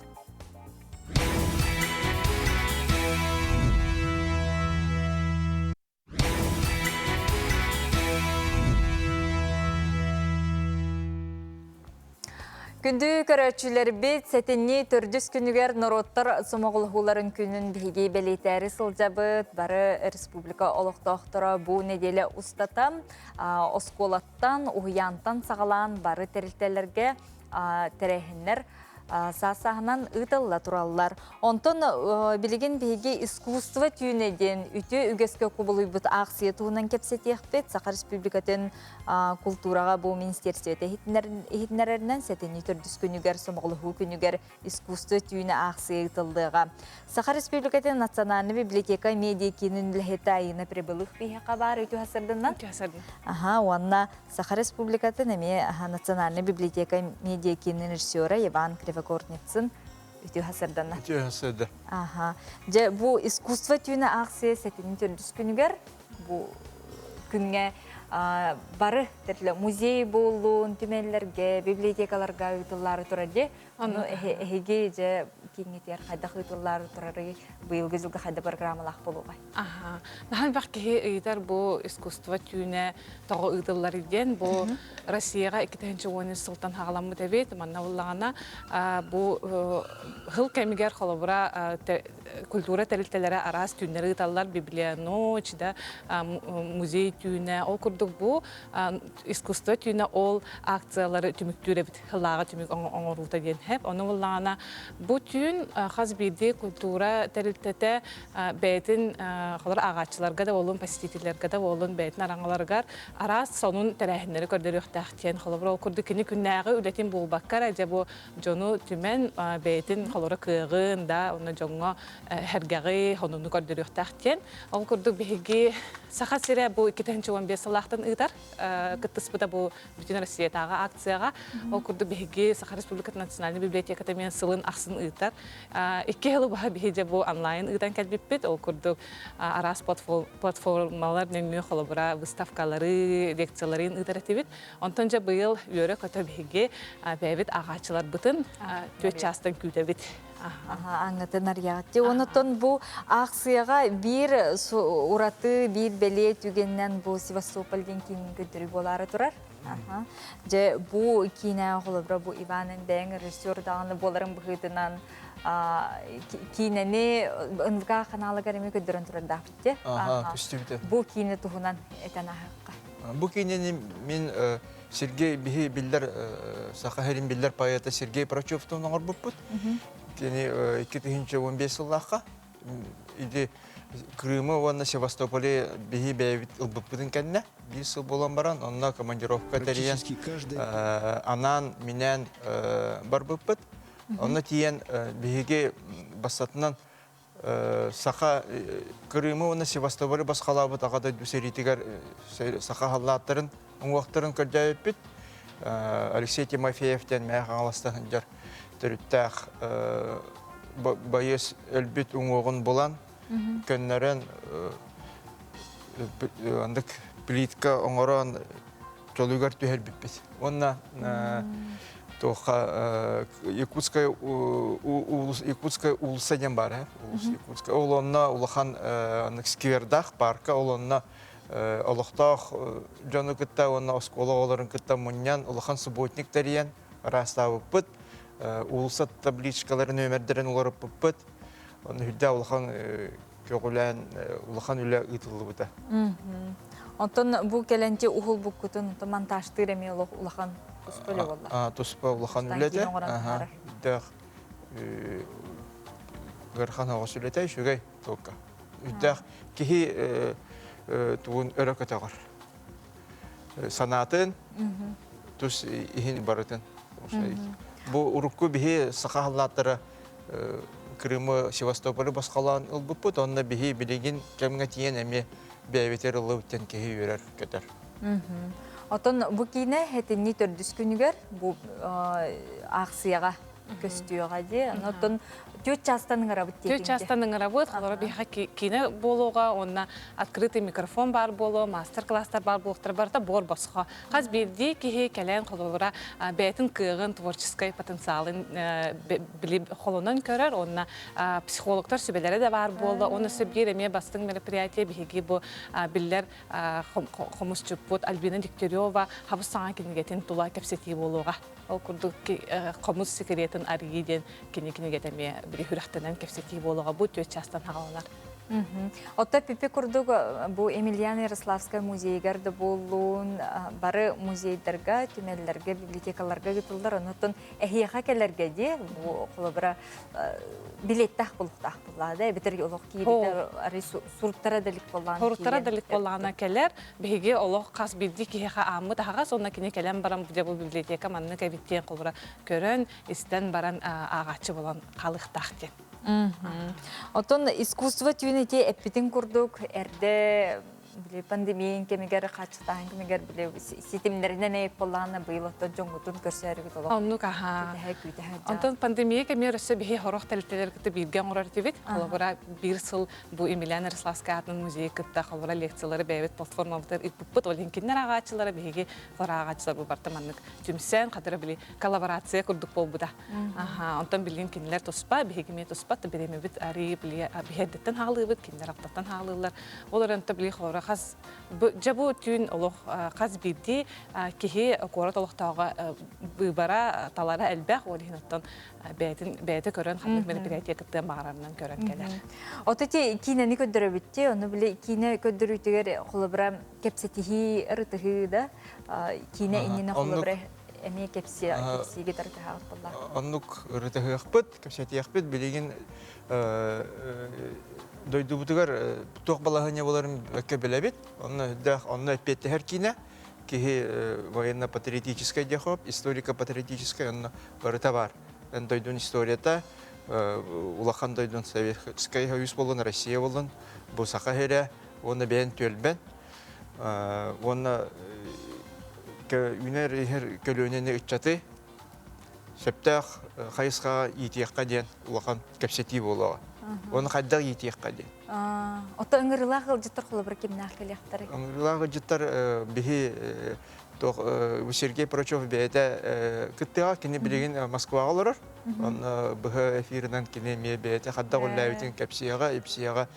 Күндү көрөөччүлэрбит, сэтинньи төрдүс күнүгэр норуоттар сомоҕолоһууларын күнүн биһиги бэлиэтээри сылдьабыт. Бары республика олохтоохторо бу нэдиэлэ устата оскуолаттан, уһуйаантан саҕалаан бары тэрилтэлэргэ тэрээһиннэр саас-сааһынан ыытылла тураллар. Онтон билигин биһиги искусство түүнэ диэн үтүө үгэскэ кубулуйбут аахсыйа туһунан кэпсэтиэхпит. Саха Республикатын култуураҕа бу министиэристибэтэ иһитиннэрэринэн сэтинньи төрдүс күнүгэр сомоҕолоһуу күнүгэр искусство түүнэ аахсыйа ыытыллыаҕа. Саха Республикатын национальнай библиотека медиа-киинин үлэһитэ Айына Прибылых биһиэхэ баар үтүө сырдыннан. Аха, уонна Саха Республикатын эмиэ национальнай библиотека медиа-киинин режиссера Иван Кривокорницын үтүө сырданна. Үтүө сырда. Аха. Дьэ, бу искусство түүнэ аахсыйа сэтинньи төрдүс күнүгэр бу күҥҥэ бары тэрилэ музей буоллун, түмэллэргэ, библиотекаларга ыытыллаары турар дии. Ону эһиги дьэ кииҥҥитигэр хайдах ыытыллаары турарый, быйылгы дьылга хайдах программалаах буолуоҕай? Аха. Наһаа элбэх киһи ыйытар бу искусство түүнэ тоҕо ыытыллар диэн. Бу Россияҕа 2013 сылтан хаҕаламмыт эбит. Манна буллаҕына бу хыл кэмигэр холобура культура тэрилтэлэрэ араас түүннэри ыыталлар, библионочь, да, музей түүнэ. Ол курдук бу искусство түүнэ ол акциялары түмүктүүр эбит. Хылааҕы түмүк оҥоруута диэн хэп. Ону буллаҕына бу түүн хас биирдии культура тэрилтэтэ бэйэтин холор ааҕааччыларга да буоллун, посетителлэргэ да буоллун бэйэтин араҥаларыгар араас сонун тэрээһиннэри көрдөрүөхтээх диэн. Холобур, ол курдук кини күннээҕи үлэтин буолбакка эрэ дьэ бу дьону түмэн бэйэтин холоро кыаҕын да онно дьоҥҥо сэргэҕи сонуну көрдөрүөхтээх диэн. Ол курдук биһиги Саха сирэ бу 2015 сыллаахтан ыытар кыттыспыта бу Бүтүн Россиятааҕы акцияҕа. Ол курдук биһиги Саха Республикатын национальнай библиотеката мен сылын ахсын ыытар. Икки сылы баһа биһи бу онлайн ыытан кэлбиппит. Ол курдук араас платформалар нөҥүө холобура выставкалары, лекцияларын ыытар этибит. Онтон дьэ быйыл үөрэ-көтө биһиги бэйэбит ааҕааччыларбытын түөрт чаастан күүтэбит. Аңгытын арыйаҕыт. Онотон бу аахсыйаҕа биир ураты, биир бэлиэ түгэнинэн бу Севастополь диэн киинин көрдөрүү буолаары турар. Дьэ, бу киинэ холобура бу Иван Эндэҥ режиссер даҕаны буоларын быһыытынан киинэни НВК ханаалыгар эмиэ көрдөрөн турардаахпыт дии. Бу киинэ туһунан этэн ааһыахха. Бу киинэни мин Сергей биһи биллэр саха сирин биллэр поэта Сергей Прочевтан оҥорбуппут. Кини 2015 сыллаахха иди Крымы уонна Севастополи биһи бэйэбит ылбыппытын кэннэ биир сыл буолан баран онно командировка тэрийэн анаан минээн барбыппыт. Онно тиийэн биһиги бастатынан Саха Крымы уонна Севастополы босхолообут Аҕа дойду сэриитигэр саха халлааттарын уҥуохтарын көрдөөбүппүт. Алексей Тимофеев диэн Мэйэх Хаҥаластан сылдьар төрүттээх байыас өлбүт уҥуоҕун булан, көннөрөн андык плитка оҥорон чолугар түһэрбиппит. Уонна туохха Якутская Якутская уулусса диэн баар ээ Якутская ол онно улахан сквердаах парка ол онно олохтоох дьону кытта уонна оскуола оҕолорун кытта мунньан улахан субботник тэрийэн ыраастаабыппыт уулусса табличкаларын нүөмэрдэрин уларыппыппыт онно үрдээх улахан көҕүлээн улахан үлэ ыытыллыбыта. Онтон бу кэлэнти уһулбуккутун монтажтыыр эмиэ улахан туспа үлэ буолла. Туспа улахан үлэтэ. Үрдээх ыарахан оҕус үлэтэ үчүгэй туокка. Үрдээх киһи тугун өрө көтөҕөр. Санаатын, тус иһин барытын. Бу урукку биһи саха халлааттара Крымы, Севастополы босхолоон ылбыппыт, онно биһи билигин кэмҥэ тиийэн эмиэ бэйэбитигэр ыллыбыт диэн киһи үөрэр көтөр. Отон бу киинэ хэтинни төрдүс күнүгэр бу аахсыйаҕа көстүөҕэ дии. Онон түөрт чаастан ыҥырабыт Түөрт чаастан ыҥырабыт. Холоро биһиэхэ киинэ буолуоҕа, уонна открытый микрофон баар буолуо, мастер-класстар баар буолуохтара барыта буор босхо. Хас биирдии киһи кэлэн холобура бэйэтин кыаҕын, творческай потенциалын били холонон көрөр, уонна психологтар сүбэлэрэ да баар буолла. Уонна өссө биир эмиэ бастыҥ мероприятие биһиги бу биллэр хомусчуппут Альбина Дегтярева хабыс саҥа кинигэтин тула кэпсэтии буолуоҕа. Ол курдук хомус секретин арыйыы диэн кини кинигэтэ эмиэ били сүрэхтэнэн кэпсэтии буолуоҕа. Бу түөрт чаастан хаҕаланар. Отто Пипи курдук бу Емельян Ярославскай музейыгар да буоллун, бары музейдарга, түмэллэргэ, библиотекаларга ыытыллар. Онон эһиэхэ кэлэргэ дии, бу холобура билеттаах булуктаах буллаада, эбэтэр олох кииритэ арый суруктара да илик буоллаҕына Суруктара да илик буоллаҕына кэлэр. Биһиги олох хас биирдии киһиэхэ ааммыт аһаҕас, уонна кини кэлэн баран дьэ бу библиотека маннык эбит диэн холобура көрөн, истэн баран ааҕааччы буолан хаалыахтаах диэн. Оттон искусство түүн ити эппитин курдук эрдэ били пандемия кэмигэр хааччытааһын кэмигэр били ситимнэринэн эйик буоллаҕына быйыл оттон дьоҥҥутун көрсөөрүгүт олох Оннук аһаа. Күүтэһэ күүтэһэ Онтон пандемия кэмигэр өссө биһи хорох тэрилтэлэр кытта бииргэ оҥорор этибит. Холобура биир сыл бу Емельян Ярославскай аатынан музей кытта холобура лекциялары бэйэбит платформабытыгар ыыппыппыт. Ол иһин кинилэр ааҕааччылара биһиги ааҕааччылар бу барыта маннык түмсэн, хатыра били коллаборация курдук буолбута. Аха, онтон билигин кинилэр туспа, биһиги эмиэ туспа, бириэмэбит арыы били биһэрдэттэн хаалыыбыт, кинилэр алтаттан хаалыыллар. Ол эрэн били холобура хас дьэ бу түүн олох хас биирдии киһи куорат олохтооҕо быыбара талара элбэх, ол иһин оттон бэйэтин бэйэтэ көрөн ханнык мероприятие кыттыан баҕарарынан көрөн кэлэр. Ото ти киинэни көрдөрөбүтти, ону били киинэ көрдөрүүтүгэр холобура кэпсэтиһии, ырытыһыы да киинэ иннинэ холобура эмиэ кэпсиигэ тарытыһаҕыт буолла. Оннук ырытыһыахпыт, кэпсэтиэхпит. Билигин дойдубутугар туох балаһыанньа буоларын бэккэ билэбит. Онно онно эппиэттэһэр киинэ киһи военно-патриотическай диэхоп, историко-патриотическай онно барыта бар. Дойдун историята, улахан дойдун Советскай Союз болун, Россия болун, бу Саха сирэ, уонна бэйэн түөлбэн, уонна үүнэр иһэр көлүөнэни ыччаты сөптөөх хайысхаҕа иитиэххэ диэн улахан кэпсэтии буолуоҕа. Уонна хайдах иитиэххэ диэн. Ото ыҥырыылаах ыалдьыттар холобура кимнээх кэлиэхтэрэй? Ыҥырыылаах ыалдьыттар биһи туох Сергей Прочев бэйэтэ кыттыаҕа, кини билигин Москваҕа олорор. Онно быһа эфирынан кини эмиэ бэйэтэ хайдах үлэлээбитин кэпсиэҕэ, ипсиэҕэ,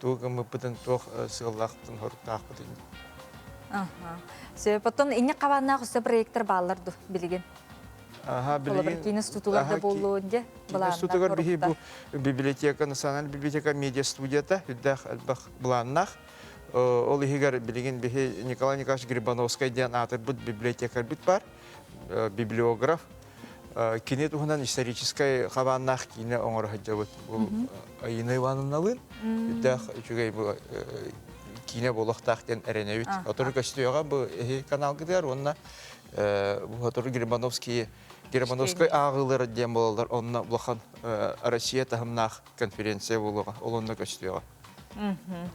тугу гыммыппытын, туох сыаллаахпытын, соруктаахпытын. Сөп, оттон инник хабааннаах өссө проекттар бааллар ду билигин? Аха, билигин киинэ студиялар да буолуон дьэ Киинэ студиятыгар биһи бу библиотека, национальная библиотека медиа студията үрдээх элбэх былааннаах. Ол иһигэр билигин биһи Николай Николаевич Грибановскай диэн аатырбыт библиотекарбыт бар, библиограф. Кини туһунан историческай хабааннаах киинэ оҥоро сылдьабыт. Бу Айына Ивановналыын үрдээх үчүгэй бу киинэ буолуохтаах диэн эрэнэбит. Отору көстүөҕэ бу эһи каналгытыгар уонна бу сотору Германовский Германовскай ааҕыылара диэн буолаллар. Онно улахан Россия таһымнаах конференция буолуоҕа. Ол онно көстүөҕэ.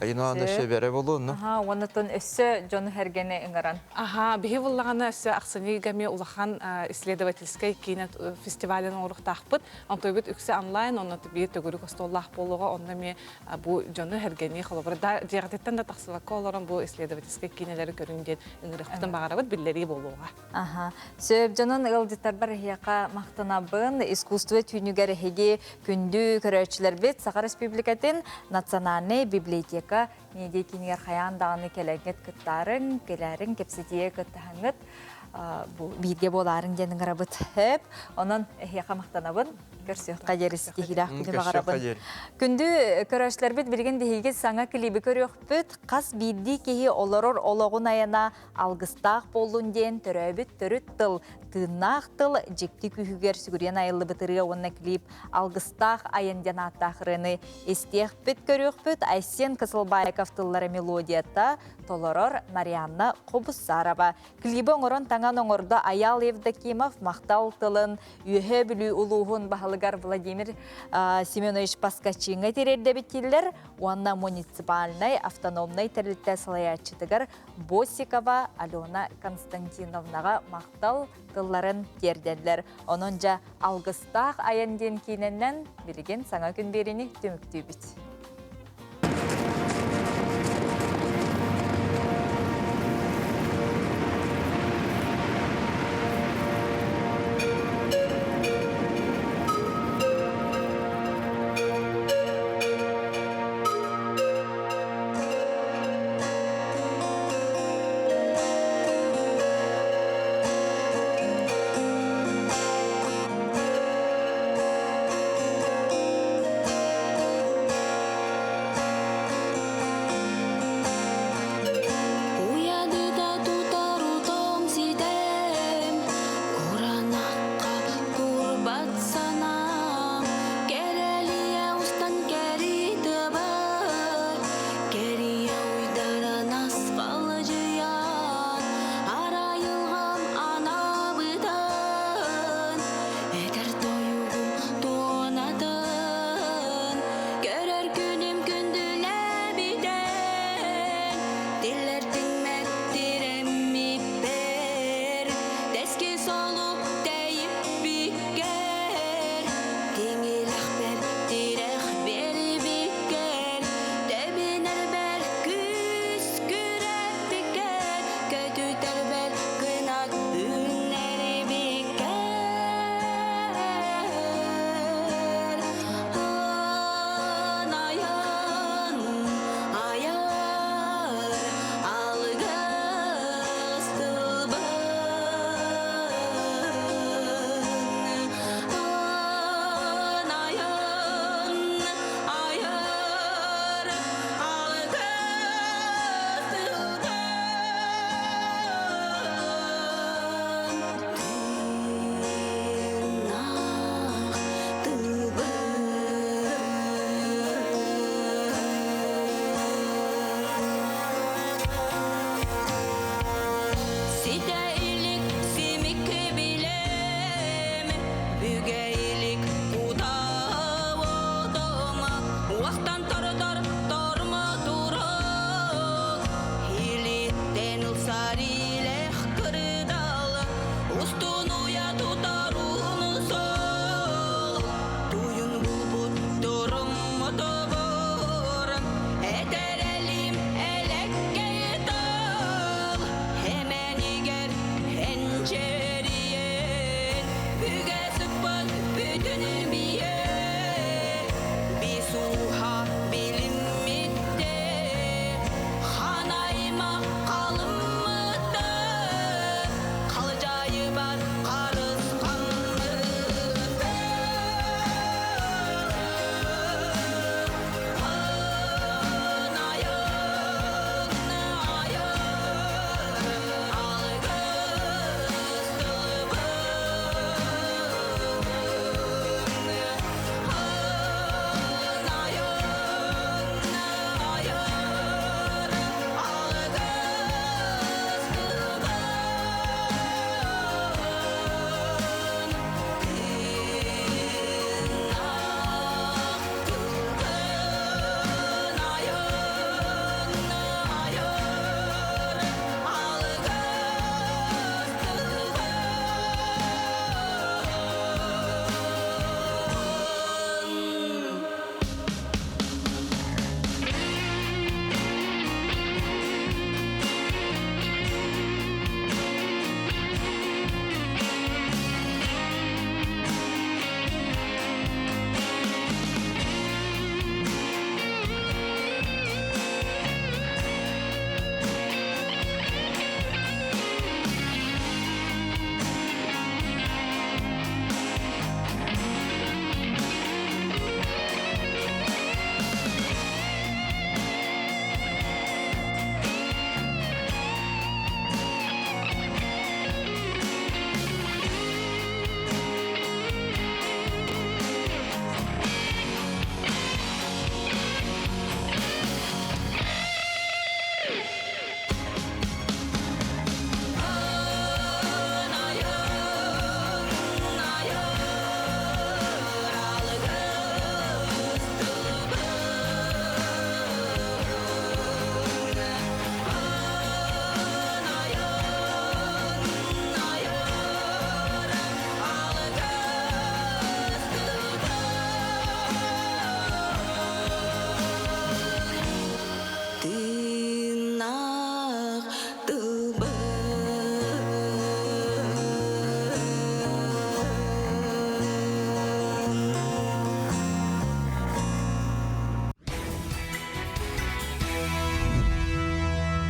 Айына сөбөрө болуонну. Аха, уоннаттан өссө дьону хэргэни ыҥыран. Аха, биһи буллаҕына өссө ахсынньыга эмиэ улахан исследовательскай киинэ фестивалын оҥоруохтаахпыт. Онтуйбут үксэ онлайн, онно биир төгүрүк остуоллаах буолуоҕа, онно эмиэ бу дьону хэргэни холобура да дьиэҕититтэн да тахсыбакка олорон бу исследовательскай киинэлэри көрүҥ диэн ыҥырыахпытын баҕарабыт, биллэрии буолуоҕа. Аха. Сөп дьонун ыалдьыттарбар эһиэхэ махтанабын. Искусство түүнүгэр эһиги күндү көрөөччүлэрбит Саха Республикатын Национальнай библиотека медиа киинигэр хайаан даҕаны кэлэҥҥит кыттаарыҥ, кэлээриҥ, кэпсэтиигэ кыттаһаҥҥыт бу бииргэ буолаарыҥ диэн ыҥырабыт. Хөп. Онон эһиэхэ махтанабын. Көрсүөххэ диэри ситиһиилээх күнү баҕарабын. Күндү көрөөччүлэрбит билигин биһиги саҥа клиби көрүөхпүт. Хас биирдии киһи олорор олоҕун айана алгыстаах буоллун диэн төрөөбүт төрүт тыл, тыыннаах тыл дьикти күүһүгэр сүгүрүйэн айыллыбыт ырыа уонна клип Алгыстаах айан диэн ааттаах ырыаны истиэхпит, көрүөхпүт. Айсен Кысылбаеков тыллара мелодията толорор Марианна Хобусарова. Клиби оҥорон таҥан оҥордо Айаал Евдокимов махтал тылын Үөһээ Бүлүү улууһун баһылыгар Владимир Семенович Паскачиҥҥа тириэрдэбит дииллэр уонна муниципальнай автономнай тэрилтэ салайааччытыгар Босикова Алена Константиновнаҕа махтал тылларын тиэрдэллэр. Онон дьэ алгыстаах айан диэн киинэннэн билигин саҥа күн биэриини түмүктүүбүт.